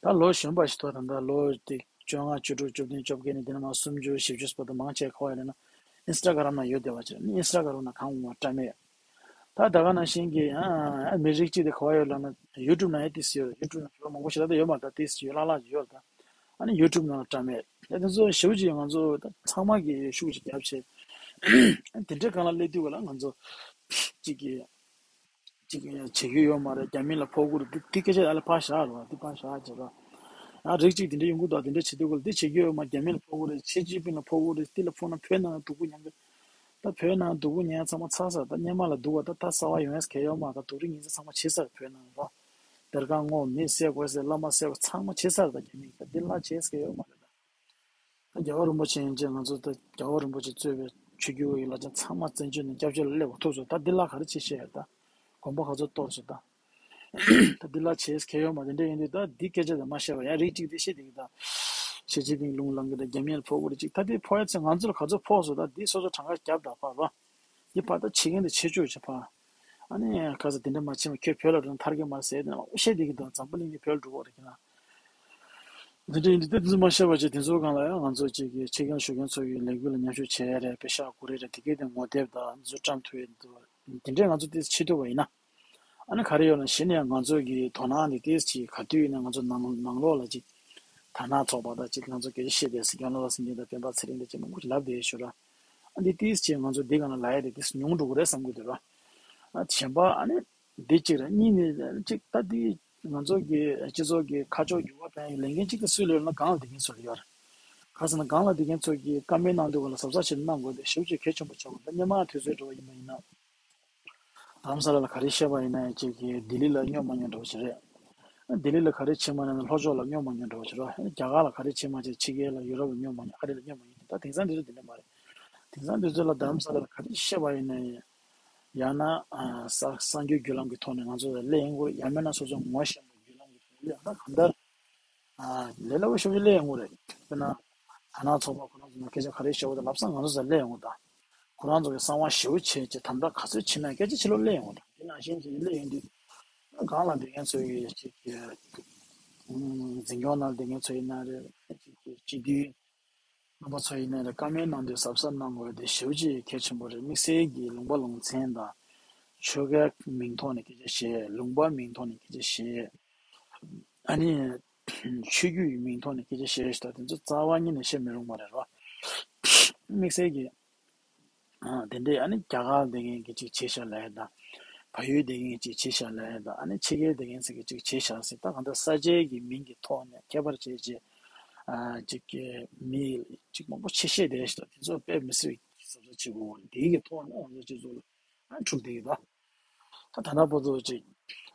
ད་ལོ་གཞོན་པ་ཞིག་ཐོག་ད་ལྟ་ལོ་དེ་བཅོ་ལྔ་བཅུ་དྲུག་བཅུ་བདུན་བཅོ་བརྒྱད་ནས་དེ་ནས་མར་སུམ་ཅུ་བཞི་བཅུ་བར་དུ་མང་ཆེ་ག་བ་ཡོད་ལབ་ན་ཨིན་སི་ཊ་གྷ་རམ་ན་ཡོད་བསྡད་པ་ཅིག་ཨིན་སི་ཊ་གྷ་རམ་ན་གང་འོང་བ་བཀྲམ་ཡས། ད་ད་ག་ནང་བཞིན་གྱི་ཨ་མི་རིགས་གཅིག་དེ་ག་བ་ཡོད་ལབ་ན་ཡུ་ཊུབ་ནང་ཡང་ཏིས་ཡོད། ཡུ་ཊུབ་ནང་བོད་པ་མང་པོ་ཞིག་ད་ལྟ་ཡོད་མ་རེད། ད་ཏིས་ཡོད་ལྷག་ལྷག་ཅིག་ཡོད་རེད། ད་ཨ་ནི་ཡུ་ཊུབ་ནང་ལ་བཀྲམ་མེད། ད་དེ་ཚོ་ཞེ་པོ་ཅིག་ང་ཚོ་ད་ཚང་མ་གིས་ཤུགས་ཅིག་རྒྱབ་བྱས། དེ་འདྲའི་སྒང་ལ་སླེབས་དུས་ག་ལ་ང་ཚོ་གཅིག་གིས་གཅིག་གིས་བྱེད་རྒྱུ་ཡོད་མ་རེད། རྒྱ་མི་ལ་ཕོག་གི་རེད། འདི་འདི་སྐད་ཆ་ཨ་ལ་ཕར་བཞག་རོགས། འདི་ཕར་བཞག་བྱས་རོགས། ཡང་རིགས་གཅིག་དེ་འདྲ་ཡོང་གི་འདུག་དེ་འདྲ་བྱེད་དུས་ག་ལ་འདི་བྱེད་རྒྱུ་ཡོད་མ། རྒྱ་མི་ལ་ཕོག་གི་རེད། ཞི་ཅིན་ཕིང་ལ་ཕོག་གི་རེད། འདི་ལ་ཕོག་ན་བོད་ནང་ལ་སྡུག་པོ་མྱངས་གི། ད་བོད་ནང་སྡུག་པོ་མྱངས་ཚང་མ་ཚར་ཚར། ད་སྔོན་མ་ལ་སྡུག་པ་ད་ད་གསར་པ་ཡོང་ཡས་གལ་ཡོད་མ་རེད། ད་སྡུག་རུས་ངན་ཚ་ཚང་མ་བྱས་ཚར། བོད་ནང་ལ་སྡེར་ཁ་སྔོག་མི་བསད་དགོས་ཟེར། བླ་མ་བསད་དགོས་ཚང་མ་བྱས་ཚར། ད་རྒྱ་མིས་ད་འདི་ལ་བྱས་གལ་ཡོད་མ་རེད། ད་རྒྱལ་བ་རིན་པོ་ཆེ་ཡིན་ཅེས་ང་ཚོ་ད་རྒྱལ་བ་རིན་པོ་ཆེ་གཙོས་པའི་ཆོས་བརྒྱུད་ཡིག་ལ་ཅང་ཚང་མ་བཙན་བྱོལ་ནས་སྐྱབས་བཅོལ་ལ་སླེབས་པ་ཐུག་སོང་། ད་འདི་ལ་ག་རེ་བྱེད་ཤེས་ཡོད། ད་དགོན་པ་ག་ཚོད་གཏོར་སོང་། ད་ད་འདི་ལ་བྱས་གལ་ཡོད་མ། དེ་འདྲ་ཡིན་དུས་ད་འདི་སྐད་ཆ་ད་མ་བཤད་པ་ཡང་རིགས་གཅིག་དེ་བཤད་དེ་གི་ད་ཞི་ཅིན་ཕིང་རླུང་ལངས་གི། ད་རྒྱ་མིར་ཕོག་གི་རེད་ཅིག་ད་དེ་ཕོག་ཡ་ཚེ་ང་ཚོ་ལ་ག་ཚོད་ཕོག་སོང་། ད་འདི་སོ་སོ་གྲངས་ཀ་རྒྱབ་ད་ཕར་རོ། འདི་ཕར་ད་བྱེད་མཁན་དེ་བྱེད་ཆོག་བྱེད་ཕར། ཨ་ནི་ཁ་ས་དེ་འདྲ་མ་བྱེད་མ། ཁྱོད་བོད་ལ་འགྲོ་ན་ཐར་གི་མ་ཟེར་ནས་བཤད་དེ་གི་ད་འཛམ་བུ་གླིང་གི་བོད་ལ་འགྲོ་གི་རེད་ཀྱི་ན། འདི་འདྲ་ཡིན་དུས་དེ་ཚོ་མ་བཤད་པ་བྱས། དེ་ཚོའི་སྒང་ལ་ཡང་ང་ཚོ་གཅིག་གི་ཆེད་མཁན་ཞུ་མཁན་ཚོ་གི་ལས་འགུལ་ལ་མཉམ་ཞུགས་བྱས་རེད། པེ་ཤག་དགོས་རེད་རེད། དེ་གའི་དེ་ངོ་དེབ་དང་འདི་ཚོ་བཀྲམ་ཐུབ་ཡོད་འདུག་དེ་འདྲས་ང་ཚོ་དེ་བྱེད་ཐུབ་པ་ཡིན་ན། ཨ་ནི་ག་རེ་ཡོད་ན་གཞི་ནས་ང་ཚོ་གི་དོ་སྣང་དེ་ཏིས་ཅིག་ག་དུས་ཡིན་ན་ང་ཚོ་ནང་ནང་ལོགས་ལ་ཅིག་དར་ནག་ཚོགས་པ་དང་ཅིག་ང་ཚོ་སྐད་ཆ་བཤད་བསྡད་སྲིད་ཀྱང་ལོ་ལ་སེང་གེ་དང་སྤེན་པ་ཚེ་རིང་དང་ཅིག་མང་པོ་ཅིག་ལབ་བསྡད་ཡོད་ཤོད་ར། ཨ་འདི་ཏིས་ཅིག་ང་ཚོ་འདི་ག་ན་ལ་ཡ་དེ་ཏིས་ཉུང་འགྲོ་གི་རེད་བསམ་གི་འདུག་ར། ཨ་གཞན་པ་ཨ་ནི་འདི་གཅིག་ར། གཉིས་ནི་ཅིག་ད་འདི་ང་ཚོ་གི་སྤྱི་ཚོགས་ཀྱི་ཁ་ཕྱོགས་འགྱུར་བ་ཕན་ཡོད་ལས་འགན་གཅིག་ཏུ་སུས་ལོས་ན་གང་ལ་བསྡད་མཁན་ཚོ་ལ་ཡོད་ར། ག་ཟེར་ན་གང་ལ་བསྡད་མཁན་ཚོ་གི་བཀའ་མོལ་གནང་དུས་ག་ལ་གཟབ་གཟབ་བྱས་ནས་གནང་དགོས་དེ་ཞེ་པོ་ཅིག་གལ་ཆེན་པོ་ཆགས་པ་འདི་སྔོན་མ་དུས་ཚོད་འགྲོ་བ་ཡིན་པ་ཡིན་ན། རྡ་རམ་ས་ལ་ལ་ག་རེ་བཤད་པ་ཡིན་ན་ཡང་ཅིག་གིས་ལྡི་ལི་ལ་སྨྱོ་མ་སྨྱོ་འདྲ་བོ་ཞིག་རེད། ལྡི་ལི་ལ་ག་རེ་བྱེད་མ་ན་ལྷོ་ཕྱོགས་ལ་སྨྱོ་མ་སྨྱོ་འདྲ་བོ་ཞིག་རེད། རྒྱ་གར་ལ་ག་རེ་བྱེད་མ་བྱེད་ཕྱི་རྒྱལ་ལ་ཡུ་རོབ་ལ་སྨྱོ་མ་སྨྱོ་ཨ་རི་ལ་སྨྱོ་མ་སྨྱོ་ད་དེང་སང་དུས་ཚོད་དེ་འདྲ་མ་རེད། དེང་སང་དུས་ཚོད་ལ་རྡ་རམ་ས་ལ་ལ་ག་རེ་བཤད་པ་ཡིན་ན་ཡང་ཡང་ན་ས་གསར་འགྱུར་བརྒྱུད་ལམ་གྱི་ཐོག་ནས་ང་ཚོ་ལ་སླེབས་ཡོང་གི་རེད། ཡང་མིན་ན་སོ་སོ་ངོ་ཤེས་པ་བརྒྱུད་ལམ་གྱི་ཐོག་ནས་སླེབས་ཡོང་ད་གང་ལྟར། ལས་སླ་པོ་ཞེ་པོ་ཅིག་སླེབས་ཡོང་གི་རེད། དཔེར་ན། དར་ནག་ཚོགས་པ་ཁོ་རང་ཚོ་ནང་སྐད་ཆ་ག་རེ་བཤད་འོ་ད་ལབ་ས་ང་ཚོ་ཚོ་སླེབས་ཡོང་གི་ད། ཁོ་རང་ཚོ་གི་གསང་བ་ཞེ་པོ་བྱས་ཀྱི་དམ་དྲག་ག་ཚོད་བྱེད་ན་སྐད་ཆ་ཕྱི་ལོགས་སླེབས་ཡོང་གི་ད། དེ་ནང་བཞིན་ཅིག་སླེབས་ཡོང་དུས། སྒང་ལ་བསྡད་མཁན་ཚོ་ཡི་ཅིག་གི་འཛིན་སྐྱོང་ནང་བསྡད་མཁན་ཚོ་ཡིན་ན་རེད། ཅིག་གི་སྤྱི་འཐུས་རྣམ་པ་ཚོ་ཡིན་ན་རེད། བཀའ་མོལ་གནང་དུས་གཟབ་གཟབ་གནང་དགོས་དེ་ཞེ་པོ་ཅིག་གལ་ཆེན་པོ་རེད། དམིགས་བསལ་གྱི་ལུང་པ་ལུང་ཚན་དང་། ཆོལ་ཁའི་མིང་ཐོག་ནས་སྐད་ཆ་བཤད། ལུང་པའི་མིང་ཐོག་ནས་སྐད་ཆ་བཤད། ཨ་ནི། ཆོས་བརྒྱུད་ཀྱི་མིང་ཐོག་ནས་སྐད་ཆ་བཤད་ཞིག་དང་དེ་ཚོ་རྩ་བ་ཉིད་ནས་བཤད་མི་རུང་བ་རེད་རོ། དམིགས་བསལ་གྱི། ཨ་དེ་འདྲས་ཨ་ནི་རྒྱ་གར་བསྡད་མཁན་གྱི་ཅིག་བྱས་ཤག་ལབ་ཡ་དང་། བལ་ཡུལ་བསྡད་མཁན་གྱི་ཅིག་བྱས་ཤག་ལབ་ཡ་དང་། ཨ་ནི་ཕྱི་རྒྱལ་བསྡད་མཁན་ཚོ་གི་ཅིག་བྱས་ཤག་ཟེར། ད་གང་ལྟར་ས་ཆའི་གི་མིང་གི་ཐོག་ནས་ཁྱད་པར་བྱས་བྱས། ཨ་ཅིག་གི་མི་ཅིག་མང་པོ་ཕྱི་བཤད་བསྡད་ཞིག་དང་དེ་ཚོ་དཔེ་མི་སྲིད་པའི་གཟབ་གཟབ་བྱེད་དགོས། དེའི་གི་ཐོག་ནས་ང་ཚོ་སྤྱི་ཚོགས་ལ་ཨ་འཁྲུག་བསྡད་ཡོད་ད། ད་ད་ལྟ་བར་དུ་ཅིག་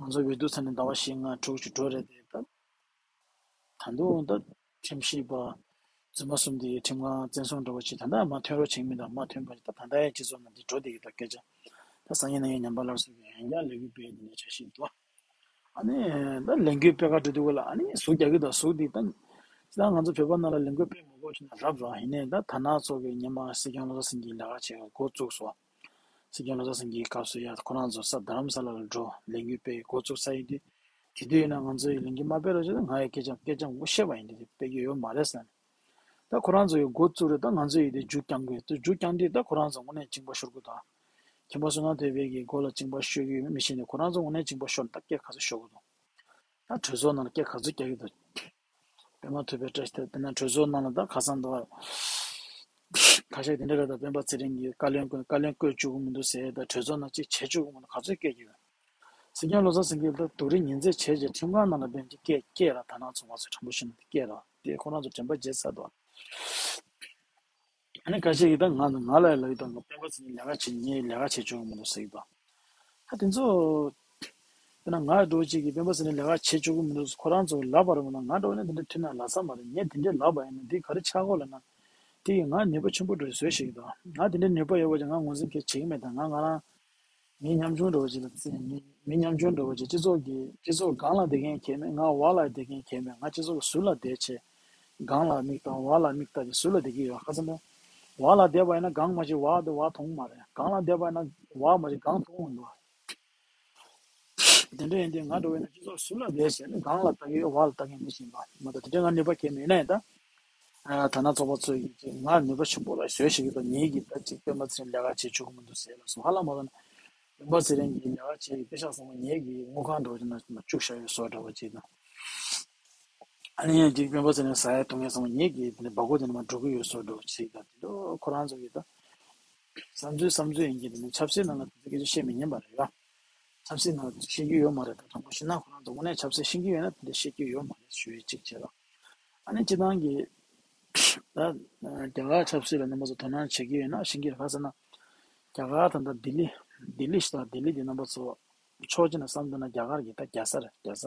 ང་ཚོ་འོས་བསྡུ་ཚར་ནས་ཟླ་བ་བཞི་ལྔ་དྲུག་ཅིག་འགྲོ་རེད་དེ་ད། ད་དུང་ད་ཁྲིམས་ཞིབ་པ་རྫུན་མ་གསུམ་དེ་ཁྲིམས་ཁང་བཙན་བཟུང་འདྲ་བོ་ཅིག་ད་ལྟ་མ་ཐོན་རོགས་བྱེད་མི་དང་མ་ཐོན་པ་ཅིག་ད་ད་ལྟ་ཡང་སྤྱི་ཚོགས་ནང་འདི་འགྲོ་བསྡད་ཀྱི་ད་སྐད་ཆ། ད་སང་ཉིན་གནངས་ཉིན་ཉམས་པ་སླར་གསོ་གི་ཡང་བསྐྱར་ལས་འགུལ་སྤེལ་དེ་འདྲ་བྱ་བཞིན་འདུག་ཨ་ནི་ད་ལས་འགུལ་སྤེལ་ག་འགྲོ་དུས་ག་ལ་ཨ་ནི་ཟུག་རྒྱག་གི་ད་ཟུག་འདི་ད། ད་ང་ཚོ་བོད་པ་ནང་ལ་ལས་འགུལ་སྤེལ་མ་དགོས་བྱུང་ན་རབ་ར་ཡིན་ནའི་ད་ད་ནང་ཚོ་གི་ཉི་མ་སྲིད་སྐྱོང་བློ་བཟང་སེང་གེའི་ལས་ཀ་བྱེད་འགོ་བཙུགས་སོ། སྲིད་སྐྱོང་བློ་བཟང་སེང་གེའི་སྐབས་སུ་ཡ་ཁོ་རང་ཚོ་ས་རྡ་རམ་ས་ལ་ལ་འགྲོ་ལས་འགུལ་སྤེལ་འགོ་བཙུགས་ས་ཡིན་དུས། དེ་དུས་ཡིན་ན་ང་ཚོ་ཡི་ལས་འགུལ་མ་སྤེལ་རོགས་བྱས་ན་ང་ཡི་སྐད་ཆ་སྐད་ཆ་ངོ་ཤེས་པ་ཡིན་དུས་དེ་སྤེལ་རྒྱུ་ཡོད་མ་རེད་ཟེར་ནས། ད་ཁོ་རང་ཚོ་ཡི་འགོ་བཙུགས་རེད། ད་ང་ཚོ་ཡི་དེ་མཇུག་རྐྱང་དགོས་དུས་མཇུག་རྐྱང་དུས་ད་ཁོ་རང་ཚོ་དངོས་གནས་གཅིན་པ་ཤོར་གི་འདུག་མཁན་པོ་བསོད་ནམས་དོན་འཕེལ་གྱི་མགོ་ལ་གཅིན་པ་ཤོར་གི་ཡོད་མེད་མི་ཤེས་ནས་ཁོ་རང་ཚོ་དངོས་གནས་གཅིན་པ་ཤོར་ནས་ད་སྐད་ག་ཚོད་ཤོར་གི་འདུག་ད་གྲོས་ཚོགས་ནང་ལ་སྐད་ག་ཚོད་རྒྱག་གི་འདུག་པད་མ་ཐུབ་པའི་བཀྲ་ཤིས་དེ་ན་གྲོས་ཚོགས་ནང་ལ་ད་ཁ་སང་འདུག་ཁ་ཤས་དེ་འདྲ་རེད། ད་སྤེན་པ་ཚེ་རིང་གིས་བཀའ་བློན་བསྐོས་བཀའ་བློན་བསྐོས་བཅུག་གི་མི་འདུག་ཟེར། ད་གྲོས་ཚོགས་ནང་གཅིག་བྱེད་བཅུག་གི་མི་འདུག་ག་ཚོད་སྐད་རྒྱག་གི་ཡོད། སྲིད་སྐྱོང་བློ་བཟང་སེང་གེ་ད་སྡུག་རུས་ཉིན་མཚན་བྱས་རྗེས་ཁྲིམས་ཁང་ནང་ལ་ཕན་གྱི་སྐད་སྐད་ར་ད་ནང་ཚོང་བ་ཚོ་དྲང་པོ་བཤད་ན་སྐད་ར་དེ་ཁོ་རང་ཚོ་དྲན་པ་བརྗེད་ཚར་འདུག་ཨ་ནི་ཁ་ཤས་ཀྱིས་ད་ང་ང་ལ་ལབ་ཡོད་ད། ང་སྤེན་པ་ཚེ་རིང་ལས་ཀ་བྱེད་ངས་ལས་ཀ་བྱེད་ཆོག་གི་མི་འདུག་ཟེར་གྱི་འདུག་ད་དེ་ཚོ། དཔེར་ན་ང་འདྲ་བོ་ཅིག་གིས་སྤེན་པ་ཚེ་རིང་ལས་ཀ་བྱེད་ཆོག་གི་མི་འདུག་ཁོ་རང་ཚོ་ལབ་པ་རེད་མ་གཏོགས་ང་འདྲ་བོ་ནི་དེ་འདྲ་ཐུག་ན་ལབ་ས་མ་རེད། ངས་དེ་འདྲ་ལབ་པ་ཡིན་ན་འདི་ག་རེ་ཆགས་ཀྱི་ཡོད་ལབ་ན། དེ་ཡིས་ང་ནུས་པ་ཆེན་པོ་འདྲ་བོ་བཟོས་ཤིག་གི་འདུག་ང་དེ་འདྲ་ནུས་པ་ཡོད་པ་ཅིག་ང་ངོས་འཛིན་གང་བྱེད་ཀྱི་མེད་ད། ང་ང་རང་མི་ཉམ་ཆུང་འདྲ་བོ་ཅིག་ལ་བརྩི། མི་མི་ཉམ་ཆུང་འདྲ་བོ་ཅིག་སྤྱི་ཚོགས་ཀྱི་སྤྱི་ཚོགས་སྒང་ལ་བསྡད་མཁན་གལ་མེད། ང་འོག་ལ་བསྡད་མཁན་གལ་མེད། ང་སྤྱི་ཚོགས་ཀྱི་ཟུར་ལ་བསྡད་བྱས། སྒང་ལ་མིག་བལྟ་འོག་ལ་མིག་བལྟ་བྱས་ཟུར་ལ་བསྡད་ཀྱི་ཡོད། ཁ་སང་འདྲ། འོག་ལ་བསྡད་པ་ཡིན་ན་སྒང་མ་ཤེས་འོག་དེ་འོག་མཐོང་མ་རེད། སྒང་ལ་བསྡད་པ་ཡིན་ན་འོག་མ་ཤེས་སྒང་མཐོང་འདུག་དེ་འདྲ་ཡིན་དུས་ང་འདྲ་བོ་ཡིན་ན་སྤྱི་ཚོགས་ཟུར་ལ་བསྡད་བྱས་ནས་སྒང་ལ་ལྟ་གི་ཡོད་འོག་ལ་ལྟ་གི་མི་ཤེས་པ་མ་གཏོགས་དེ་འདྲ་ང་ནུས་པ་གལ་མེད་ན་ཡིན་ད། ད་ནང་ཚོགས་པ་ཚོས་ཀྱིས་ཅིག་ང་ནུས་པ་ཆེན་པོ་ལ་བཟོས་ཤིག་གི་ད་ངེད་ཀྱིས་ད་ཅིག་སྤེན་པ་ཚེ་རིང་ལས་ཀ་བྱེད་ཆོག་གི་མི་འདུག་ཟེར་ལབ་སོང་། ཧ་ལམ་མ་གཏོགས་ན། སྤེན་པ་ཚེ་རིང་གིས་ལས་ཀ་བྱེད་ཀྱི་པེ་ཤག་ཚང་མ་ངེད་ཀྱི་དངུལ་ཁང་འགྲོ་གི་ན་བཅུག་བཞག་ཡོད་བཟོ་འདྲ་བ་ཅིག་དང་། ཨ་ནི་ཡང་ཅིག་སྤེན་པ་ཚེ་རིང་ཟ་ཡ་བཏུང་ཡ་ཚང་མ་ངེད་ཀྱི་དེ་ནས་སྦ་ཁུག་དེ་ནས་མར་འགྲོ་གི་ཡོད་བཟོ་འདྲ་བ་ཅིག་དང་། དེ་ལོ་ཁོ་རང་ཚོ་གི་ད་བསམ་ཚུལ་བསམ་ཚུལ་ཡིན་གྱི་དེ་ནས་ཆབ་སྲིད་ནང་ལ་དེ་ཚོ་སྐད་ཆ་བཤད་མི་ཉན་པ་རེད་ཡ། ཆབ་སྲིད་ནང་ཤེས་ཀྱི་ཡོད་མ་རེད། ད་དྲང་པོ་བཤད་ན་ཁོ་རང་ཚོ་དངོས་གནས་ཆབ་སྲིད་ཤེས་ཀྱི་ཡོད་ན་དེ་འདྲ་བཤད་ཀྱི་ཡོད་མ་རེད་ཞུ་ཡས་གཅིག་བྱས་ལ། ཨ་ནི་སྤྱི་བཏང་གི་ད་རྒྱ་གར་ཆབ་སྲིད་ལ་རྣམ་པ་ཚོ་དོ་སྣང་བྱེད་ཀྱི་ཡོད་ན་ཤེས་ཀྱི་རེད། ག་ཟེར་ན་རྒྱ་གར་ད་ལྟ་ལྡི་ལི་ལྡི་ལི་ཞིག་ད་ལྡི་ལི་དེ་རྣམ་པ་ཚོ་ཕྱོགས་གཅིག་ནས་བསམ་བློ་ན་རྒྱ་གར་གྱི་ད་རྒྱལ་ས་རེད། རྒྱལ་ས་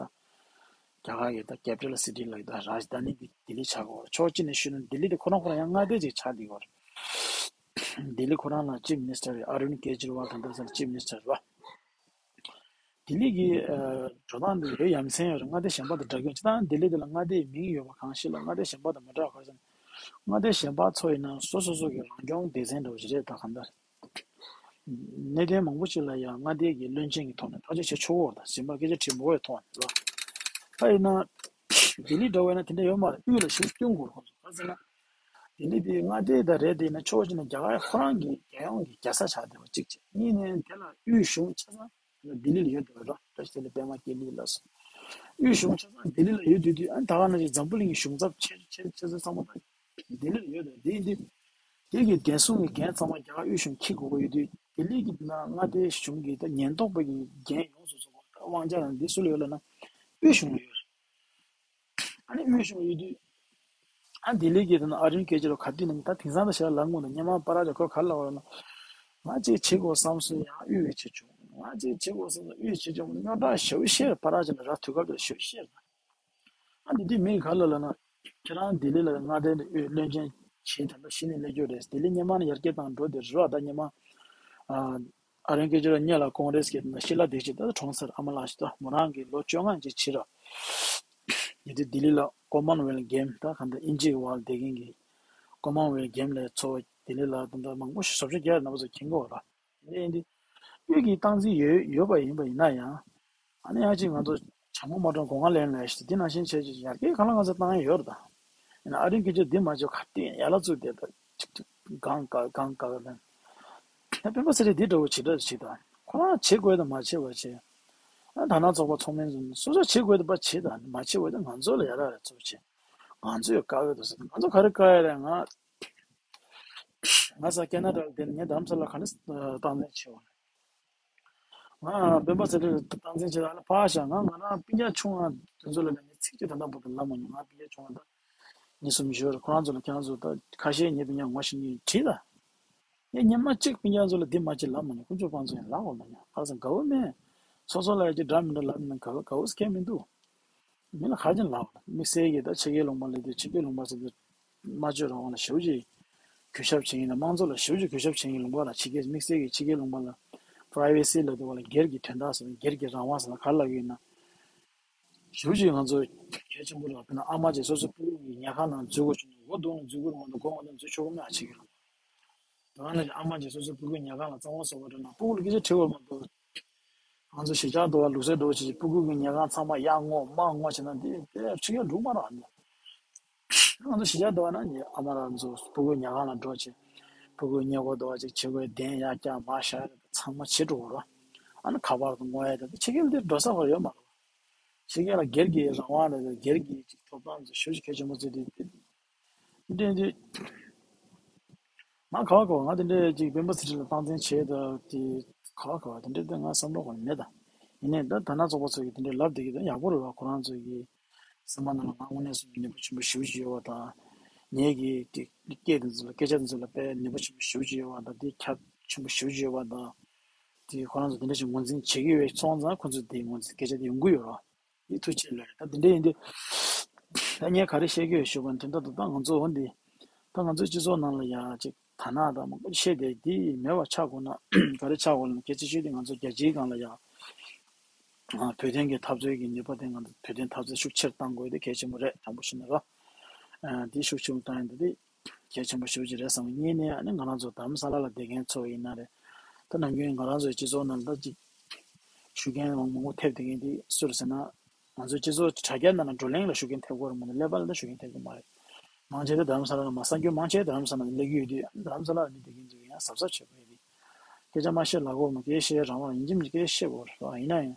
རྒྱ་གར་གྱི་ད་capital city ལ་ད་རཱཇ་དྷ་ནི་དེ་ལྡི་ལི་ཆགས་ཀྱི་ཡོད་རེད། ཕྱོགས་གཅིག་ནས་ཞུས་ན་ལྡི་ལི་དེ་ཁོ་རང་ཁོ་རང་ཡང་མངའ་སྡེ་ཅིག་ཆགས་བསྡད་ཡོད་རེད། ལྡི་ལི་ཁོ་རང་ལ་chief minister རེད། ཨ་རུན་ཀེ་ཇི་རི་ཝལ་དང་ད་ཚོ་chief minister རེད་བ། ལྡི་ལི་གི་ཨ་འགྲོ་སྟངས་འདི་ཡོད་ཡ་མཚན་ཡོད་རེད། མངའ་སྡེ་གཞན་པ་དང་འདྲ་གི་ཡོད། སྤྱིར་བཏང་ལྡི་ལི་འདི་ལ་མངའ་སྡེའི་མིང་ཡོད་པ་གང་ཞིག་ལ་མངའ་སྡེ་གཞན་པ་དང་མི་འདྲ་བ་ག་རེ་ཟེར་ན། མངའ་སྡེ་གཞན་པ་ཚོ་ཡིན་ན་སོ་སོ་སོ་གི་རང་སྐྱོང་སྡེ་ཚན་འདྲ་བོ་ཞིག་རེད། ད་གང་ལྟར་གནད་དོན་མང་པོ་ཞིག་ལ་ཡང་མངའ་སྡེ་གི་བློན་ཆེན་གྱི་ཐོག་ནས་ཐག་གཅོད་བྱེད་ཆོག་གི་རེད། ད་གཞན་པ་སྐད་ཆ་དྲིས་མི་དགོས་པའི་ཐོག་ནས་རེད། ད་ཡིན་ན་ལྡི་ལི་འདྲ་བོ་ཡིན་ན་དེ་འདྲ་ཡོད་མ་རེད། དབུས་ལ་ཞེ་པོ་བསྟུན་དགོས་རེད། གང་ཟེར་ན། ལྡི་ལི་དེ་མངའ་སྡེ་ད་རེད། དེ་ཡིན་ན་ཕྱོགས་གཅིག་ནས་རྒྱ་གར་ཁོ་རང་གི་རྒྱལ་ཡོངས་ཀྱི་རྒྱལ་ས་ཆགས་བསྡད་པ་གཅིག་བྱས། གཉིས་ནས་དེ་ལ་དབུས་གཞུང་ཆ་ཚང་ལྡི་ལི་ལ་ཡོད་འདུག་ར། བཀྲ་ཤིས་བདེ་ལེགས་པད་མ་ཀེ་ལི་ལགས་སོ། དབུས་གཞུང་ཆ་ཚང་ལྡི་ལི་ལ་ཡོད་དུས་དུས། ཨ་ནི་ད་ག་ནང་བཞིན་འཛམ་བུ་གླིང་གི་གཞུང་ཚབ་ཆེ་ཆེ་ཆེ་ཚང་མ་ད་ལྡི་ལི་ལ་ཡོད་འདུག་དེ་ཡིན་དུས་དེ་གི་བདེན་སྲུང་གི་འགན་ཚང་མ་རྒྱ་གར་དབུས་གཞུང་འཁྱེར་དགོས་ཀྱི་ཡོད་དུས། ལྡི་ལི་གི་ནང་མངའ་སྡེ་གཞུང་གི་ད་ཉེན་རྟོག་པ་གི་འགན་ཡོངས་སུ་རྫོགས་པ་ད་དབང་ཆ་རང་འདི་སུ་ལ་ཡོད་ལབ་ན་དབུས་གཞུང་ལ་ཡོད་རེད། ཨ་ནི་དབུས་གཞུང་ཡོད་དུས། ཨ་ལྡི་ལི་གི་དེ་ན་ཨ་རུན་ཀེ་ཇི་རི་ག་དུས་ན་ད་དེང་སང་ད་ཞེ་དྲག་ལབ་དགོས་འདུག་སྔོན་མ་པ་ར་ཇ་ཁོ་ག་ལབ་པ་རེད་ན། ང་ཅིག་བྱེད་དགོས་བསམ་སོང་ཡང་དབུས་བྱེད་བྱུང་། ང་ཅིག་བྱེད་དགོས་བསམ་སོང་དབུས་བྱེད་བྱུང་། རྙོག་དྲ་ཞེ་པོ་ཤེས་པ་ར་ཇ་ལ་ར་དུས་སྐབས་དེ་ཞེ་པོ་ཤེས། ཨ་འདི་དུས་མིག་ག་ལ་ལ་ན། ཁྱེད་རང་ལྡི་ལི་ལ་མངའ་སྡེ་དབུས་བློན་ཆེན་བྱེད་དམ་པ་གཞི་ནས་སླེབས་རྒྱུ་རེད། ལྡི་ལི་སྔོན་མ་ནས་ཡར་རྒྱས་བཏང་འགྲོ་དེ་རེད་བ། ད་སྔོན་མ། ཨ་ཨ་རུན་ཀེ་ཇི་རི་སྔོན་ལ་ཀོང་རེས་ཀྱི་ད་ཤི་ལ་དེ་ཅིག་ད་གྲོངས་ཚར། ཨ་མ་ལགས་ཤི་ད་མོ་རང་གི་ལོ་བཅོ་ལྔ་ཅིག་བྱས་ར། ཡིན་དུས་ལྡི་ལི་ལ་ཀོ་མན་ཝེལ་གེམ་ད་གང་ལྟར་དབྱིན་ཇིའི་འོག་ལ་བསྡད་མཁན་གྱི་ཀོ་མན་ཝེལ་གེམ་ལ་ཚོགས་པ་ལྡི་ལི་ལ་ད་ལྟ་མང་པོ་ཞིག་བཟོ་བཅོས་རྒྱག་རེད། རྣམ་པ་ཚོ་མཁྱེན་གྱི་ཡོད་ར། དེ་འདྲ་ཡིན་དུས་དབུས་ཀྱི་སྟངས་འཛིན་ཡོད་ཡོད་པ་ཡིན་པ་ཡིན་ན་ཡང་། ཨ་ནི་ཡང་ཅིག་ང་ཚོ་བྱ་མོ་མ་འགྲོ་སྒོ་ང་ལེན་ལས་ཞེས་དེ་ནང་བཞིན་བྱས་ཅིག་ཡར་རྒྱས་གང་ལ་གང་འཚམ་བཏང་ཡ་ཡོད་རེད་ད། ཡིན་ན་ཨ་རུན་ཀེ་ཇི་རི་འདི་མ་བྱོས་ག་དེ་ཡར་ལ་བཙུགས་བསྡད་ད་ཅིག་ཅིག་གང་ག་གང་ག་ག་ལ། ཡང་སྤེན་པ་ཚེ་རིང་འདི་འདྲ་བོ་བྱེད་འདྲ་ཞིག་ད། ཁོ་རང་བྱེད་དགོས་དང་མ་བྱེད་པ་བྱེད། ཨ་ད་ནང་ཚོགས་པ་ཚོགས་མིན་ཚོ་སོ་སོ་བྱེད་དགོས་དང་པ་བྱེད་དང་མ་བྱེད་པ་དེ་ང་ཚོ་ལ་ཡ་ར་རེད་ཚོ་བྱེད། ང་ཚོས་བཀག་གི་འདུག་ཟེར། ང་ཚོ་ག་རེ་བཀག་ཡ་རེད། ང་ང་ས་ཁེ་ན་ཌ་ལ་བསྡད་ནས་ངས་རྡ་རམ་ས་ལ་ག་འདྲ་སྟངས་འཛིན་བྱེད་བ་རེད། ང་སྤེན་པ་ཚེ་རིང་སྟངས་འཛིན་བྱེད་ད་ལ་ཕར་བཞག་ང་ང་རང་སྤུན་ཀྱག་ཆུང་བ་དེ་ཚོ་ལ་ནས་ངས་ཚིག་གཅིག་ད་ལྟ་བར་དུ་ལབ་མ་མྱོང་། ང་སྤུན་ཀྱག་ཆུང་བ་ད་གཉིས་གསུམ་ཡོད་རེད། ཁོ་རང་ཚོ་ལ་ཁྱེད་རང་ཚོ་ད་ཁ་ཤས་ངའི་སྤུན་ཀྱག་ངོ་ཤེས་མཁན་དྲིས་ད། ངས་སྔོན་མ་གཅིག་སྤུན་ཀྱག་ཚོ་ལ་འདི་མ་བྱེད་ལབ་མ་མྱོང་། དཀོན་མཆོག་དཔང་ཚོ་ཡང་ལབ་དགོས་མ་མྱོང་། ཁ་སང་དགའ་བོ་མེད། སོ་སོ་ལ་ཡ་གཅིག་འདྲ་མི་འདྲ་ལབ་ན་དགའ་བོ་དགའ་བོ་སྐད་མི་འདུག་མི་ལ་ཁ་ཅན་ལབ་དམིགས་བསལ་གྱི་ད་ཕྱི་རྒྱལ་ལུང་པ་ལ་དེ་ཕྱི་རྒྱལ་ལུང་པ་ཟེར་དུས་སྨྲ་བརྗོད་རང་དབང་ལ་ཞེ་པོ་ཅིག་གུས་ཞབས་བྱེད་མཁན་དང་དམངས་གཙོ་ལ་ཞེ་པོ་ཅིག་གུས་ཞབས་བྱེད་མཁན་ལུང་པ་ལ་ཕྱི་རྒྱལ་དམིགས་བསལ་གྱི་ཕྱི་རྒྱལ་ལུང་པ་ལ་པ་རའི་ཝེ་སི་ལབ་དུས་བ་ལ་སྒེར་གྱི་དོན་དག་ཟེར་ན་སྒེར་གྱི་རང་དབང་ཟེར་ན་ག་རེ་ལབ་ཀྱི་ཡོད་ན། ཞེ་པོ་ཅིག་ང་ཚོ་གལ་ཆེན་པོ་རེད་བ། དཔེར་ན་ཨ་མ་ཅིག་སོ་སོའི་སྤུ་གུ་གི་ཉལ་ཁང་ནང་འཛུལ་དགོས་བྱུང་ན་སྒོ་རྡུང་ནས་འཛུལ་དགོས་རེད་མ་གཏོགས་སྒོ་མ་རྡུང་འཛུལ་ཆོག་གི་མེད་ཨ་ཕྱི་རྒྱལ་ལུང་པ། ད་ག་ནང་བཞིན་ཨ་མ་གིས་སོ་སོའི་སྤུ་གུའི་ཉལ་ཁང་ལ་གཙང་མ་བཟོ་བ་འགྲོ་ན་སྤུ་གུ་ལ་སྐད་ཆ་དྲི་བ་མ་གཏོགས། ང་ཚོ་གཞིས་ཆགས་དུ་བ་ལུགས་སྲོལ་འགྲོ་བྱེད་ཀྱི་སྤུ་གུ་གི་ཉལ་ཁང་ཚང་མ་གཡར་བསྔོག་དམར་བསྔོག་བྱས་ན་འདི་དཔེ་ཕྱི་རྒྱལ་འགྲོ་མ་རག་ནི། ང་ཚོ་གཞིས་ཆགས་དུ་བ་ན་ངའི་ཨ་མ་རང་ཚོ་སྤུ་གུའི་ཉལ་ཁང་ལ་འགྲོ་བྱེད། སྤུ་གུའི་ཉལ་གོ་དུ་བ་ཅིག་བྱེད་དགོས་གདན་ཡར་བཀྱག་མར་བཞག་ཚང་མ་བྱེད་འགྲོ་གོ་ར། ཨ་ནི་ཁ་པར་དུ་བསྔོག་ཡ་དེ་ཕྱི་རྒྱལ་འདིར་འགྲོ་ས་བར་ཡོད་མ་རེད། ཕྱི་རྒྱལ་ལ་སྒེར་གྱི་རང་དབང་རེད། སྒེར་གྱི་ཅིག་ཐོབ་ཐང་ཚོ་ཞེ་པོ་ཅིག་གལ་ཆེན་པོ་བརྩི་དུས། འདི་འདྲ་འདི། ང་ག་བ་ག་བ་ང་དེ་འདྲའི་ཅིག་སྤེན་པ་ཚེ་རིང་ལ་སྟངས་འཛིན་བྱས་ད་དེ་ག་བ་ག་བ་དེ་འདྲའི་ད་ང་བསམ་བློ་གང་མེད་ད། ཡིན་ནའི་ད་ད་ན་ཚོགས་པ་ཚོ་གིས་དེ་འདྲའི་ལབ་བསྡད་ཀྱི་ད་ཡག་པོ་རེད་བ། ཁོ་རང་ཚོ་གི་སེམས་པ་ནང་ལ་ང་དངོས་གནས་སུ་ནུས་པ་ཆེན་པོ་ཞེ་པོ་ཅིག་ཡོད་བ་དང་། ངེད་ཀྱི་དེ་སྐད་དེ་ཚོ་ལ་སྐད་ཆ་དེ་ཚོ་ལ་དཔེ་ནུས་པ་ཆེན་པོ་ཞེ་པོ་ཅིག་ཡོད་བ་དང་དེ་ཁྱབ་ཆེན་པོ་ཞེ་པོ་ཅིག་ཡོད་བ་དང་། དེ་ཁོ་རང་ཚོ་དེ་འདྲ་ཞིག་ངོས་འཛིན་བྱེད་ཀྱི་ཡོད་སོང་ཙང་ཁོ་ཚོ་དེ་ངོས་འཛིན་སྐད་ཆ་དེ་ཡོང་གི་ཡོད་རེད། འདི་ཐུགས་རྗེ་ཆེ་ལོས། ད་འདི་འདྲ་ཡིན་དུས། ད་ངས་ག་རེ་བཤད་ཀྱི་ཡོད་ཞུ་བ་ནི་དོན་དག་ཏུ་ད་ང་ཚོ་འོ་འདི། ད་ང་ཚོའི་སྤྱི་ཚོགས་ནང་ལ་ཡ་ཅིག་དར་ནག་དང་མང་པོ་བཤད་དེ་འདི་མེད་པ་ཆགས་དགོས་ན་ག་རེ་ཆགས་དགོས་ལབ་ན། གལ་ཆེ་ཤོས་དེ་ང་ཚོ་རྒྱལ་སྤྱིའི་སྒང་ལ་ཡ། ཨ་བོད་དོན་གྱི་འཐབ་རྩོད་ཀྱི་ནུས་པ་དེ་ང་ཚོ་བོད་དོན་འཐབ་རྩོད་ཤུགས་ཆེར་གཏང་དགོས་དེ་གལ་ཆེན་པོ་རེད། དྲང་པོ་བཤད་ན་རོ། ཨ་འདི་ཤུགས་ཆེན་པོ་བཏང་ཡོད་འདི་དེ། གལ་ཆེན་པོ་ཞེ་པོ་ཅིག་རེད་བསམ། གཉིས་ནས་ཨ་ནི་ང་རང་ཚོ་རྡ་རམ་ས་ལ་ལ་བསྡད་མཁན་ཚོ་ཡིན་ན་རེད། ད་ནམ་རྒྱུན་ང་རང་ཚོའི་སྤྱི་ཚོགས་ནང་ལ་ད་ཅིག་ཞུ་མཁན་མང་མང་པོ་ཐེབས་བསྡད་མཁན་དེ་སུ་རེད་ཟེར་ན། ང་ཚོའི་སྤྱི་ཚོགས་དྲ་རྒྱ་ནང་ལ་བགྲོ་གླེང་ལ་ཞུ་མཁན་ཐེབས་ཀྱི་ཡོད་རེད་མ་གཏོགས་ཀླད་པ་ལ་ད་ཞུ་མཁན་ཐེབས་ཀྱི་མ་རེད། མང་ཆེ་ད་རྡ་རམ་ས་ལ་ལ་མ་གསར་འགྱུར་མང་ཆེ་རྡ་རམ་ས་ལ་ལ་སླེབས་ཀྱི་ཡོད་དུས་ཨ་ནི་རྡ་རམ་ས་ལ་ལ་མི་བསྡད་མཁན་ཚོ་ཡང་གཟབ་གཟབ་བྱེད་དགོས་ཡོད་དུས། སྐད་ཆ་མ་བཤད་ལབ་དགོས་མོད། སྐད་ཆ་བཤད་རང་དབང་ཡིན་གཅིག་མིན་གཅིག་སྐད་ཆ་བཤད་དགོས་རེད། ཡིན་ན་ཡང་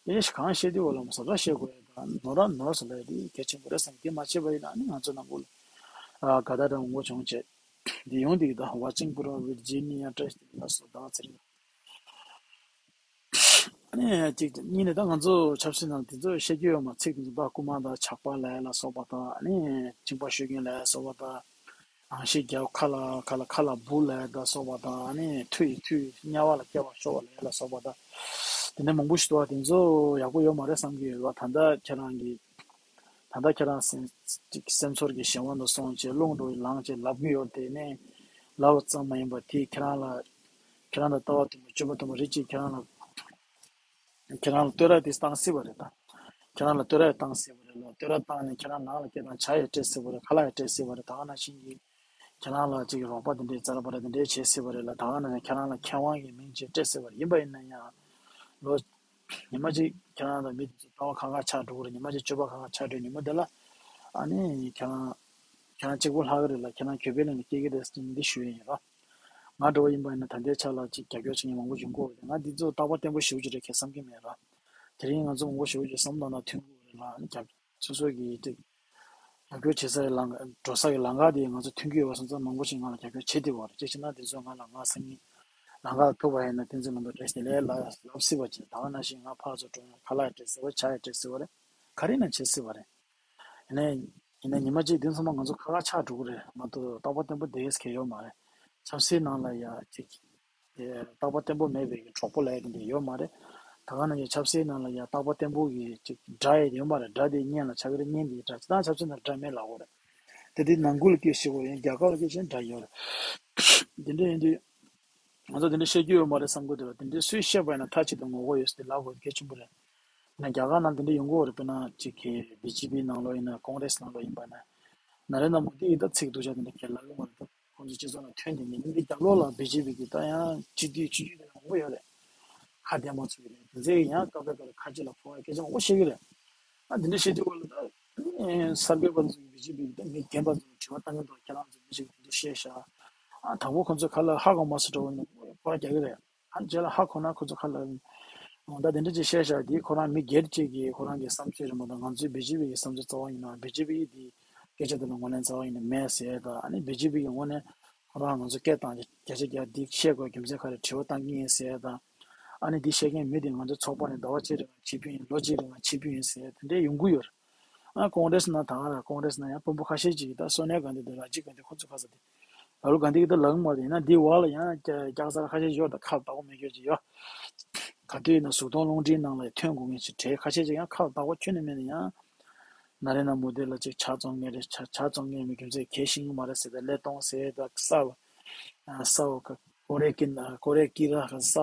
སྐད་ཆ་གང་བཤད་དུས་འོ་ལ་མོ་ཟབ་ཟབ་བཤད་དགོས་རེད། ད་ནོར་ར་ནོར་ཟེར་ལབ་ཡ་དེ་གལ་ཆེན་པོ་རེད་བསམ། དེ་མ་བྱས་པ་ཡིན་ན་ཨ་ནི་ང་ཚོ་ནང་ཁུལ་ལ་དགའ་ད་འདྲ་འོང་གོ་བྱུང་བྱས། འདི་ཡོང་འདི་གི་ད་Watching Pro Virginia Trust ལ་སོ་ད་ཚེ་རིང་། ཨ་ནི་གཅིག་གཉིས་ནས་ད་ང་ཚོ་ཆབ་སྲིད་ནང་དེ་ཚོ་བཤད་རྒྱུ་ཡོད་མ། ཚིག་དེ་ཚོ་ད་རྐུ་མ་དང་ཇག་པ་ལབ་ཡ་ལ་སོགས་པ་དང་། ཨ་ནི་གཅིན་པ་གཤོད་མཁན་ལབ་ཡ་སོགས་པ་དང་། རང་ཤི་རྒྱག་ཁ་ལ་ཁ་ལ་ཁ་ལ་འབུ་ལབ་ཡ་ད་སོགས་པ་དང་། ཨ་ནི་མཐུ་ཡིས་མཐུ་ཡིས་དམྱལ་བ་ལ་སྐྱེ་བར་ཤོག་ལབ་ཡ་ལ་སོགས་པ་དང་། དེ་འདྲ་མང་པོ་ཞིག་འདུག་བ། དེ་ཚོ་ཡག་པོ་ཡོད་མ་རེད་བསམ་གྱི་ཡོད་པ། ད་ལྟ་ཁྱེད་རང་གི་ད་ལྟ་ཁྱེད་རང་སེམས་ཅིག་སེམས་ཚོར་གྱི་གཞན་དབང་དུ་སོང་བྱས་རླུང་འགྲོ་བའི་ལངས་བྱས་ལབ་ཀྱི་ཡོད་དེ་ནས་ལབ་པ་ཙམ་མ་ཡིན་པར་དེས་ཁྱེད་རང་ལ་ཁྱེད་རང་ལ་ལྟ་བ་དུ་མ་སྤྱོད་པ་དུ་མ་རེ་གཅིག་ཁྱེད་རང་ལ་ཁྱེད་རང་ལ་བསྟོད་ར་དེ་བཏང་སྲིད་པ་རེད་ད། ཁྱེད་རང་ལ་བསྟོད་ར་བཏང་སྲིད་པ་རེད་ལ། བསྟོད་ར་བཏང་ནས་ཁྱེད་རང་ནང་ལ་སྐད་བཏང་ཇ་ཡང་སྤྲད་སྲིད་པ་རེད། ཁ་ལག་ཡང་སྤྲད་སྲིད་པ་རེད། ད་ག་ནང་བཞིན་གྱི་ཁྱེད་རང་ལ་ཅིག་རོགས་པ་དེ་འདྲས་རྩ་ར་པ་ར་དེ་འདྲས་བྱེད་སྲིད་པ་རེད་ལ། ད་ག་ནང་བཞིན་ཁྱེད་རང་ལ་མཁས་དབང་གི་མིང་ཅིག་སྤྲད་སྲིད་པ་རེད། ཡིན་པ་ཡིན་ན་ཡང་ལོ་ཉི་མ་གཅིག་ཁྱེད་རང་དང་མི་དེ་ཚོ་ལྟ་བ་ཁ་ཁ་ཆགས་འགྲོ་གི་རེད། ཉི་མ་གཅིག་སྤྱོད་པ་ཁ་ཁ་ཆགས་འགྲོ། ཉི་མ་དེ་ལ་ཨ་ནི་ཁྱེད་རང་ཁྱེད་རང་གཅིག་པོ་ལྷག་གི་རེད་ལ། ཁྱེད་རང་གྱོད་དཔེ་ལེན་ནས་སྐྱེ་གི་རེད་ཟེར་འདི་ཞུ་ཡ་ཡིན་རོ། ང་འདྲ་བོ་ཡིན་པ་ཡིན་ན་ད་ལྟའི་ཆ་ལ་ཅིག་རྒྱབ་སྐྱོར་བྱེད་མཁན་མང་པོ་ཡོང་གི་ཡོད་རེད། ང་འདི་ཚོ་རྟག་པར་བརྟན་པོ་ཞེ་པོ་ཅིག་རེད་ཁེ་བསམ་གྱི་མེད་རོ། དེ་རིང་ང་ཚོ་མང་པོ་ཞེ་པོ་ཅིག་བསམ་བློ་ནང་ཐོན་གི་ཡོད་རེད་ལ། ཨ་ནི་རྒྱབ་སོ་སོ་གི་ཅིག་རྒྱབ་སྐྱོར་བྱེད་སའི་ལམ་འགྲོ་ས་གི་ལམ་ཁ་དེ་ང་ཚོ་མཐུན་གྱི་ཡོད་པ་སོང་ཙང་མང་པོ་ཞིག་ང་ལ་རྒྱབ་སྐྱོར་བྱེད་བསྡད་ཡོད་རེད། ཅེས་བྱས་ན་དེ་ཚོ་ང་ལ་ང་སང་ཉིན་ལམ་ཁ་ལ་ཐུག་པ་ཡིན་ན་བསྟན་འཛིན་ལུང་པ་བཀྲ་ཤིས་བདེ་ལེགས་ལབ་ལབ་སྲིད་པ་བྱས། ད་ག་ནང་བཞིན་ང་ཕར་ཚུར་འགྲོ་ཡང་ཁ་ལག་སྤྲད་སྲིད་པ་རེད། ཇ་ཡང་སྤྲད་སྲིད་པ་རེད། ག་རེ་ཡིན་ན་བྱེད་སྲིད་པ་རེད། ཡིན་ནའི་ཡིན་ན་ཉི་མ་གཅིག་དེ་ཚང་མ་ང་ཚོ་ཁ་ཁ་ཆགས་འགྲོ་གི་རེད་མ་གཏོགས་རྟག་པར་བརྟན་པོ་བསྡད་ཡས་ཁེལ་ཡོད་མ་རེད། ཆབ་སྲིད་ནང་ལ་ཡ་ཅིག་རྟག་པར་བརྟན་པོ་མེད་པའི་གི་གྲོགས་པོ་ལབ་ཡ་དེ་འདྲ་ཡོད་མ་རེད། ད་ག་ནང་བཞིན་ཆབ་སྲིད་ནང་ལ་ཡ་རྟག་པར་བརྟན་པོ་གི་ཅིག་དགྲ་ཡི་ཡོད་མ་རེད། དགྲ་དེ་གཉེན་ལ་ཆགས་ཀྱི་རེད། གཉེན་དེ་དགྲ་ཅིག་དང་ཆབ་སྲིད་ནང་དགྲ་མེད་ལབ་དགོས་རེད། དེ་དེ་ནང་ཁུལ་ལ་སྐད་ཤེས་དགོས་རེད། རྒྱ་གར་ལ་སྐད་ཤེས་དགྲ་ཡོད་རེད། དེ་འདྲ་ཡིན་དུས། ང་ཚོ་དེ་འདྲ་བཤད་རྒྱུ་ཡོད་མ་རེད་བསམ་གི་འདུག་དེ་འདྲ་སུས་བཤད་པ་ཡིན་ན་མཐའ་གཅིག་ཏུ་ངོ་རྒོལ་ཡོད་ཟེར་ལབ་དགོས་གལ་ཆེན་པོ་རེད། ཡིན་ན་རྒྱ་གར་ནང་དེ་འདྲ་ཡོང་གི་ཡོད་རེད། དཔེར་ན་ཅིག་གི་བི་ཇེ་པི་ནང་ལོགས་ཡིན་ན་ཀོང་རེ་སི་ནང་ལོགས་ཡིན་པ་ན། ན་རེ་ན་མོ་དི་ཡིས་ད་ཚིག་སྡུག་ཅག་དེ་འདྲ་གས་ལབ་ཡོད་མ་རེད། ད་ཁོང་ཚོ་སྤྱི་ཚོགས་ནང་ཐོན་དེ་ནི་འདི་རྒྱབ་ལོགས་ལ་བི་ཇེ་པི་གི་ད་ཡང་སྤྱི་འཐུས་སྤྱི་འཐུས་དེ་འདྲ་མང་པོ་ཡོད་རེད། ཁ་བདེ་མོ་ཚོ་ཡོད་རེད། དེ་ཚོས་ཡང་སྐབས་རེ་སྐབས་རེ་ཁ་ལྕེ་ལ་ཕོག་པའི་སྐད་ཆ་མང་པོ་བཤད་ཀྱི་རེད། ཨ་འདི་འདྲ་བཤད་དུས་སྐབས་ལ་ད་ཨེ་གསར་འགོད་པ་ཚོ་གིས་བི་ཇེ་པི་གི་ད་མི་རྒན་པ་ཚོ་ལ་དྲི་བ་བཏང་གི་འདུག་ཁྱེད་རང་ཚོ་མི་ཞིག་འདི་འདྲ་བཤད་ཤག་ཨ་དང་པོ་ཁོ་ཚོས་ག་ལ་ཧ་གོ་མ་སོང་འདྲ་བོ་ནི་ཁོ་རང་རྒྱག་གི་རེད། ཨ་རྗེས་ལ་ཧ་གོ་ན་ཁོ་ཚོ་ག་ལ་འོ་ད་དེ་འདྲ་ཅིག་བཤད་ཤག་འདི་ཁོ་རང་མི་སྒེར་གཅིག་གི་ཁོ་རང་གི་བསམ་ཚུལ་རེད་མ་གཏོགས་ང་ཚོའི་བི་ཇེ་པི་གི་བསམ་ཚུལ་རྩ་བ་ཡིན་ན་བི་ཇེ་པི་གི་འདི་སྐད་ཆ་དེ་ལ་ངོས་ལེན་རྩ་བ་ཡིན་ན་མེད་ཟེར་ཡ་ད། ཨ་ནི་བི་ཇེ་པི་གི་ངོས་ནས་ཁོ་རང་ང་ཚོ་སྐད་བཏང་བྱས་བརྒྱ་ཆ་བརྒྱ་འདི་བཤད་དགོས་རྒྱུ་མཚན་ག་རེ་དྲི་བ་བཏང་གི་ཡིན་ཟེར་ཡ་ད། ཨ་ནི་འདི་བཤད་མཁན་མི་དེ་ང་ཚོ་ཚོགས་པ་ནས་ཟླ་བ་གཅིག་རིང་ལ་ཕྱིར་འབུད་ཡིན། ལོ་གཅིག་རིང་ལ་ཕྱིར་འབུད་ཡིན་ཟེར་དེ་འདྲས་ཡོང་གི་ཡོད་རེད། ཨ་ཀོང་རེ་སི་ནང་ད་ག་ར་ཀོང་རེ་སི་ནང་ཡང་དཔོན་པོ་ཁ་ཤས་ཅིག་གིས་ད་སོ་ནིའ་གྷན་དྷི་དང་ར་ཇིབ་གྷན་དྷི་ཁོ་ཚོ་ཁ་ས་དེ་ར་ཧུལ་གྷན་དྷི་གིས་ད་ལབ་གི་མ་རེད། ཡིན་ན་འདི་བར་ལ་ཡང་སྐྱག་རྫུན་ཁ་ཤས་ཡོད། ད་ཁ་ལ་བཏགས་པ་མེད་རྒྱུ་ཅིག་ཡོད། ག་དུས་ཡིན་ན་གཟུགས་མཐོང་རླུང་འཕྲིན་ནང་ལ་ཐོན་དགོས་མཁན་ཅིག་གྲས་ཁ་ཤས་ཅིག་ཡང་ཁ་ལ་བཏགས་པ་ཁྱོན་ནས་མེད་ན་ཡང་། ན་རེ་ན་མོ་དེ་ལ་ཅིག་ཇ་བཙོང་མཁན་རེད། ཇ་ཇ་བཙོང་མཁན་མི་རྒྱུ་མཚན་གལ་ཤེས་ཀྱི་མ་རེད་ཟེར། ད་ཀླད་སྟོང་ཟེར། ད་ས་ས་ཀོ་རེ་ཀི་ན་ཀོ་རེ་ཀི་ར་ས་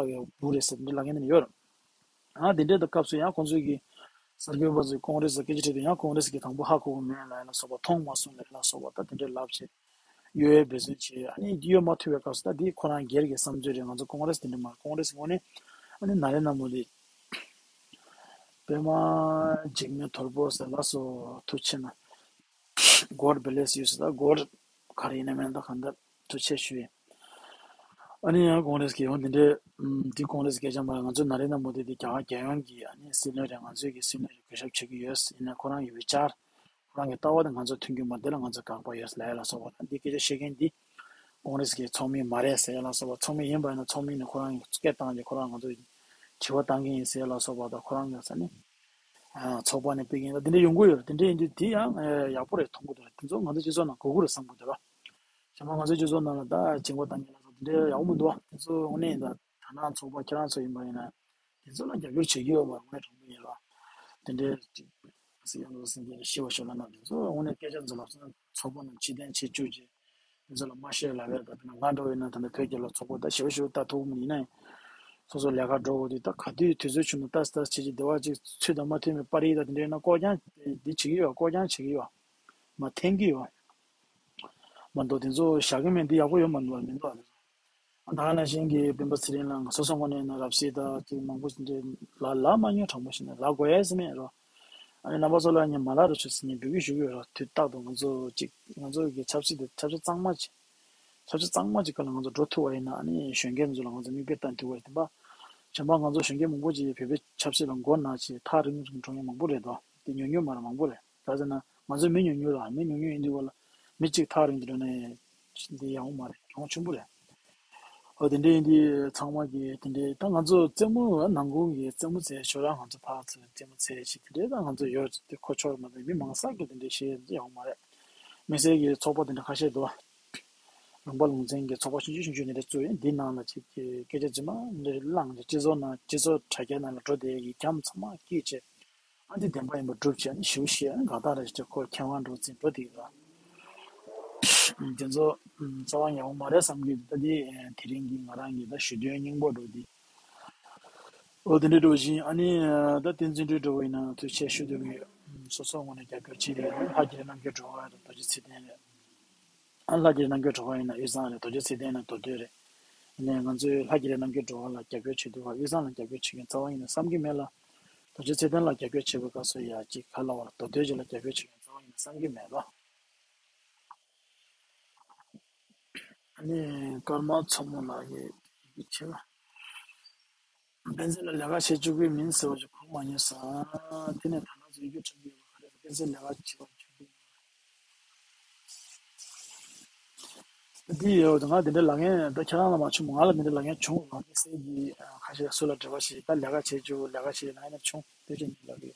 བུ་རེད་ཟེར་འདི་ལབ་མཁན་ཡོད་རེད། ཨ་དེ་འདྲའི་ད་སྐབས་སུ་ཡང་ཁོང་ཚོས་ཀྱི་གསར་འགོད་པ་ཚོས་ཀོང་རེ་སི་ལ་སྐད་ཆ་དྲིས་དུས་ཡང་ཀོང་རེ་སི་གིས་དང་པོ་ཧ་གོ་གི་མེད་ལབ་ཡ་ལ་སོགས་པ། མཐོང་མ་སོང་ལབ་ཡ་ལ་སོགས་པ། ད་དེ་འདྲའི་ལབ་བྱས་གཡོ་ཡའི་འབད་བརྩོན་བྱས། ཨ་ནི་གཡོ་མ་ཐུབ་པའི་སྐབས་སུ་ད་འདི་ཁོ་རང་སྒེར་གྱི་བསམ་ཚུལ་རེད། ང་ཚོ་ཀོང་རེ་སི་དེ་འདྲ་མ་རེད། ཀོང་རེ་སི་ངོས་ནས་ཨ་ནི་ན་རེ་ན་མོ་དི་པད་མ་འཇིགས་མེད་དོལ་པོ་ཟེར། ལགས་སོ། ཐུགས་རྗེ་གནང་། God bless you ཟེར། ད་God ག་རེ་ཡིན་ན་མིན་ད་གང་ལྟར་ཐུགས་རྗེ་ཆེ་ཞུ་ཡིན། ཨ་ནི་ཡང་ཀོང་རེ་སི་གི་ཡང་འདི་འདྲའི་ཨམ་འདི་ཀོང་རེ་སི་སྐད་ཆ་མ་རེད། ང་ཚོ་ན་རེ་ན་མོ་དི་དེ་རྒྱ་གར་རྒྱལ་ཡོངས་ཀྱི་ཨ་ནི་སྲིད་བློན་རེད། ང་ཚོའི་གི་སྲིད་བློན་རེད། གུས་ཞབས་བྱེད་ཀྱི་ཡོད། ཡིན་ན་ཁོ་རང་གི་བི་ཅར་ཁོ་རང་གི་ལྟ་བ་དེ་ང་ཚོ་མཐུན་གྱི་མ་རེད། དེ་ལ་ང་ཚོ་དགག་པ་ཡོད་ལབ་ཡ་ལ་སོགས་པ་དང་། འདི་སྐད་ཆ་བཤད་མཁན་འདི་ཀོང་རེ་སི་གི་ཚོགས་མི་མ་རེད་ཟེར་ཡ་ལ་སོགས་པ། ཚོགས་མི་ཡིན་པ་ཡིན་ན་ཚོགས་མི་ནས་ཁོ་རང་གི་སྐད་བཏང་རྗེས་ཁོ་རང་ང་ཚོ་དྲི་བ་བཏང་གི་ཡིན་ཟེར་ཡ་ལ་སོགས་པ་དང་། ཁོ་རང་གི་ས་ནི་ཨ་ཚོགས་པ་ནས་ཕེབས་མཁན་དང་དེ་འདྲ་ཡོང་གི་ཡོད་རེད། དེ་འདྲ་ཡིན་དུས་དེ་ཡང་ཨ་ཡག་པོ་རེད་མཐོང་གི་འདུག་དེ་ཚོ་ང་ཚོ་སྤྱི་ཚོགས་ནང་དགོས་ཀྱི་རེད་བསམ་གྱི་འདུག་ར། བྱས་ཙང་ང་ཚོ་སྤྱི་ཚོགས་ནང་ལ་ད་སྦྱིན་པ་བཏང་མཁན་ལ་སོགས་དེ་འདྲ་ཡག་པོ་མི་འདུག་བ། དེ་ཚོ་དངོས་གནས་ཡིན་ད། ད་ནང་ཚོགས་པ་ཁྱེད་རང་ཚོ་ཡིན་པ་ཡིན་ན། དེ་ཚོ་ལ་རྒྱབ་སྐྱོར་བྱེད་ཀྱི་ཡོད་པ་དངོས་དྲང་པོ་ཡིན་ར། དེ་འདྲའི་ཅིག་སྲིད་སྐྱོང་ཟུར་པ་སེང་གེ་ཞི་བ་ཞོལ་ལགས་ནང་དེ་ཚོ་དངོས་གནས་སྐད་ཆ་ཚོ་ལབ་སོང་ན་ཚོགས་པ་ནང་ཕྱིར་འཐེན་བྱེད་བཅུག་ཅིག་དེ་ཚོ་ལ་མ་བཤད་ལབ་ཡ་ད། དཔེར་ན་ང་འདྲ་བོ་ཡིན་ན་ད་ལྟ་བོད་རྒྱལ་ལོ་ཚོགས་པ་ད་ཞེ་པོ་ཞེ་པོ་ལྟ་ཐུབ་ཀྱི་མིན། ཡིན་ན་ཡང་སོ་སོ་ལས་ཀ་འགྲོ་དགོས་དུས་ད་ག་དུས་དུས་ཚོད་བྱུང་ན་ལྟ་ལྟ་བྱེད་ཅིག་སྡེ་བ་ཅིག་ཚུལ་དང་མ་མཐུན་པའི་པར་རིས་ད་དེ་འདྲ་ཡིན་ན་བཀོག་རྐྱང་འདི་བྱེད་ཀྱི་ཡོད། བཀོག་རྐྱང་བྱེད་ཀྱི་ཡོད། མ་འཐེན་གྱི་ཡོད། མ་གཏོགས་དེ་ཚོ་བཞག་གི་མེད། འདི་ཡག་པོ་ཡོད་མ་འདུག་མི་འདུག་ད་ག་ནང་བཞིན་གྱི་སྤེན་པ་ཚེ་རིང་ལགས་སོ་སོ་ངོས་ནས་ན་རབ་སྲིད་ད་ཅིག་མང་པོ་ཞིག་འདྲ་ལ་ལ་མ་ཉོ་དྲང་པོ་ཞིག་ན་ལ་དགོས་ཡས་ཟེར་མེད་རོ། ཨ་ནི་རྣམ་པ་ཚོ་ལ་ངས་མ་ལ་རུ་ཆུ་ཟེར་ངས་འབོད་སྐུལ་ཞུ་གི་ཡོད་རོ། དུས་རྟག་ཏུ་ང་ཚོ་ཅིག་ང་ཚོ་གི་ཆབ་སྲིད་དེ་ཆབ་སྲིད་གཙང་མ་ཅིག་ ས་ཆ་གཙང་མ་ཅིག་ག་ལ་ང་ཚོ་འགྲོ་ཐུབ་པ་ཡིན་ན། ཨ་ནི་གཞོན་སྐྱེས་ཚོ་ལ་ང་ཚོ་མིག་དཔེ་ལྟ་ཐུབ་པ་ཡིན་པ། གཞན་པ་ང་ཚོ་གཞོན་སྐྱེས་མང་པོ་ཅིག་བོད་པའི་ཆབ་སྲིད་ལ་མགོ་ན་ཅིག་ཐག་རིང་རིང་འགྲོ་མཁན་མང་པོ་རེད་དོ། དེ་ཉུང་ཉུང་མ་རེད། མང་པོ་རེད། ད་ཟེར་ན་ང་ཚོ་མི་ཉུང་ཉུང་ར། མི་ཉུང་ཉུང་ཡིན་དུས་བ་ལ་མི་གཅིག་ཐག་རིང་དུ་འགྲོ་ནས་འདི་ཡག་པོ་མ་རེད། གྱོང་ཆེན་པོ་རེད། ཨོ་དེ་འདྲ་ཡིན་དུས་ཚང་མ་གིས་དེ་འདྲའི། ད་ང་ཚོ་རྩེད་མོ་ནང་ཁུལ་གྱི་རྩེད་མོ་རྩེ་ཞོར་ལ་ང་ཚོ་ཕར་ཚུར་རྩེད་མོ་རྩེ་ཞིག་དེ་འདྲའི་ད་ང་ཚོ་ཡོད་དེ་ཁོ་ཆོར་མ་གཏོགས་མི་མང་ས་གིས་དེ་འདྲའི་བྱེད་ཡོད་མ་རེད། དམིགས་བསལ་གྱི་ཚོགས་པ་དེ་འདྲ་ཁ་ཤས་འདུག་ལུང་པ་ལུང་ཚན་གྱི་ཚོགས་པ་ཆུང་ཆུང་ཆུང་ཆུང་དེ་འདྲ་བཙུགས་ཡིན། འདི་ནང་ལ་ཅིག་གི་སྐད་ཆ་རྫུན་མ་འདྲ་བླངས་ཏེ་སྤྱི་ཚོགས་ནང་སྤྱི་ཚོགས་དྲ་རྒྱ་ནང་ལ་འགྲོ་དེ་ཡི་འགྱམ་ཚང་མ་སྐྱིད་བྱས། ཨ་འདི་བདེན་པ་ཡིན་པ་སྒྲུབ་བྱས་ནས་ཞུ་ཞེས་དགའ་ཐག་རེ་ཞིག་ཁོ་མཁས་དབང་འགྲོ་ཙམ་འགྲོ་དེ་ལ། དེ་ཚོ་རྩ་བ་ཉེ་བོ་མ་རེད་བསམ་གྱི་འདུག་ད་དེ་དེ་རིང་གི་ང་རང་གི་ད་ཞུ་དོན་སྙིང་པོ་འགྲོ་དེ། ཨོ་དེ་འདྲ་འགྲོ་བཞིན། ཨ་ནི་ད་བསྟན་འཛིན་གྲོས་འགྲོ་བ་ཡིན་ན་ཐུགས་རྗེ་ཆེ་ཞུ་འདོད་ཀྱི་ཡོད། སོ་སོ་ངོས་ནས་རྒྱབ་སྐྱོར་བྱེད་ཀྱི་ཡོད། ལྷ་རྒྱལ་རྣམ་རྒྱལ་སྒྲོལ་དཀར་རེད། རྡོ་རྗེ་ཚེ་བརྟན་རེད། ཨ་ལྷ་རྒྱལ་རྣམ་རྒྱལ་སྒྲོལ་དཀར་ཡིན་ན་དབུས་གཙང་རེད། རྡོ་རྗེ་ཚེ་བརྟན་ན་མདོ་སྟོད་རེད། ཡིན་ནའི་ང་ཚོས་ལྷ་རྒྱལ་རྣམ་རྒྱལ་སྒྲོལ་དཀར་ལ་རྒྱབ་སྐྱོར་བྱེད་དུས་བ་དབུས་གཙང་ལ་རྒྱབ་སྐྱོར་བྱེད་མཁན་རྩ་བ་ཉིད་ནས་བསམ་གྱི་མེད་ལ། རྡོ་རྗེ་ཚེ་བརྟན་ལ་རྒྱབ་སྐྱོར་བྱེད་པའི་སྐབས་སུ་ཡ་གཅིག་ག་ལ་བ་མདོ་སྟོད་ཅིག་ལ་རྒྱབ་སྐྱོར་བྱེད་མཁན་རྩ་བ་ཉིད་ནས་བསམ་གྱི་མེད་ལ། ཨ་ནི་ཀརྨ་མཚོ་མོ་ལགས་ཀྱིས་ཡི་གེ་བྱས་ལ། བསྟན་འཛིན་ལ་ལས་ཀ་བྱེད་བཅུག་གི་མིན་ཟེར་བ་ཞིག་གོ་མ་མྱོང་ས། དེ་ནས་ད་ལྟ་ཚོ་ཡི་གེ་འཁྲབ་ཀྱི་ཡོད་པ་ག་རེ་རེད། བསྟན་འཛིན་ལས་ཀ་བྱེད་པ་བཅུག་གི་འདི་ཡོད། ང་དེ་འདྲ་ལབ་མཁན་ད་ཁྱེད་རང་ལ་མ་བྱུང་། ང་ལ་དེ་འདྲ་ལབ་མཁན་བྱུང་། ང་དམིགས་བསལ་གྱི་ཁ་ཤས་སུ་ལ་འབྲེལ་བ་བྱེད། ད་ལས་ཀ་བྱེད་རྒྱུ་ལས་ཀ་བྱེད་ལབ་ན་བྱུང་། དེ་བྱས་ནས་ལབ་ཀྱི་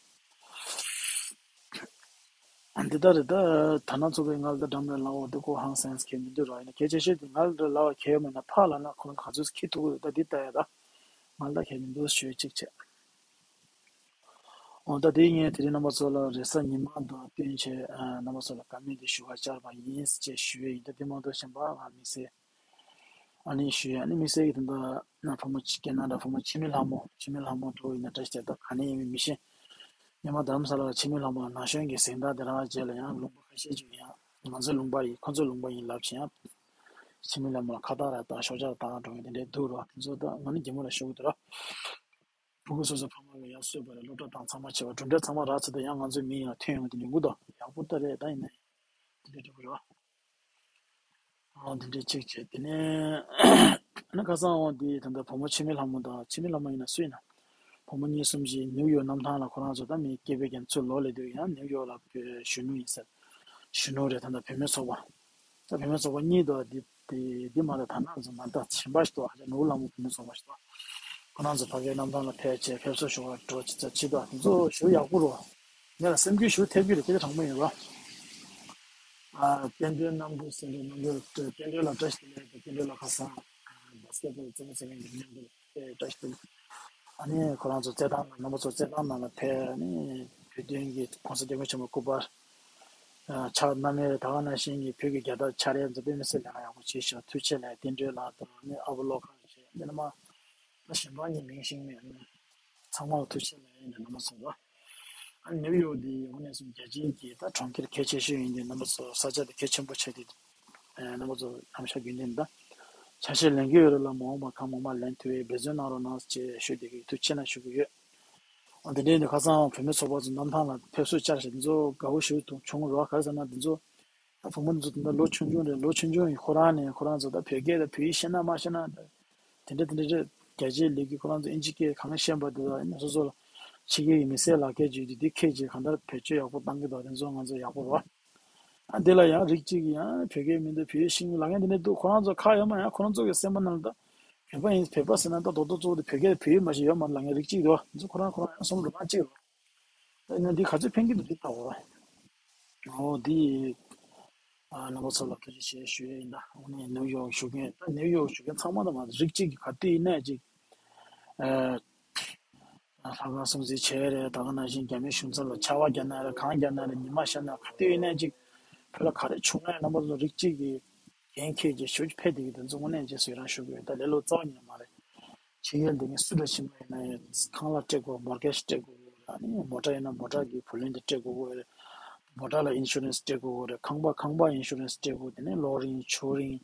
ཡོད། འདི་ལྟར་རེད། ད་ད་ན་ཚོ་པའི་ང་ལ་ད་འགྲམ་ལ་ལབ་འོ་དེ་ཁོ་ཧང་སངས་གས་མི་འདུག་ར། ཡིན་ན་གལ་ཆེ་ཤོས་དེ་ང་ལ་ལབ་པ་གལ་ཡོད་མེད་ན་ཕར་ལབ་ན་ཁོ་རང་ག་ཚོད་ཁྱི་ཐུག་གི་འདུག་ད་འདི་ལྟ་ཡ་ད་ང་ལ་ད་གལ་མི་འདུག་ཞུ་ཡ་གཅིག་བྱས། འོ་ད་དེ་ངས་དེ་རིང་རྣམ་པ་ཚོ་ལ་རེས་གཟའ་ཉི་མ་དང་བསྟུན་བྱས་ཨ་རྣམ་པ་ཚོ་ལ་བཀའ་མོལ་དེ་ཞུ་བར་བཅར་བ་ཡིན་ཅེས་ཞུ་ཡས་ཡིན། ད་དེ་མ་གཏོགས་གཞན་པ་ང་དམིགས་བསལ་ཨ་ནི་ཞུ་ཡས། ཨ་ནི་དམིགས་བསལ་གྱི་དེ་འདྲ་ན་བུ་མོ་གཅིག་སྐད་ན་འདྲ་བུ་མོ་འཆི་མེད་ལྷ་མོ། འཆི་མེད་ལྷ་མོ་འགྲོ་ཡིན་ན་བཀྲ་ཤིས་བདེ་ལེགས། ད་ག་ནས་ཡིན་མིན་མི་ཤེས། སྔོན་མ་རྡ་རམ་ས་ལ་ལ་འཆི་མེད་ལྷ་མོ་ན་གཞོན་གྱི་གཟེངས་རྟགས་དེ་རག་རྗེས་ལ་ཡང་ལུང་པ་ཁ་ཤས་ཅིག་ཡང་ང་ཚོའི་ལུང་པ་ཡིན་ཁོ་ཚོའི་ལུང་པ་ཡིན་ལབ་བྱས་ཡང་འཆི་མེད་ལྷ་མོ་ལ་ཁ་བཏགས་ར་བཏགས་ཤོག་ཆག་ར་བཏགས་འགྲོ་མཁན་དེ་འདྲའི་འདུག་ར། དེ་ཚོ་ད་ང་ནི་རྒན་མོ་ལ་ཞུ་གི་འདུག་ར། ཕྲུ་གུ་སོ་སོའི་ཕ་མ་གིས་ཡར་གསོས་པ་རེད། སློབ་གྲྭ་བཏང་ཚང་མ་བྱས་པ་གྲུབ་འབྲས་ཚང་མ་རག་ཚར་དུས་ཡང་ང་ཚོའི་མིང་ཡང་ཐོན་ཡོང་གི་འདུག་ཡག་པོ་ད་རེད། ད་ཡིན་ན་དེ་འདྲའི་འགྲོ་གི་རེད་བ། ཨ་དེ་འདྲའི་གཅིག་བྱས། དེ་ནས་ཨ་ནི་ཁ་སང་འོང་དེ་ད་ལྟ་བུ་མོ་འཆི་མེད་ལྷ་མོ་དང་། འཆི་མེད་ལྷ་མོ་ཡིན་ན་སུ་ཡིན་ན། བུ་མོ་གཉིས་གསུམ་ཞིག་ནིའུ་ཡོག་གནམ་ཐང་ལ་ཁོ་རང་ཚོ་ད་མི་སྐྱེས་པའི་རྒན་ཚོ་ལོ་ལས་དུས་ཡང་ནིའུ་ཡོག་ལ་བོད་གཞོན་ནུ་ཡིན་ཟེར། གཞོན་ནུ་རེད། ད་ལྟ་བུད་མེད་ཚོགས་པ། ད་བུད་མེད་ཚོགས་པ་གཉིས་དང་འདི་འདི་འདི་མ་རེད། ད་ནང་ཚོ་མ་ད་གཞན་པ་ཞིག་འདུག་ཨ་ཅག་ནོར་བུ་ལྷ་མོ་བུད་མེད་ཚོགས་པ་ཞིག་འདུག་ཁོ་རང་ཚོ་ཕ་གིའི་གནམ་ཐང་ལ་ཕེབས་བྱས་ཕེབས་བསུ་ཞུ་བར་འགྲོ་ཅི་ཙ་ཅི་དང་དེ་ཚོ་ཞུ་ཡག་པོ་རོ། ངས་ལ་སེམས་འགུལ་ཞུ་ཐེབས་ཀྱི་རེད། དེ་ག་དྲང་པོ་ཡིན་རོ། ཨ་བསྟན་སྒྲོན་རྣམ་དགུ་ཟེར་འདྲ་རྣམ་དགུ་བསྟན་སྒྲོན་ལ་བཀྲ་ཤིས་བདེ་ལེགས་དང་། བསྟན་སྒྲོན་ལ་ཁ་སང་བ་སི་ཀེ་ཊི་བོལ་རྩེད་མོ་རྩེ་མཁན་གྱི་མཉམ་དུ་བཀྲ་ཤིས་བདེ་ལེགས། ཨ་ནི་ཁོ་རང་ཚོ་རྩེད་ཐང་ལ་རྣམ་པ་ཚོ་རྩེད་ཐང་ནང་ལ་ཕེབས། ཨ་ནི་བོད་དོན་གྱི་གོང་ས་སྐྱབས་མགོན་ཆེན་པོ་སྐུ་པར་ཕྱག་བསྣམས་ཡས་རེད། ད་ག་ནང་བཞིན་གྱི་བོད་ཀྱི་རྒྱལ་དར་འཕྱར་ཡས་ཚོ་དཔེ་མི་སྲིད་ལས་ཀ་ཡག་པོ་བྱས་ཤག་ཐུགས་རྗེ་ཆེ་ལབ། བསྟན་སྒྲོན་ལགས་དང་ཨ་ནི་ཨ་བུ་བློ་དགའ་བྱས། འདི་ནི་མ་ད་གཞན་པ་གཉིས་མིང་ཤེས་མེད། ཨ་ནི་ཚང་མ་ལ་ཐུགས་རྗེ་ཆེ་ལབ་ཡས་ཡིན། རྣམ་པ་ཚོ་ལ། ཨ་ནི་ནིའུ་ཡོག་འདི་དངོས་གནས་སུ་རྒྱལ་སྤྱིའི་གི་ད་གྲོང་ཁྱེར་གལ་ཆེ་ཤོས་ཡིན་དུས་རྣམ་པ་ཚོ་ས་ཆ་དེ་གལ་ཆེན་པོ་ཆགས་དུས། ཨ་རྣམ་པ་ཚོ་ལམ་ཤར་རྒྱུན་ལྡན་ད་ཆ་ཤས་ལེན་གྱི་ཡོད་རེད་ལ། མ་འོངས་པ་གང་མང་མང་ལེན་ཐུབ་པའི་འབད་བརྩོན་གནང་རོགས་གནང་ཞེས་ཞུ་བསྡད་ཀྱི་ཡོད། ཐུགས་རྗེ་ཆེ་གནང་ཞུ་གི་ཡོད། ཨ་དེ་འདྲའི་འདི་ཁ་སང་བུད་མེད་ཚོགས་པ་ཚོ་གནམ་ཐང་ལ་ཕེབས་བསུ་བཅར་བྱས། འདི་ཚོ་དགའ་པོ་ཞིག་ཐུག་བྱུང་རོགས། ག་རེ་ཟེར་ན་འདི་ཚོ་ད་བུ་མོ་འདི་ཚོ་ད་ལོ་ཆུང་ཆུང་རེད། ལོ་ཆུང་ཆུང་ཡིན། ཁོ་རང་ནས་ཁོ་རང་ཚོ་ད་བོད་སྐད་དང་བོད་ཡིག་ཤེས་ན་མ་ཤེས་ན་དེ་འདྲ་དེ་འདྲ་རེད། རྒྱ་ཆེའི་ལས་འགུལ་ཁོ་རང་ཚོ་ཨིན་ཇི་སྐད་གང་ཤེས་པ་དེ་དག་ཡིན་ན་སོ་སོ་ལ་ཕྱི་རྒྱལ་གྱི་མི་སེར་ལག་སྐྱེལ་བྱས་དུས་འདི་ཁྱེད་ཀྱིས་གང་ལྟར་བེད་སྤྱོད་ཡག་པོ་བཏང་གི་འདུག་དེ་ཚོ་ང་ཚོ་ཡག་པོ་རེད། ཨ་འདི་ལ་ཡང་རིགས་གཅིག་གིས་ཡང་བོད་སྐད་མི་འདུག་བོད་ཡིག་ཤེས་ཀྱི་ལབ་མཁན་དེ་འདྲ་འདུག་ཁོ་རང་ཚོ་ཁག་ཡོད་མ་ཡང་ཁོ་རང་ཚོ་གི་སེམས་པ་ནང་ལ་ད་བོད་པ་ཡིན། བོད་པ་ཟེར་ན་ད་རྡོག་རྡོག་གཙོ་བོ་དེ་བོད་སྐད་བོད་ཡིག་མ་ཤེས་ཡོད་མ་རེད་ལབ་མཁན་རིགས་གཅིག་འདུག་འདི་ཚོ་ཁོ་རང་ཁོ་རང་ཡང་བསམ་བློ་རང་གཅིག་རེད། ད་ཡིན་ན་འདི་ག་ཚོད་ཕན་གྱི་འདུག་འདི་ལྟ་བ། འོ་འདི་ཨ་རྣམ་པ་ཚོ་ལ་ཐུགས་རྗེ་ཆེ་ཞུ་ཡས་ཡིན། ད་འོ་ནས་ནིའུ་ཡོག་བཞུགས་མཁན་ད་ནིའུ་ཡོག་བཞུགས་མཁན་ཚང་མ་ད་མ་རིགས་གཅིག་གིས་ག་དུས་ཡིན་ནའི་ཅིག་ཨ་ལྷ་ཁང་སྲུང་བརྩི་བྱས་རེད། ད་ག་ནང་བཞིན་རྒྱ་མིའི་གཞུང་ཚབ་ལ་ཆར་པ་བརྒྱབ་ན་རེད། གངས་བརྒྱབ་ན་རེད། ཉི་མ་ཤར་ན་ག་དུས་ཡིན་ནའི་ཅིག་བོད་ལ་ག་རེ་བྱུང་ན་རྣམ་པ་ཚོ་རིགས་གཅིག་གིས་འགན་འཁྱེར་གྱི་ཞུ་རྒྱུ་ཕེབས་བསྡད་ཀྱི་དེ་ཚོ་དངོས་གནས་ཅིག་གཟིགས་རང་ཞུ་དགོས། ད་ལས་སླ་པོ་རྩ་བ་ཉིད་ནས་མ་རེད། ཕྱི་རྒྱལ་འདི་ནས་སུ་འདྲ་ཕྱིན་པ་ཡིན་ན་ཡང་ཁང་གླ་སྤྲད་དགོས། མོར་གེཇ་སྤྲད་དགོས་རེད། ཨ་ནི་མོ་ཊ་ཡིན་ན་མོ་ཊ་གི་བུ་ལོན་དེ་སྤྲད་དགོས་རེད། མོ་ཊ་ལ་ཨིན་ཤུ་རན་སི་སྤྲད་དགོས་རེད། ཁང་པ་ཁང་པ་ཨིན་ཤུ་རན་སི་སྤྲད་དགོས། དེ་ནས་གློག་རིན་ཆུ་རིན་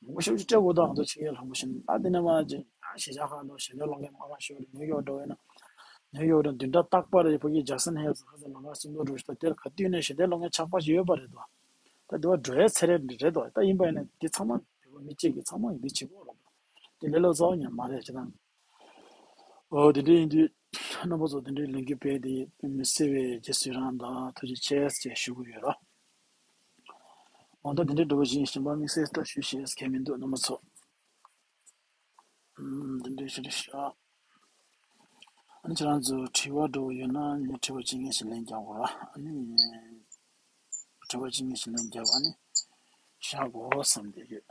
མང་པོ་ཞེ་པོ་ཅིག་སྤྲད་དགོས། ད་ང་ཚོ་ཕྱི་རྒྱལ་ལ་ལྷག་པར་ཞིག་ཨ་དེ་ནས་མ་ཅིག་ཨ་གཞིས་ཆགས་ཁག་ལ་ཞལ་འདོན་སློང་མཁན་མང་བ་ཞིག་ཡོད་རེད། ནིའུ་ཡོག་འགྲོ་ཡིན་ན་ནིའུ་ཡོག་འགྲོ་བདུན་ཕྲག་རྟག་པར་རེད། ཕ་གི་ཇེ་སན་ཧེལ་ཟེར་ཁ་ཚ་ལམ་ཁ་སུམ་མདོ་འགྲོ་ཞིག་ད་དེར་ག་དུས་ནས་ཞལ་འདོན་སློང་མཁན་ཆགས་པ་ཞིག་ཡོད་པ་རེད་དོ། ད་དེ་བ་འགྲོ་ཡའི་ཚེ་རེད་རེད་དོ། ད་ཡིན་པ་ཡིན་ན་དེ་ཚང་མ་ མི་གཅིག་གིས་ཚང་མ་ཡིན་དེ་བྱེད་དགོས་རེད། དེ་ལས་ལོ་ཙཱ་བ་ཉམས་མ་རེད་ཅེ་དང་། ཨོ་དེ་འདྲ་ཡིན་དུས་རྣམ་པ་ཚོ་དེ་འདྲའི་ལས་འགུལ་སྤེལ་དེ་མི་སེར་བའི་རྗེས་སུ་རང་དང་ཐུགས་རྗེ་ཆེ་ཞེས་ཞུ་གི་ཡོད་ར། འོ་ད་དེ་འདྲའི་འགྲོ་བ་ཞིག་ཡིན་གཞན་པ་དམིགས་བསལ་ལྟ་ཞུ་ཞེས་གལ་མི་འདུག་རྣམ་པ་ཚོ། ཨམ། འདི་འདྲའི་ཞུ་རེ་ཤག་ཨ་ནི་ཁྱེད་རང་ཚོ་དྲི་བ་འདྲ་བོ་ཡོད་ན་ངས་དྲི་བ་གཅིག་གཉིས་ཤིག་ལན་རྒྱག་དགོས་ར། ཨ་ནི་དྲི་བ་གཅིག་གཉིས་ཤིག་ལན་རྒྱབ། ཨ་ནི་བཞག་དགོས་བསམ་བསྡད་ཡོད།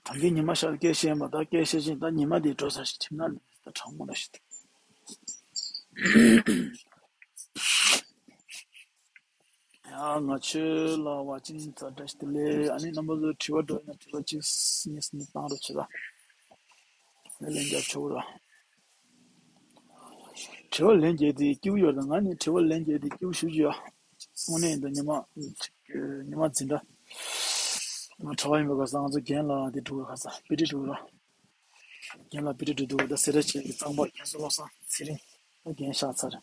ད་གིན་ཉི་མ་ཤར་སྐད་བཤད་མ་ད་སྐད་བཤད་ཅིང་ད་ཉི་མ་དེ་འགྲོ་ས་ཞིག་ཁྲིམས་ན་ད་གྲང་མོ་འདྲ་ཞིག་འདུག་ཡ། ང་ཆོས་ལ་བ་ཅིན་ཙ་བཀྲ་ཤིས་བདེ་ལེགས། ཨ་ནི་རྣམ་པ་ཚོ་དྲི་བ་འདྲ་ཡོད་ན་དྲི་བ་གཅིག་གཉིས་གསུམ་བཏང་རོགས་བྱེད་ལ། ངས་ལན་རྒྱབ་ཆོག་གི་ར། དྲི་བ་ལན་རྒྱབ་དེ་སྐྱིད་པོ་ཡོད་རེད། ང་ནི་དྲི་བ་ལན་རྒྱབ་དེ་སྐྱིད་པོ་ཞུ་རྒྱུ་ཡ། དངོས་གནས་ཡིན་ད་ཉི་མ་ཉི་མ་འཛིན་གྲྭ་ཉི་མ་གྲྭ་པ་ཡིན་པའི་སྐབས་སུ་ང་ཚོ་རྒན་ལགས་དེ་འགྲོ་གི་ཁ་ས་པི་ཊི་འགྲོ་གི་ར། རྒན་ལགས་པི་ཊི་འགྲོ་དུས་ད་སེ་ར་བྱེས་ཀྱི་གཙང་པ་རྒན་བསོད་བློ་བཟང་ཚེ་རིང་ད་རྒན་ཤག་ཚར།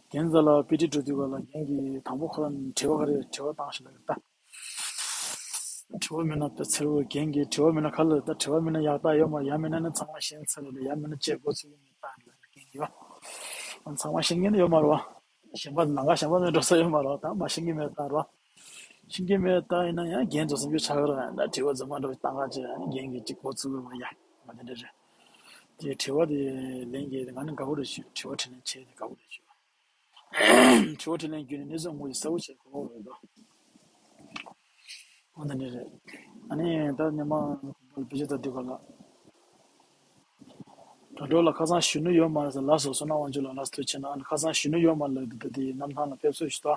རྒན་རྩ་ལ་པི་ཊི་འགྲོ་དུས་ག་ལ་རྒན་གྱིས་དང་པོ་ཁོ་རང་དྲི་བ་ག་རེ་དྲི་བ་བཏང་ཞིག་ལ་ད། དྲི་བ་མེད་ན་དཔེ་ཚེར་བོ་རྒན་གྱིས་དྲི་བ་མེད་ན་ག་ལ་ད་དྲི་བ་མེད་ན་ཡག་རྟགས་ཡོད་མ་རེད། ཡང་མེད་ན་ནི་ཚང་མ་ཤེས་ཚར་རེད། ཡང་མེད་ན་ཅེས་འགོ་ཚུགས་ཀྱི་མེད་རྟགས་རེད་རྒན་གྱིས་བ། ཚང་མ་ཤེས་མཁན་ཡོད་མ་རེད་བ། གཞན་པ་ནང་ག་གཞན་པ་ནས་འགྲོ་ས་ཡོད་མ་རེད་བ། ད་མ་ཤེས་ཀྱི་མེད་རྟགས་རེད་བ། ཤེས་ཀྱི་མེད་རྟགས་ཡིན་ན་ཡང་རྒན་ཚོ་བསམ་རྒྱུ་ཆགས་ཀྱི་རེད། ད་དྲི་བ་རྫུན་མ་འགྲོ་བཏང་ག་ཅེས་རྒན་གྱིས་ཅིག་འགོ་ཚུགས་ཀྱི་མ་ཡ་མ་དེ་འདྲ་རེད། དེ་དྲི་བ་དེ་ལན་གྱིས་ང་ནི་དགའ་པོ་རེད་ཞུ། དྲི་བ་དྲིས་ལན་བྱས་ཏེ་དགའ་པོ་རེད་ཞུ། དྲི་བ་དྲིས་ལན་བརྒྱུད་ནས་གནས་ཚུལ་དངོས་ཀྱི་གསལ་པོ་བྱེད་དགོས་རེད་དོ། འོ་ན་ནི་རེད། ཨ་ནི་ད་ཉི་མ་བར་བེད་སྤྱོད་ད་དུས་ག་ལ། དྲ་གྲོགས་ལ་ཁ་སང་གཞོན་ནུ་ཡོད་མ་རེད་ཟེར་ལ་སོ་སོ་ན་དབང་ཕྱུག་ལ་ལ་སོ་ཐུགས་ཆེ་ན་ཨ་ནི་ཁ་སང་གཞོན་ནུ་ཡོད་མ་རེད་ལ་འདི་ད་དེ་གནམ་ཐང་ལ་ཕེབས་བསུ་ཞུ་ད།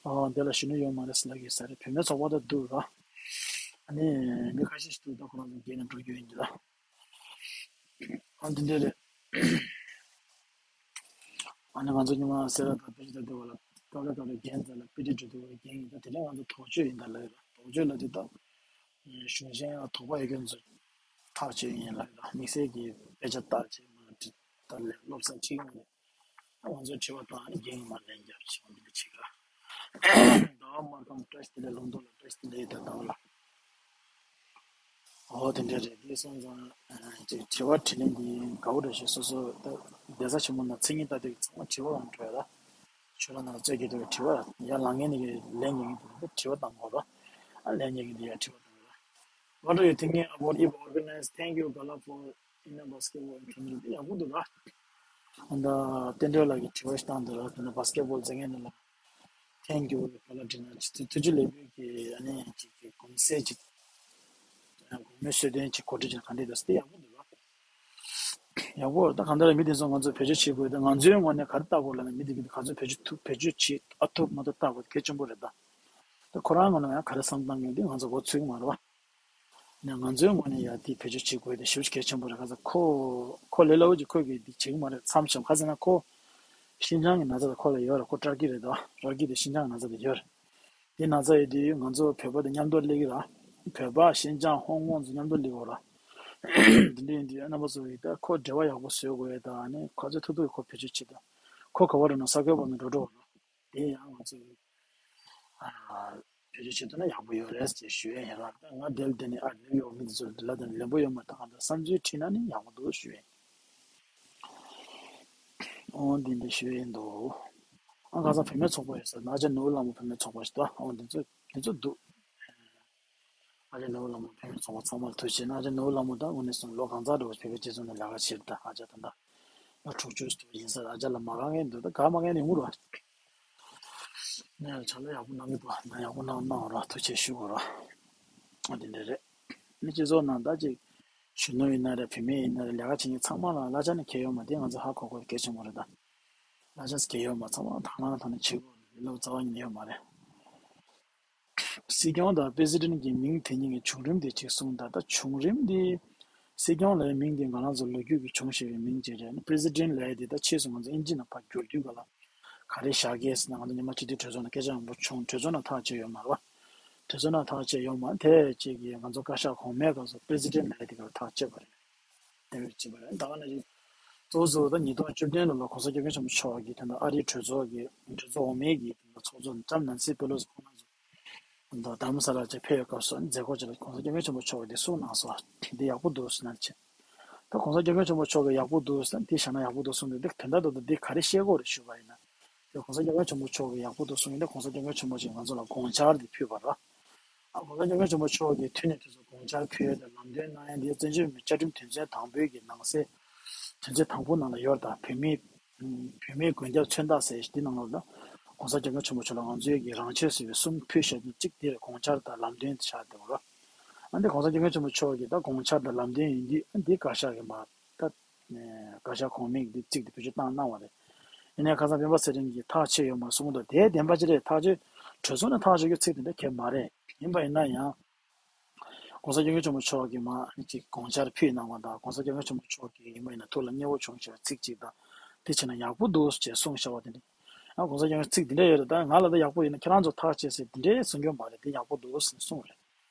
ཨ་དེ་ལ་གཞོན་ནུ་ཡོད་མ་རེད་ཟེར་ལ་གི་ཟེར་རེད། བུད་མེད་ཚོགས་པ་ད་འདུག་ར། ཨ་ནི་མི་ཁ་ཤས་ཤིག་འདུག་ད་ཁོ་རང་ཚོ་རྒྱལ་ནས་འགྲོ་རྒྱུ་ཡིན་གྱི་ད། ཨ་འདི་འདྲ་རེད། ཨ་ནི་ང་ཚོ་ཉི་མ་སེ་ར་དང་བེད་སྤྱོད་ད་དུ་བ་ལ་སྟོད་ལ་སྟོད་ལ་རྒན་ཚ་ལ་པི་ཏི་འགྲོ་དུ་བ་རྒན་ཡིན་ད་དེ་ནས་ང་ཚོ་དོགས་གཅོད་ཡིན་ད་ལ་ཡོད་ལ་དོགས་གཅོད་ལ་དེ་ད་གཞུང་ཆེན་ཡང་དོགས་པ་ཡོད་མཁན་ཚོ་ཐག་གཅོད་ཡིན་ལ་ཡོད་ལ་དམིགས་བསལ་གྱི་དཔེ་ཆ་ལྟ་བྱེད་མ་ད་ལས་སློབ་གསར་ཁྲིད་ཡོང་ལ་ང་ཚོ་དྲི་བ་དང་རྒན་ཡིན་མ་ལན་རྒྱབ་བྱེད་འདི་འདྲ་བྱེད་ག་ཟླ་བ་མ་གང་བཀྲ་ཤིས་བདེ་ལེགས་ལུང་རྟོགས་ལ་བཀྲ་ཤིས་བདེ་ལེགས་ཡིན་ད་ཟླ་བ་ལ། ཨོ་དེ་འདྲ་རེད། དེ་སོང་ཙང་ཅིག་དྲི་བ་དྲིས་ལན་འདི་དགའ་བོ་འདྲ་ཞིག་སོ་སོ་ད་བསྡད་ས་ཆེན་མོ་ན་མཚན་ཉིད་ལྟ་དུས་ཚང་མ་དྲི་བ་རང་འགྲོ་ཡ་ལ་ཆོས་ལ་ན་རྩོད་ཀྱི་འདུག་དྲི་བ་ཡ་ལང་ངན་ནི་གི་ལན་ཉན་གི་འདུག་དྲི་བ་བཏང་དགོས་རོ། ཨ་ལན་ཉན་གི་འདི་ཡ་དྲི་བ་བཏང་རོ། What are you thinking about if organize? Thank you, Gala, for in a basketball and community. ཡག་པོ་འདུག་ར། ཨ་ད་རྟེན་འབྲེལ་ལགས་ཀྱི་དྲི་བ་ཞིག་བཏང་འདུག་ར། དེ་ནས་བྷ་སི་ཀེ་བྷོལ་རྩེད་མཁན་ནི་ལ། ཐེང་ཀིའུ་ག་ལ་འདྲི་ན་ཐུ་ཐུ་ཅི་ལེགས་འབུལ་གྱི་ཨ་ནི་ཅིག་གི་གོང་གསལ་ཅིག་གོང་མའི་གསོལ་སྟོན་ཅིག་གོ་སྒྲིག་ཅིག་ག་འདྲ་འདུག་ཟེར་ཏེ་ཡག་པོ་འདུག་ར། ཡག་པོ་རེད། ད་གང་ལྟར་མི་དེ་ཚོ་ང་ཚོས་བེད་སྤྱོད་བྱེད་དགོས། ད་ང་ཚོའི་ངོས་ནས་ག་རེ་ལྟ་དགོས་ལབ་ན་མི་དེ་གི་ག་ཚོད་བེད་སྤྱོད་ཐུབ་བེད་སྤྱོད་བྱེད་ཨ་ཐུབ་མ་ཐུབ་ལྟ་དགོས་གལ་ཆེན་པོ་རེད་ད། ད་ཁོ་རང་ངོས་ནས་ཡང་ག་རེ་བསམ་བཏང་གི་འདི་ང་ཚོ་མགོ་ཚོད་ཀྱི་མ་རེད་བ། ནས་ང་ཚོའི་ངོས་ནས་ཡ་དེ་བེད་སྤྱོད་བྱེད་དགོས་དེ་ཞེ་པོ་ཅིག་གལ་ཆེན་པོ་རེད། ག་ཚོད་ཁོ་ཁོ་ལས་སླ་བོ་ཅིག་ཁོ་གིས་འདི་བྱེད་ཀྱི་མ་རེད་མཚམས་བཞག་ག་ཚོད་ན་ཁོ་ཤིན་ཅང་གི་ན་ཚ་དེ་ཁོ་ལ་ཡོད་རེད། ཁོ་ཏར་ཀི་རེད་དོ། ཏར་ཀི་དེ་ཤིན་ཅང་གི་ན་ཚ་དེ་ཡོད་རེད། དེ་ན་ཚ་ཡོད་དུས་ང་ཚོ་བོད་པ་དེ་མཉམ་དུ་སླེབས་ཀྱི་ར། བོད་པ་ཤིན་ཅང་ཧོང་ཀོང་ཚོ་མཉམ་དུ་སླེབས་ཀྱི་ར། དེ་འདྲ་ཡིན་དུས་རྣམ་པ་ཚོ་ཡིས་ད་ཁོ་འབྲེལ་བ་ཡག་པོ་བཟོ་དགོས་ཡ་ད་ནི་ག་ཚོད་ཐུབ་ཐུབ་ཁོ་བེད་སྤྱོད་བྱེད་དང་། ཁོ་ག་བ་རུ་ན་ས་ཁོའི་བར་ན་འགྲོ་འགྲོ་བ་ར། དེ་ཡང་ང་ཚོ་ཨ་བེད་སྤྱོད་བྱེད་ཐུབ་ན་ཡག་པོ་ཡོད་རེད་ཅེས་ཞུ་ཡས་ཡིན་ར། ད་ང་དེར་བསྡད་ནས་ཨ་ལེབ་ཡོད་མི་དེ་ཚོ་ལ་དང་ལེན་པོ་ཡོད་མ་ཐག་ག་འདྲ་བསམ་ཚུལ་བྲིས་ན་ནི་ཡག་པོ་འདུག་ཞུ་ཡས། ཨོ་འདི་འདྲ་ཞུ་ཡས་འདུག་ཨ་ཁ་སང་བུད་མེད་ཚོགས་པ་ཡོད་ས་ན་ཨ་ཅག་ནོར་བུ་ལྷ་མོ་བུད་མེད་ཚོགས་པ་ཞིག་ད་ཨོ་འདི་ཚོ་འདི་ཚོ་འདུག་ཨ་ཅག་ནོར་བུ་ལྷ་མོ་བུད་མེད་ཚོགས་པ་ཚང་མར་ཐུགས་རྗེ་ཆེ་གནང་། ཨ་ཅག་ནོར་བུ་ལྷ་མོ་ད་དངོས་གནས་སོང་ལོ་གང་ཙམ་འགྲོ་བ་བོད་པའི་སྤྱི་ཚོགས་ནང་ལས་ཀ་བྱེད་ད་ཨ་ཅག་ད་ད་ལོ་དྲུག་ཅུ་ཡིན་ས་ཨ་ཅག་ལ་མ་དགའ་མཁན་འདུག་ད་དགའ་མ་མཁན་ནི་ཡོང་གི་རེད་བ། ནས་བྱ་ལས་ཡག་པོ་གནང་གི་འདུག་ན་ཡག་པོ་གནང་གནང་རོགས། ཐུགས་རྗེ་ཆེ་ཞུ་དགོས་རོགས། ཨ་དེ་འདྲ་རེད། ནི་སྤྱི་ཚོགས་ནང་ད་ཅིག་གཞོན་ནུ་ཡིན་ན་རེད། བུད་མེད་ཡིན་ན་རེད། ལས་ཀ་བྱེད་མཁན་ཚང་མ་ལ་གླ་ཆ་ནི་གལ་ཡོད་མ་རེད། ང་ཚོ་ཧ་གོ་དགོས་གལ་ཆེན་པོ་རེད་ད། གླ་ཆ་གལ་ཡོད་མ་ཚང་མ་དང་བླངས་ཐོག་ནས་བྱེད་དགོས་རེད། ལོ་ཙཱ་བ་ཡིན་ཡོད་མ་རེད། སྲིད་སྐྱོང་དང་པི་རེ་སི་ཌེན་གྱི་མིང་དེ་གཉིས་ཀྱི་བྱུང་རིམ་དེ་ཅིག་གསུངས་དང་། ད་བྱུང་རིམ་དེ་སྲིད་སྐྱོང་ལབ་ཡའི་མིང་དེ་ང་རང་ཚོ་ལོ་རྒྱུས་ཀྱི་བྱུང་ཞེས་པའི་མིང་ཅིག་རེད། པི་རེ་སི་ཌེན་ལབ་ཡ་དེ་ད་ཕྱིས་སུ་ང་ཚོ་ཨིན་ཇི་ནང་ཕར་བསྒྱུར་དུས་ག་ལ་ག་རེ་བཞག་གས་ཟེར་ན་ང་ཚོ་ཉི་མ་སྤྱི་འཐུས་གྲོས་ཚོགས་ནང་སྐད་ཆ་མང་པོ་བྱུང་། གྲོས་ཚོགས་ནང་ཐག་བཅད་ཡོད་མ་རེད་བ། གྲོས་ཚོགས་ནང་ཐག་བཅད་ཡོད་མ་རེད། དེ་གཅིག་གིས་ང་ཚོ་བཀའ་ཤག་གོང་མའི་སྐབས་སུ་པི་རེ་སི་ཌེན་ལབ་ཡ་དེ་ག་ལ་ཐག་བཅད་པ་རེད། དེ་བས་བྱས་པ་རེད། ད་ག་ནང་བཞིན་གཙོ་བོ་གཙོ་བོ་ད་ཉིས་སྟོང་བཅུ་བདུན་ལོ་ལ་༸གོང་ས་༸སྐྱབས་མགོན་ཆེན་པོ་མཆོག་གིས་ད་ལྟ་ཨ་རིའི་གྲོས་ཚོགས་ཀྱི་གྲོས་ཚོགས་འོག་མའི་གི་ད་ལྟ་ཚོགས་གཙོ་ལྕམ་ནན་སི་པེ་ལོ་སི་ཁོང་རྣམ་ཚོ་ ད་དྷ་རམ་ས་ལར་ཅིག་ཕེབས་པའི་སྐབས་སུ་མཛད་སྒོ་ཅིག་ལ་༸གོང་ས་༸སྐྱབས་མགོན་ཆེན་པོ་མཆོག་གིས་འདི་གསུངས་གནང་སོང་། འདི་ཡག་པོ་འདུག་ཟེར་ནས་བྱས། ད་༸གོང་ས་༸སྐྱབས་མགོན་ཆེན་པོ་མཆོག་གིས་ཡག་པོ་འདུག་ཟེར་ན་འདི་བཞག་ན་ཡག་པོ་འདུག་གསུངས་འདུག་འདི་དོན་དག་ཏུ་འདི་ག་རེ་བཤད་དགོས་རེད་ཞུས་པ་ཡིན་ན། དེ་༸གོང་ས་༸སྐྱབས་མགོན་ཆེན་པོ་མཆོག་གིས་ཡག་པོ་འདུག་གསུངས་ཡིན་ན་༸གོང་ས་༸སྐྱབས་མགོན་ཆེན་པོ་མཆོག་ང་ཚོ་ལ་དགོངས་འཆར་འདི་ཕུལ་བ་རེད། ཨ་༸གོང་ས་༸སྐྱབས་མགོན་ཆེན་པོ་མཆོག་གིས་དུས་ནས་དུས་སུ་དགོངས་འཆར་ཕུལ་ཡ་དང་ལམ་སྟོན་གནང་ཡ་འདི་བཙན་བྱོལ་མི་བཅའ་ཁྲིམས་དོན་ཚན་དང་པོའི་གི་ནང་གསེས་དོན་ཚན་དང་པོ་ནང་ལ་ཡོད་རེད། ད་བོད་མིའི་བོད་མིའི་མགོན་སྐྱབས་མཚོན་རྟགས་ཟེར་འདི་ནང་ལོགས་ལ་༸གོང་ས་༸སྐྱབས་མགོན་ཆེན་པོ་མཆོག་ལ་ང་ཚོའི་གི་རང་ཆས་ཟེར་བའི་གསུམ་ཕུལ་བཞག་དུས་གཅིག་འདི་རེད། དགོངས་འཆར་དང་ལམ་སྟོན་བཞག་བསྡད་པ་རེད། ཨ་འདི་༸གོང་ས་༸སྐྱབས་མགོན་ཆེན་པོ་མཆོག་གིས་ད་དགོངས་འཆར་དང་ལམ་སྟོན་ཡིན་དུས་ཨ་འདི་བཀའ་ཤག་གི་མ་ད་བཀའ་ཤག་གོང་མས་འདི་ཚིག་འདི་བེད་སྤྱོད་བཏང་གནང་བ་རེད། ཡིན་ནའི་ཁ་སང་སྤེན་པ་ཚེ་རིང་གིས་ཐག་ཆོད་ཡོད་མ་རེད་གསུངས་འདུག་དེ་བདེན་པ་ཅི་རེད། ཐག་ཆོད་གྲོས་ཚོགས་ནས་ཐག་གཅོད་རྒྱུ་ཚིག་དེ་འདྲ་གང་ཡང་མ་རེད། ཡིན་པ་ཡིན་ན་ཡང་༸གོང་ས་༸སྐྱབས་མགོན་ཆེན་པོ་མཆོག་གིས་མ་ཅིག་དགོངས་འཆར་ཕུལ་གནང་བ་དང་༸གོང་ས་༸སྐྱབས་མགོན་ཆེན་པོ་མཆོག་གིས་ཡིན་པ་ཡིན་ན་ཐུགས་ལ་མཉེས་པོ་བྱུང་ཞེས་པའི་ཚིག་ཅིག་དང་དེ་བྱས་ན་ཡག་པོ་འདུག་ཅེས་གསུངས་བཞག་པ་དེ་འདྲ། ཨ་༸གོང་ས་༸སྐྱབས་མགོན་ཚིག་འདི་འདྲ་ཡོད་རེད། ད་ང་ལ་ད་ཡག་པོ་ཡིན་ན་ཁྱེད་རང་ཚོ་ཐག་བཅད་ཟེར་འདི་འདྲའི་གསུང་རྒྱུ་མ་རེད། འདི་ཡག་པོ་འདུག་ཟེར་གསུངས་རེད།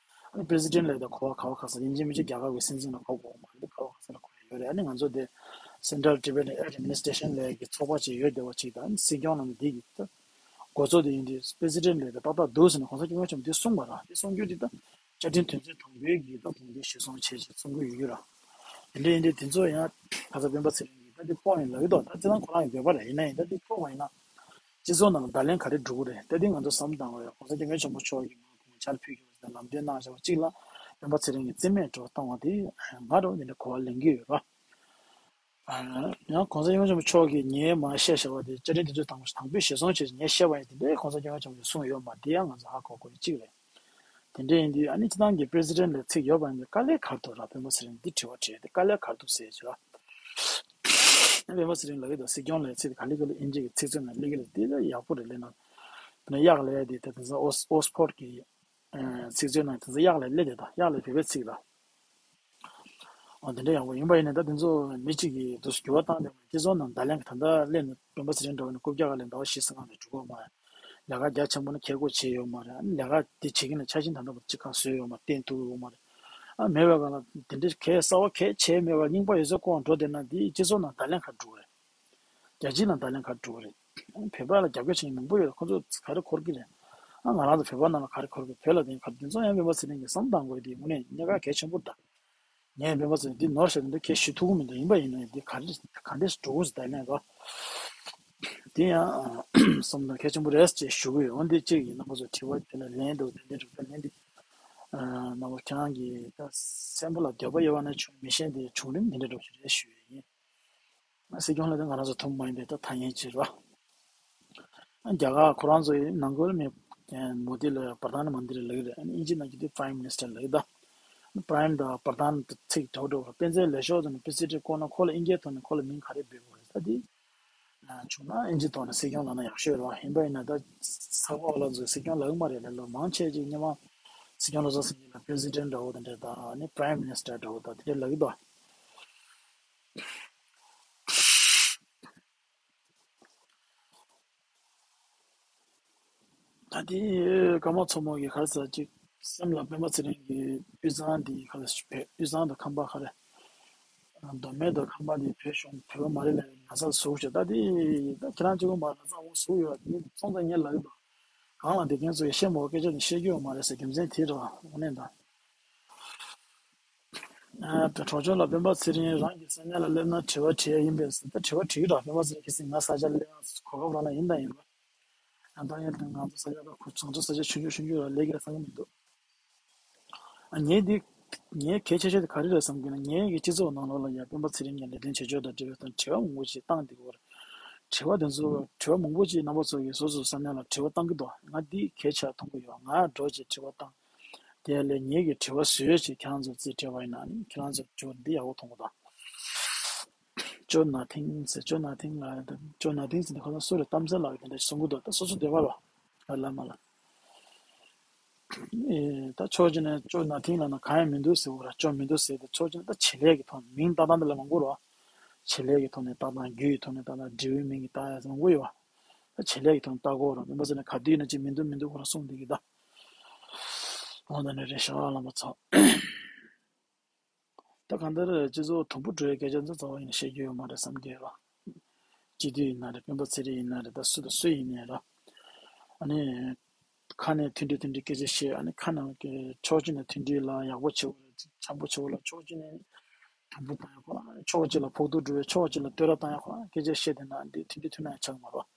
ཨ་ནི་President་ལབ་ཡ་ད་གོ་བ་ག་བ་ག་ས་ཡིན་གཅིག་མིན་གཅིག་རྒྱ་གར་གྱི་སྲིད་འཛིན་ལ་གོ་དགོས་མ་རེད། ག་བ་ག་ས་ལ་གོ་ཡ་ཡོད་རེད། ཨ་ནི་ང་ཚོ་དེ་Central Tibet Administration་ལབ་ཡ་གི་ཚོགས་པ་ཅིག་ཡོད་བསྡད་པ་ཅིག་དང་སྲིད་སྐྱོང་ནང་ནས་འདི་གི་ད་འགོ་གཙོ་དེ་ཡིན་དུས་President་ལབ་ཡ་ད་ཏག་ཏག་འདུག་ཟེར་ནས་༸གོང་ས་༸སྐྱབས་མགོན་ཆེན་པོ་འདི་གསུངས་པ་ར། འདི་གསུང་རྒྱུ་འདི་ད་བཅའ་ཁྲིམས་དོན་ཚན་དང་པོའི་གི་ད་དགོངས་དོན་གཞིར་བཟུང་བྱས་ཅིག་གསུང་གི་ཡོད་ར། དེ་འདྲ་ཡིན་དུས་དེ་ཚོ་ཡང་ཁ་ས་སྤེན་པ་ཚེ་རིང་གིས་ད་འདི་ཕོག་ཡིན་ལབ་ཀྱི་འདུག་ད་སྤྱིར་བཏང་ཁོ་རང་གི་འདོད་པ་རེད། ཡིན་ན་ཡང་ད་འདི་ཕོག་པ་ཡིན་ན་སྤྱི་ཚོགས་ནང་ལ་བརྡ་ལན་ག་རེ་འགྲོ་གི་རེད། ད་འདི་ང་ཚོ་བསམ་བློ་བཏང་དགོས་ཡ། ༸གོང་ས་༸སྐྱབས་མགོན་ཆེན་པོ་མཆོག་གིས་མ་དགོངས་འཆར་ཕུལ་རྒྱུ་ལ་ལམ་སྟོན་གནང་བཞག་པ་གཅིག་ལ་སྤེན་པ་ཚེ་རིང་གིས་རྩིས་མེད་འགྲོ་བཏང་བ་དེ་ང་རང་འདི་འདྲ་གོ་བ་ལེན་གྱི་ཡོད་ར། ཡང་༸གོང་ས་༸སྐྱབས་མགོན་ཆེན་པོ་མཆོག་གིས་ངས་མ་བཤད་བཞག་པ་དེ་བཅའ་ཁྲིམས་དེ་ཚོ་དང་པོ་དང་པོའི་གཞིར་བཟུང་བྱས་ངས་བཤད་པ་ཡིན། དེ་འདྲའི་༸གོང་ས་༸སྐྱབས་མགོན་ཆེན་པོ་གིས་གསུངས་ཡོད་མ་རེད། དེ་ཡང་ང་ཚོ་ཧ་གོ་དགོས་ཡ་གཅིག་རེད། དེ་འདྲ་ཡིན་དུས་ཨ་ནི་སྤྱིར་བཏང་གི་President་ལ་ཚིག་ཡོད་པ་ཡིན་དུས་དཀའ་ལས་ག་རེ་འདུག་ར། སྤེན་པ་ཚེ་རིང་འདི་དྲི་བ་དྲིས་ཏེ་དཀའ་ལས་ག་རེ་འདུག་ཟེར་བྱས་ར། སྤེན་པ་ཚེ་རིང་ལབ་ཀྱི་འདུག་སྲིད་སྐྱོང་ལབ་ཚིག་དེ་ག་ལེ་ག་ལེ་ཨིན་ཇི་གི་ཚིག་མཛོད་ནང་སླེབས་ཀྱི་རེད། དེ་ལ་ཡག་པོ་རེད་ལབ་ན། དེ་ནས་གཡག་ལབ་ཡ་དེ་ད་དེང་སང་ཨོས་ཨོས་ཕོར་གི་ཚིག་མཛོད་ནང་དེང་སང་གཡག་ལབ་སླེབས་བསྡད། ད་གཡག་ལབ་བོད་པའི་ཚིག་ར། འོ་དེ་འདྲ་ཡག་པོ་ཡིན་པ་ཡིན་ན་ད་དེ་ཚོ་མི་གཅིག་གིས་འདུག་སེ་འགྱུར་བ་བཏང་བསྡད་པ་ཡིན། དེ་ཚོ་ནང་བརྡ་ལན་གྱི་ད་ལྟ་སླེབས་ནས་སྤེན་པ་ཚེ་རིང་འདྲ་བོ་ནས་རྐུབ་བཀྱག་ལ་ཟླ་བ་བཞི་ཙམ་སྔོན་ནས་འགྲོ་གི་ཡོད་མ་རེད། ལས་ཀ་རྒྱ་ཆེན་པོ་ནི་ཁྱེད་ཁོ་བྱས་ཡོད་མ་རེད། ཨ་ནི་ལས་ཀ་དེ་བྱེད་ཀྱི་ན་ཆ་ཤས་ད་ལྟ་བར་ཅིག་ཁ་བཟོས་ཡོད་མ་རེད། བསྟན་ཐུབ་ཡོད་མ་རེད། ཨ་མེད་པའི་སྒང་ལ་དེ་འདྲའི་གལ་གསར་པ་གལ་ཆེ་མེད་པར་རྙིང་པ་ཡོད་ཚད་བསྐོར་འགྲོ་བསྡད་ན་དེ་སྤྱི་ཚོགས་ནང་བརྡ་ལན་ག་རེ་འགྲོ་གི་རེད། རྒྱལ་སྤྱིའི་ནང་བརྡ་ལན་ག་རེ་འགྲོ་གི་རེད། བོད་པ་ལ་རྒྱབ་སྐྱོར་བྱེད་མཁན་མང་པོ་ཡོད་རེད། ཁོ་ཚོ་ག་རེ་འཁོར་གི་རེད། ཨ་ང་རང་ཚོ་བོད་པ་ནང་ལ་ག་རེ་འཁོར་གི་རེད། བོད་ལ་དེ་ག་རེ། དེ་ཚོ་ཡང་སྤེན་པ་ཚེ་རིང་གིས་བསམ་བཏང་དགོས་དེ་དངོས་གནས་གནད་འགག་གལ་ཆེན་པོ་རེད། ངས་སྤེན་པ་ཚེ་རིང་འདི་ནོར་བཤད་དེ་འདི་གས་ཞུ་ཐུབ་ཀྱི་མི་འདུག་ཡིན་པ་ཡིན་ན་འདི་ག་རེ་ག་འདྲས་འགྲོ་གི་རེད་ད་ལན་རོ། དེ་ཡང་བསམ་བློ་གལ་ཆེན་པོ་རེད་ཅེས་ཞུ་གི་ཡོད། འོན་ཏེ་གཅིག་ཡིན་ན་ཁོ་ཚོ་དྲི་བ་དེ་ལ་ལན་འདུག་དེ་འདྲས་འགྲོ་ད་ལན་འདི་རྣམ་པ་ཁྱེད་རང་གིས་ད་སེམས་པ་ལ་འདོད་པ་ཡོད་པ་ན་བྱུང་། མི་ཤེས་དེ་བྱུང་རིམ་འདི་འདྲས་འགྲོ་ཞིག་རེད་ཞུ་ཡ་ཡིན། སྲིད་སྐྱོང་ལ་དེ་ང་རང་ཚོ་ཐུབ་མ་ཡིན་པས་ད་ཐ་སྙད་བྱེད་རོགས། རྒྱ་གར་ཁོ་རང་ཚོ་ཡི་ནང་ཁུལ་མི་མོ་དི་ལ་པར་དྷཱན་མན་ཏི་རི་ལབ་ཀྱི་རེད། ཨ་ནི་ཨིན་ཇི་ནང་གི་དེ་Prime Minister་ལབ་ཀྱི་ད། Prime་དང་པར་དྷཱན་དེ་ཚིག་འདྲ་བོ་འདྲ་བོ་རེད། དཔེ་མཛོད་ལས་ཤོག་ཚོ་ནས་དཔེ་ཚིག་འབྲི་དགོས་ན་ཁོ་ལ་ཨིན་སྐད་ཐོག་ནས་ཁོ་ལ་མིང་ག་རེ་འབོད་དགོས་རེད་ད་དེ། བྱུང་ན་ཨིན་ཇི་ཐོག་ནས་སྲིད་སྐྱོང་ལབ་ན་ཡག་ཤོས་རེད་བ། ཡིན་པ་ཡིན་ན་ད་ཚགས་པར་བ་ལ་ཚོས་སྲིད་སྐྱོང་ལབ་ཀྱི་མ་རེད་ལབ་ལོ་མང་ཆེ་ཅིག་སྔོན་མ་སྲིད་སྐྱོང་བློ་བཟང་སེང་གེ་ལ་President་འདྲ་བོ་དེ་འདྲ་ད་ཨ་ནི་Prime Minister་འདྲ་བོ་ད་དེ་འདྲ་ལབ་ཀྱི་འདུག་ད་དེ་ཀརྨ་མཚོ་མོ་གིས་ག་རེ་ཟེར་ཅིག་སེམས་ལ་སྤེན་པ་ཚེ་རིང་གི་དབུས་གཙང་དེ་ག་རེ་བོད་དབུས་གཙང་དང་ཁམས་པ་ག་རེ། མདོ་སྨད་དང་ཁམས་པ་དེ་བོད་གཞུང་བོད་པ་མ་རེད་ལབ་ན་ཚ་ཟུག་བྱས། ད་དེ་ད་ཁྱེད་རང་གཅིག་པོ་མ་རེད། ན་ཚ་འོ་ཟུག་ཡོད་ནི་སོང་ཙང་ངས་ལབ་ཡོད་པ། གང་ལ་དེ་མཁན་ཚོ་ཡི་ཤེས་མོ་སྐད་ཆ་དེ་བཤད་རྒྱུ་ཡོད་མ་རེད་ཟེར་རྒྱུ་མཚན་དེ་རེད་བ། དངོས་གནས་ད། ཨ་གྲོགས་ཚོ་ལ་སྤེན་པ་ཚེ་རིང་རང་གི་ས་གནས་ལ་སླེབས་ན་དྲི་བ་དྲི་ཡ་ཡིན་པས་ཟེར། ད་དྲི་བ་དྲི་གི་ར། སྤེན་པ་ཚེ་རིང་ཁྱེད་སྲིད་ང་ས་ཆ་སླེབས་ན་གོ་སྐབས་རག་ན་ཡིན་དང་ཡིན་པ། ཨ་ད་ཡིན་ད་ང་ཚོ་ས་ཆ་ད་ཁོ་ཚང་ཚོ་ས་ཆ་ཆུང་ཆུང་ཆུང་ཆུང་ར་ལས་ཀྱི་ར་བསམ་གི་མི་འདུག་ཨ་ངས་འདི་ངས་གལ་ཆེ་ཤོས་དེ་ག་རེ་རེད་བསམ་གི་ན། ངས་ཀྱི་སྤྱི་ཚོགས་ནང་ལོགས་ལ་ཡ་སྤེན་པ་ཚེ་རིང་གི་ལས་དོན་བྱེད་ཕྱོགས་དང་འབྲེལ་བའི་ཐོག་དྲི་བ་མང་པོ་ཞིག་བཏང་བསྡད་ཀྱི་ཡོད་རེད། དྲི་བ་དེ་ཚོ་དྲི་བ་མང་པོ་ཅིག་རྣམ་པ་ཚོ་གིས་སོ་སོའི་ས་གནས་ལ་དྲི་བ་བཏང་གི་འདུག་ང་འདི་གལ་ཆེ་བ་མཐོང་གི་ཡོད། ང་འགྲོ་ཅིག་དྲི་བ་བཏང་། དེ་ལས་ངེད་ཀྱི་དྲི་བ་བཟོས་ཅིག་ཁྱེད་རང་ཚོ་རྩིས་སྤྲད་པ་ཡིན་ན་ནི་ཁྱེད་རང་ཚོ་དྲི་བ་འདི་ཡག་པོ་མཐོང་གི་འདུག་ཅོ་ན་ཐིང་ཟེར། ཅོ་ན་ཐིང་ལ་ཅོ་ན་ཐིང་ཟེར་ནས་ཁོ་ཚོ་སུ་རེད། གཏམ་གསལ་ལགས་ཀྱིས་དེ་འདྲ་གསུང་གི་འདུག་ད་སོ་སོ་འདོད་པ་ལ་ཨ་ལ་མ་ལ། ཨེ་ད་ཕྱོགས་གཅིག་ནས་ཅོ་ན་ཐིང་ལ་ན་གང་ཡང་མི་འདུག་ཟེར་བ་ར། ཅོ་མི་འདུག་ཟེར་ཏེ་ཕྱོགས་གཅིག་ནས་ད་བྱེད་ལས་ཀྱི་ཐོག་ནས་མིང་བཏགས་སྟངས་འདི་ལ་མང་པོ་རེད་བ། བྱེད་ལས་ཀྱི་ཐོག་ནས་བཏགས་སྟངས། རྒྱུ་ཡི་ཐོག་ནས་བཏགས་སྟངས། འབྲས་བུའི་མིང་གི་བཏགས་ཡ་མང་པོ་ཡོད་བ། ད་བྱེད་ལས་ཀྱི་ཐོག་ནས་བཏགས་དགོས་རེད། སྤེན་པ་ཚེ་རིང་ག་དུས་ཡིན་ན་ཅིག་མི་འདུག་མི་འདུག་ཁོ་རང་གསུངས་བསྡད་ཀྱི་ད། འོ་ད་ནི་རེད་ཤག་རྣམ་པ་ཚོ། ད་གང་ལྟར་སྤྱི་ཚོགས་དུམ་བུ་འགྲོ་བའི་སྐད་ཆ་འདི་རྩ་བ་ཡིན་ན་བཤད་རྒྱུ་ཡོད་མ་རེད་བསམ་གྱི་ཡོད་ལ། སྤྱི་འཐུས་ཡིན་ན་རེད། སྤེན་པ་ཚེ་རིང་ཡིན་ན་རེད། ད་སུ་དང་སུ་ཡིན་ནའི་ར། ཨ་ནི། ཁ་ནས་མཐུན་སྒྲིལ་མཐུན་སྒྲིལ་སྐད་ཆ་བཤད། ཨ་ནི་ཁ་ནང་གི་ཕྱོགས་གཅིག་ནས་མཐུན་སྒྲིལ་ལ་ཡག་པོ་བྱེད་དགོས་རེད། འཆམ་པོ་བྱེད་དགོས་ལ་ཕྱོགས་གཅིག་ནས་དམ་པོ་བཏང་ཡག་ཁོ་རང་། ཕྱོགས་གཅིག་ལ་ཕོག་ཐུག་འགྲོ་བའི་ཕྱོགས་གཅིག་ལ་བསྟོད་ར་བཏང་ཡག་ཁོ་རང་སྐད་ཆ་བཤད་བསྡད་ན་འདི་མཐུན་སྒྲིལ་མཐུན་ན་ཡང་ཆགས་མ་རེད།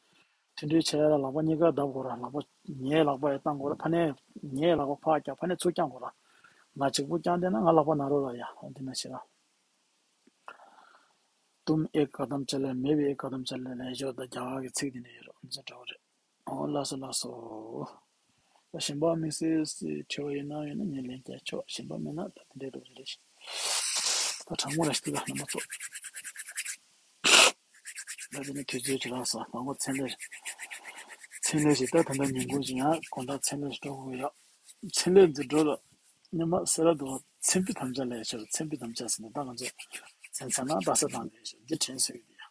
མཐུན་སྒྲིལ་བྱས་ཡ་ལ་ལག་པ་གཉིས་ཀ་བརྡབ་དགོས་ར། ལག་པ་ངའི་ལག་པ་ཡང་བཏང་དགོས་ར། ཕ་ནས་ངའི་ལག་པ་ཕར་བཀྱག་ཕ་ནས་ཚུར་བརྐྱང་དགོས་ར། ང་གཅིག་པུ་བརྐྱངས་བསྡད་ན་ང་ལག་པ་ན་རོ་ར་ཡ། འོ་འདི་ན་ཤི་ར། तुम एक कदम चले, मैं भी एक कदम चलने लगे ཞོར་ད་རྒྱ་གར་གྱི་ཚིག་འདི་འདྲ་ཡོད་རེད། འདི་འདྲ་འདྲ་བོ་རེད། ཨོ་ལགས་སོ་ལགས་སོ། ད་གཞན་པ་དམིགས་བསལ་དྲི་བ་ཡོད་ན་ཡོད་ན་ངས་ལན་རྒྱག་ཆོག་གཞན་པ་མེད་ན་ད་དེ་འདྲའི་འདྲ་བོ་རེད། ད་དྲང་མོ་ར་ཞིག་ལ་རྣམ་པ་ཚོ། ད་དེ་ནི་དུས་ཚོད་ཅིག་ལ་སོང་། མ་འགོར་མཚན་ལས་མཚན་ལས་ཞིག་ད་ད་ལྟ་ཉིན་གུང་ཞིག་ཡང་དགོང་དག་མཚན་ལས་ཞིག་འགྲོ་དགོས་ཡོད། མཚན་ལས་འཛིན་གྲོལ་ལ་ཉི་མ་སེ་ར་དུ་བ་མཚན་དཔེ་དམ་བཅའ་ལས་ཤོར། མཚན་དཔེ་དམ་བཅའ་ཟེར་ནས་ད་ང་ཚོ་མཚན་ཚ་ན་ད་ས་དང་ལས་ཤོར་འདི་དྲན་སོས་ཡོད་ཡ།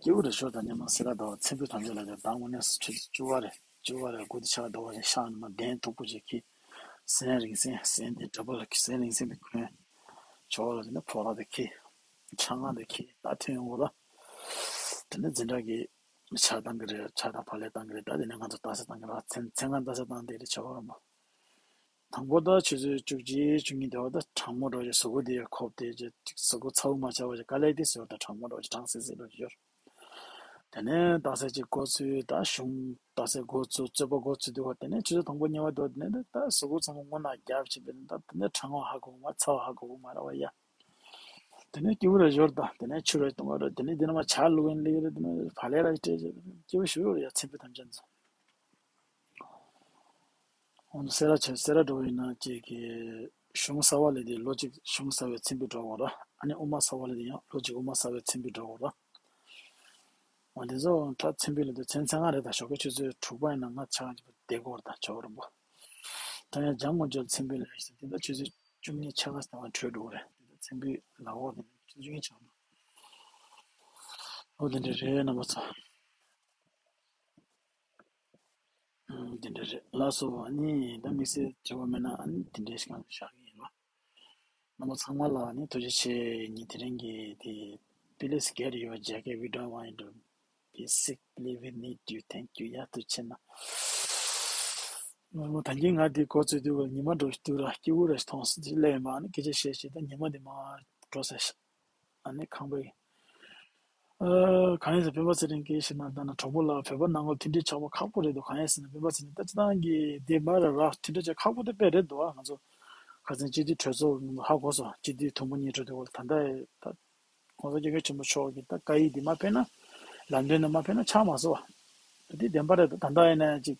སྐྱེ་བོ་རེ་ཤོར་དང་ཉི་མ་སེ་ར་དུ་བ་མཚན་དཔེ་དམ་བཅའ་ལས་ཀྱང་ད་དངོས་གནས་སུ་ཆུ་ཚོད་བཅུ་པ་རེད། བཅུ་པ་རེད། དགུ་དེ་ཆགས་འགྲོ་བ་རེད། ཤག་ནི་མ་གདན་མཐུག་པོ་ཅིག་གི་སེན་རིང་སེན་སེན་དེ་གྲྭ་པ་ལ་གི་སེན་རིང་སེན་དེ་གོན་ཆོག་ལ་དེ་ནས་ཕོ་ལ་དེ་གི་ཆང་ང་དེ་གི་ད་ཐོན་ཡོང་གོ་ལ། དེ་ནས་འཛིན་གྲྭ་གི་ཆགས་སྟངས་ཀྱི་རེད། ཆགས་སྟངས་ཕར་ལས་སྟངས་ཀྱི་རེད། ད་དེ་ནས་ང་ཚོ་ལྟ་ས་སྟངས་ཀྱི་རེད། མཚན་མཚན་གང་ལྟ་ས་སྟངས་དེ་རེད། ཆོག་ར་མ། དང་པོ་ད་ཆུ་ཚོད་བཅུ་གཅིག་བཅུ་གཉིས་དེ་བ་ད་གྲང་མོ་འགྲོ་ཅིག་གཟུགས་པོ་དེ་ཁོབ་དེ་ཅིག་གཟུགས་པོ་ཚ་བོ་མ་ཆགས་པ་ཅིག་དཀའ་ལས་དེ་ཟེར་བ་ད་གྲང་མོ་འགྲོ་ཅིག་གྲང་སིལ་སིལ་འགྲོ་ཅིག་ཡོད། དེ་ནས་རྟགས་གསལ་གྱི་འགོ་ཚུགས། ད་གཞུང་རྟགས་གསལ་འགོ་ཚུགས། རྩོད་པ་འགོ་ཚུགས་དུས་དེ་ནས་ཆུ་ཚོད་དང་པོ་གཉིས་པ་དེ་ནས་ད་གཟུགས་པོ་ཚང་མ་རྔུལ་ནག་རྒྱབ་བྱས་པས་ད་དེ་ནས་གྲང་བ་ཧ་གོ་མ་ཚ་བ་ཧ་གོ་མ་ར་བ་ཡ། དེ་ནས་སྐྱིད་པོ་ར་ཞོར་ད་དེ་ནས་ཆུ་ར་བཏུང་བ་ར་དེ་ནས་དེ་ནས་མ་ཇ་བླུགས་ཡིན་ལེགས་རེད། དེ་ནས་བ་ལས་ར་སྤྲད་བྱས་སྐྱིད་པོ་ཞུ་ཡོད་ར་ཡ། མཚན་དཔེ་དམ་བཅའ་ཚོ། འོན་ཏེ་སེ་ར་ཆེ་སེ་ར་འགྲོ་བ་ཡིན་ན་ཅིག་གི་གཞུང་གསར་བ་ལས་དེ་ལོ་གཅིག་གཞུང་གསར་བའི་མཚན་དཔེ་འགྲོ་དགོས་ར། ཨ་ནི་དབུ་མ་གསར་བ་ལས་དེ་ཡང་ལོ་གཅིག་དབུ་མ་གསར་བའི་མཚན་དཔེ་འགྲོ་དགོས་ར། འོན་ཏེ་ཚོ་ད་མཚན་དཔེ་ལས་དེ་མཚན་མཚན་གང་རེད། ད་ཞོགས་ཀའི་ཆུ་ཚོད་དྲུག་པ་ཡིན་ན་ང་ཆ་ག་ཅིག་བསྡད་དགོས་ར། ད་ཞོགས་རིང་པོ། ད་ཡང་འཇམ་དགོང་ཆུ་མཚན་དཔེ་ལས་ཡིན་ཟེར་དེ་ད་ཆུ་ཚོད་བཅུ་གཉིས་ཆ་ག་ཟེར་བ་འཕྲོད་འགྲོ་གི་རེད། དེ་ད་མཚན་དཔེ་ལ་འོག་དེ་ཆུ་ཚོད་བཅུ་གཉིས་ཆགས་འདུག་འོ་དེ་འདྲ་རེད་རྣམ་པ་ཚོ། ཨ། དེ་འདྲ་རེད། ལགས་སོ། ཨ་ནི་ད་དམིགས་བསལ་དྲི་བ་མེད་ན་ཨ་ནི་དེ་འདྲའི་ཞིག་གང་བཞག་གི་ཡིན་ལ། རྣམ་པ་ཚང་མ་ལ་ཨ་ནི་ཐུགས་རྗེ་ཆེ། ངས་དེ་རིང་གི་དེ། Please get your jacket, we don't want you to be sick, please, we need you, thank you. ཡ་ཐུགས་ཆེ་གནང་། རྣམ་པ་ད་གིན་ང་དེ་འགོ་བཙུགས་དུས་ཉི་མ་འགྲོ་ཞིག་འདུག་ར། སྐྱིད་པོ་ར་ཞིག་མཐོང་སོང་། དེ་སླེབས་མ་ཨ་ནི་སྐད་ཆ་བཤད་བཤད་ད་ཉི་མ་དེ་མར་འགྲོ་ས་ཤག་ཨ་ནི་ཁང་པའི། ཨ། གང་ཡིན་ཟེར་སྤེན་པ་ཚེ་རིང་གིས་ཞུས་ན་ད་ནི་གྲོགས་པོ་ལ་བོད་པ་ནང་ལོགས་མཐུན་སྒྲིལ་ཆགས་པ་ཁག་པོ་རེད་འདུག་གང་ཡིན་ཟེར་ན་སྤེན་པ་ཚེ་རིང་ད་སྤྱིར་བཏང་གི་འདི་མ་ར་ར་མཐུན་སྒྲིལ་ཆགས་ཁག་པོ་དེ་དཔེ་རེད་འདུག་ཨ། ང་ཚོ་ཁ་སང་སྤྱི་འཐུས་གྲོས་ཚོགས་ཧ་གོ་སོང་། སྤྱི་འཐུས་དུམ་བུ་གཉིས་གྲོས་དེ་འོག་ད་ལྟ་ད་༸གོང་ས་༸སྐྱབས་མགོན་ཆེན་པོ་མཆོག་གི་ད་བཀའ་ཡིག་འདི་མ་ཕེབས་ན་ལམ་སྟོན་འདི་མ་ཕེབས་ན་ཆགས་མ་སོང་བ། ད་འདི་བདེན་པ་རེད། ད་ད་ལྟ་ཡིན་ན་ཅིག་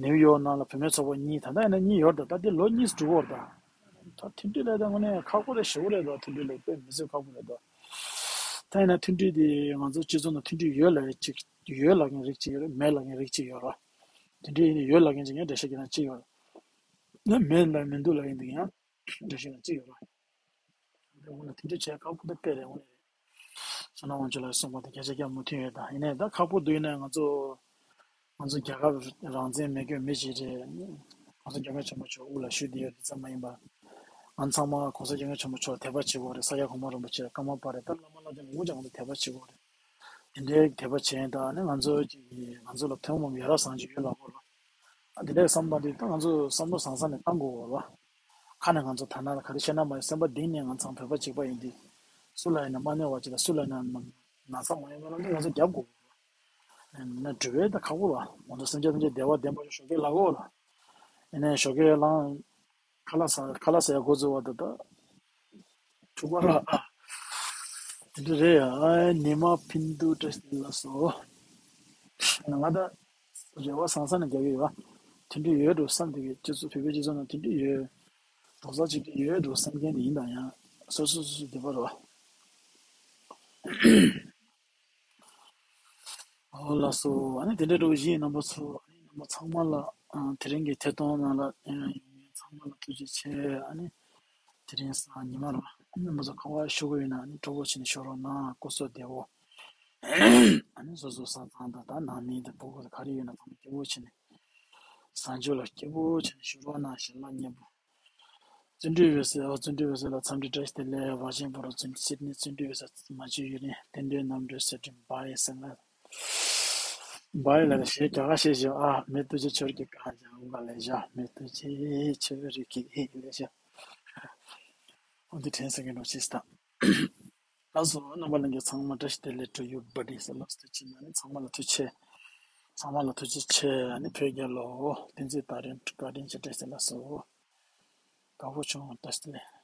ནིའུ་ཡོག་ནང་ལ་བུད་མེད་ཚོགས་པ་གཉིས་ད་ལྟ་ཡིན་ན་གཉིས་ཡོད་རེད། ད་ད་འདི་ལོ་གཉིས་སུ་འགྲོ་གི་ཡོད་རེད་ད། ད་མཐུན་སྒྲིལ་ལས་ད་དངོས་གནས་ཁག་པོ་རེད། ཞེ་པོ་རེད་ད། མཐུན་སྒྲིལ་ལས་དཔེ་མི་སྲིད་ཁག་པོ་རེད་ད། ད་ཡིན་ན་མཐུན་སྒྲིལ་འདི་ང་ཚོ་སྤྱི་ཚོགས་ནང་མཐུན་སྒྲིལ་ཡོད་ལབ་ཡ་ཅིག་ཡོད་ལབ་མཁན་རིགས་གཅིག་ཡོད་རེད། མེད་ལབ་མཁན་རིགས་གཅིག་ཡོད་རེད། མཐུན་སྒྲིལ་ཡིན་ན་ཡོད་ལབ་མཁན་ཅིག་ཡང་འགྲེལ་བཤད་རྒྱག་མཁན་གཅིག་ཡོད་རེད། ཡང་མེད་ལབ་མི་འདུག་ལབ་མཁན་འདི་ཡང་འགྲེལ་བཤད་རྒྱག་མཁན་གཅིག་ཡོད་རེད། འདི་འོ་ན་མཐུན་སྒྲིལ་བྱེད་ཁག་པོ་དེ་དཔེ་རེད། འོ་ན་རེད། བསོད་ནམས་དབང་ཕྱུག་ལགས་གསུངས་པ་དེ་སྐད་ཆ་བརྒྱ་མུ་མཐུད་ཡོད་ད། ཡིན་ནའི་ད་ཁག་པོ་འདུག་ཡིན་ནའི་ང་ཚོ་ང་ཚོ་རྒྱལ་ཁབ་རང་བཙན་མེད་མཁན་མི་ཞིག་རེད། གོང་ས་སྐྱབས་མགོན་ཆེན་པོ་མཆོག་དབུ་ལ་བཞུགས་བསྡད་ཡོད་དེ་ཙམ་མ་ཡིན་པར། ང་ཚང་མ་གོང་ས་སྐྱབས་མགོན་ཆེན་པོ་མཆོག་དད་པ་བྱེད་དགོས་རེད། ས་སྐྱ་གོང་མ་རིན་པོ་ཆེ་ཀརྨ་པ་རེད། ད་བླ་མ་བླ་ཆེན་དབུ་ཅང་ང་ཚོ་དད་པ་བྱེད་དགོས་རེད། དེ་འདྲའི་དད་པ་བྱས་ཡིན་ད་ནི་ང་ཚོ་ཅིག་ང་ཚོ་ལ་ཐུན་མོང་ཡ་རབས་བཟང་སྤྱོད་ཡོད་ལབ་དགོས་རེད། ཨ་དེ་འདྲའི་བསམ་པ་འདི་ད་ང་ཚོ་བསམ་བློ་བཟང་ས་ནས་བཏང་དགོས་རེད་བ། ཁ་ནས་ང་ཚོ་ཐ་ན་ག་རེ་བཤད་ན་མ་ཡིན། སེམས་པ་གཏིང་ནས་ང་ཚང་བོད་པ་གཅིག་པ་ཡིན་དུས། སུ་ལ་ཡིན་ན་མ་གནོད་པ་ཅིག་དང་སུ་ལ་ཡིན་ན་ན་ཚ་མ་ཡོང་བ་ལ་ང་ཚོ་རྒྱབ་དགོས། ན་འགྲུལ་བའི་ད་ཁག་པོ་ལ་ང་ཚོ་སེམས་ཅན་ཐམས་ཅད་བདེ་བ་ལྡན་པ་ཞིག་ཞོགས་ཀས་ལ་གོ་ལ། ཡིན་ནའི་ཞོགས་ཀས་ལངས། ཁ་ལག་ཟ་ཁ་ལག་ཟ་ཡ་འགོ་བཙུགས་པ་ད་ད། དྲུག་པ་ལ་ཨ། དེ་འདྲ་རེད་ཡ། ཨ་ཉི་མ་ཕིན་དུ་བཀྲ་ཤིས་བདེ་ལེགས་ལགས་སོ། ང་ད་རེ་བ་བཟང་ས་ནས་རྒྱག་གི་ཡོད། མཐུན་སྒྲིལ་ཡོད་འགྲོ་བསམ་དེ་གི་སྤྱི་ཚོགས་བོད་པའི་སྤྱི་ཚོགས་ནང་མཐུན་སྒྲིལ་ཡོད། རྡོག་རྩ་གཅིག་སྒྲིལ་ཡོད་འགྲོ་བསམ་མཁན་དེ་ཡིན་དང་ཡང་སོ་སོ་སོ་སོ་བདེ་བ་རེད་བ། ཨོ་ལགས་སོ། ཨ་ནི་དེ་འདྲའི་འགྲོ་བཞིན་རྣམ་པ་ཚོ་ཨ་ནི་རྣམ་པ་ཚང་མ་ལ་ཨ་དེ་རིང་གི་ཐད་གཏོང་ནང་ལ་ཡོང་མཁན་ཚང་མ་ལ་ཐུགས་རྗེ་ཆེ། ཨ་ནི་དེ་རིང་སང་ཉི་མ་རེད་བ། ཨ་ནི་རྣམ་པ་ཚོ་ག་པར་བཞུགས་ཀྱི་ཡོད་ན་ཨ་ནི་སྤྲོ་པོ་བྱས་ནས་བཞུགས་རོགས་གནང་། སྐུ་གཟུགས་བདེ་པོ། ཨ་ནི་སོ་སོ་ས་ཚང་དང་ད་ནང་མི་དང་ཕྲུ་གུ་དང་ག་རེ་ཡོད་ན་ཚང་མ་སྐྱིད་པོ་བྱས་ནས་བཟང་སྤྱོད་ལ་སྐྱིད་པོ་བྱས་ནས་བཞུགས་རོགས་གནང་། ཞལ་ལག་མཉེས་པོ། བརྩོན་འགྲུས་ཡོད་ཟེར། ཨོ་བརྩོན་འགྲུས་ཡོད་ཟེར་ལ་འཚམས་འདྲི་བཀྲ་ཤིས་བདེ་ལེགས། བ་ཆེན་བོ་རོ་བརྩོན་འགྲུས་སིད་ནི་བརྩོན་འགྲུས་ཡོད་ཟེར། མ་བཅོས་ཡུན་རིང་རྟེན་འབྲེལ་རྣམ་གྲོལ་ཟེར་འགྲིམ་བ་ཡེ་སེ་ལ། བའི་ལ་ཞེས་རྒྱ་གར་ཞེས་བྱ། ཨ་མེ་ཏུ་ཅེ་ཆོར་གི་ག་ཇ་འུ་ག་ལེ་ཞ། མེ་ཏུ་ཅེ་ཆོར་གི་ལེ་ཞ། འོ་འདི་དྲན་ས་གི་ནོ་ཅིས་ད། ལགས་སོ། རྣམ་པ་ལྷན་རྒྱས་ཚང་མ་བཀྲ་ཤིས་བདེ་ལེགས། To you buddy ཟེར། ལགས་སོ། ཐུགས་རྗེ་ཆེ། ཨ་ནི་ཚང་མ་ལ་ཐུགས་རྗེ་ཆེ། ཚང་མ་ལ་ཐུགས་རྗེ་ཆེ། ཨ་ནི་བོད་རྒྱལ་ལོ། བསྟན་འཛིན་དར་རྒྱས་བཀའ་དྲིན་ཆེ་བཀྲ་ཤིས་བདེ་ལེགས། ལགས་སོ། དགའ་པོ་བྱུང་། བཀྲ་ཤིས་བདེ་ལེགས།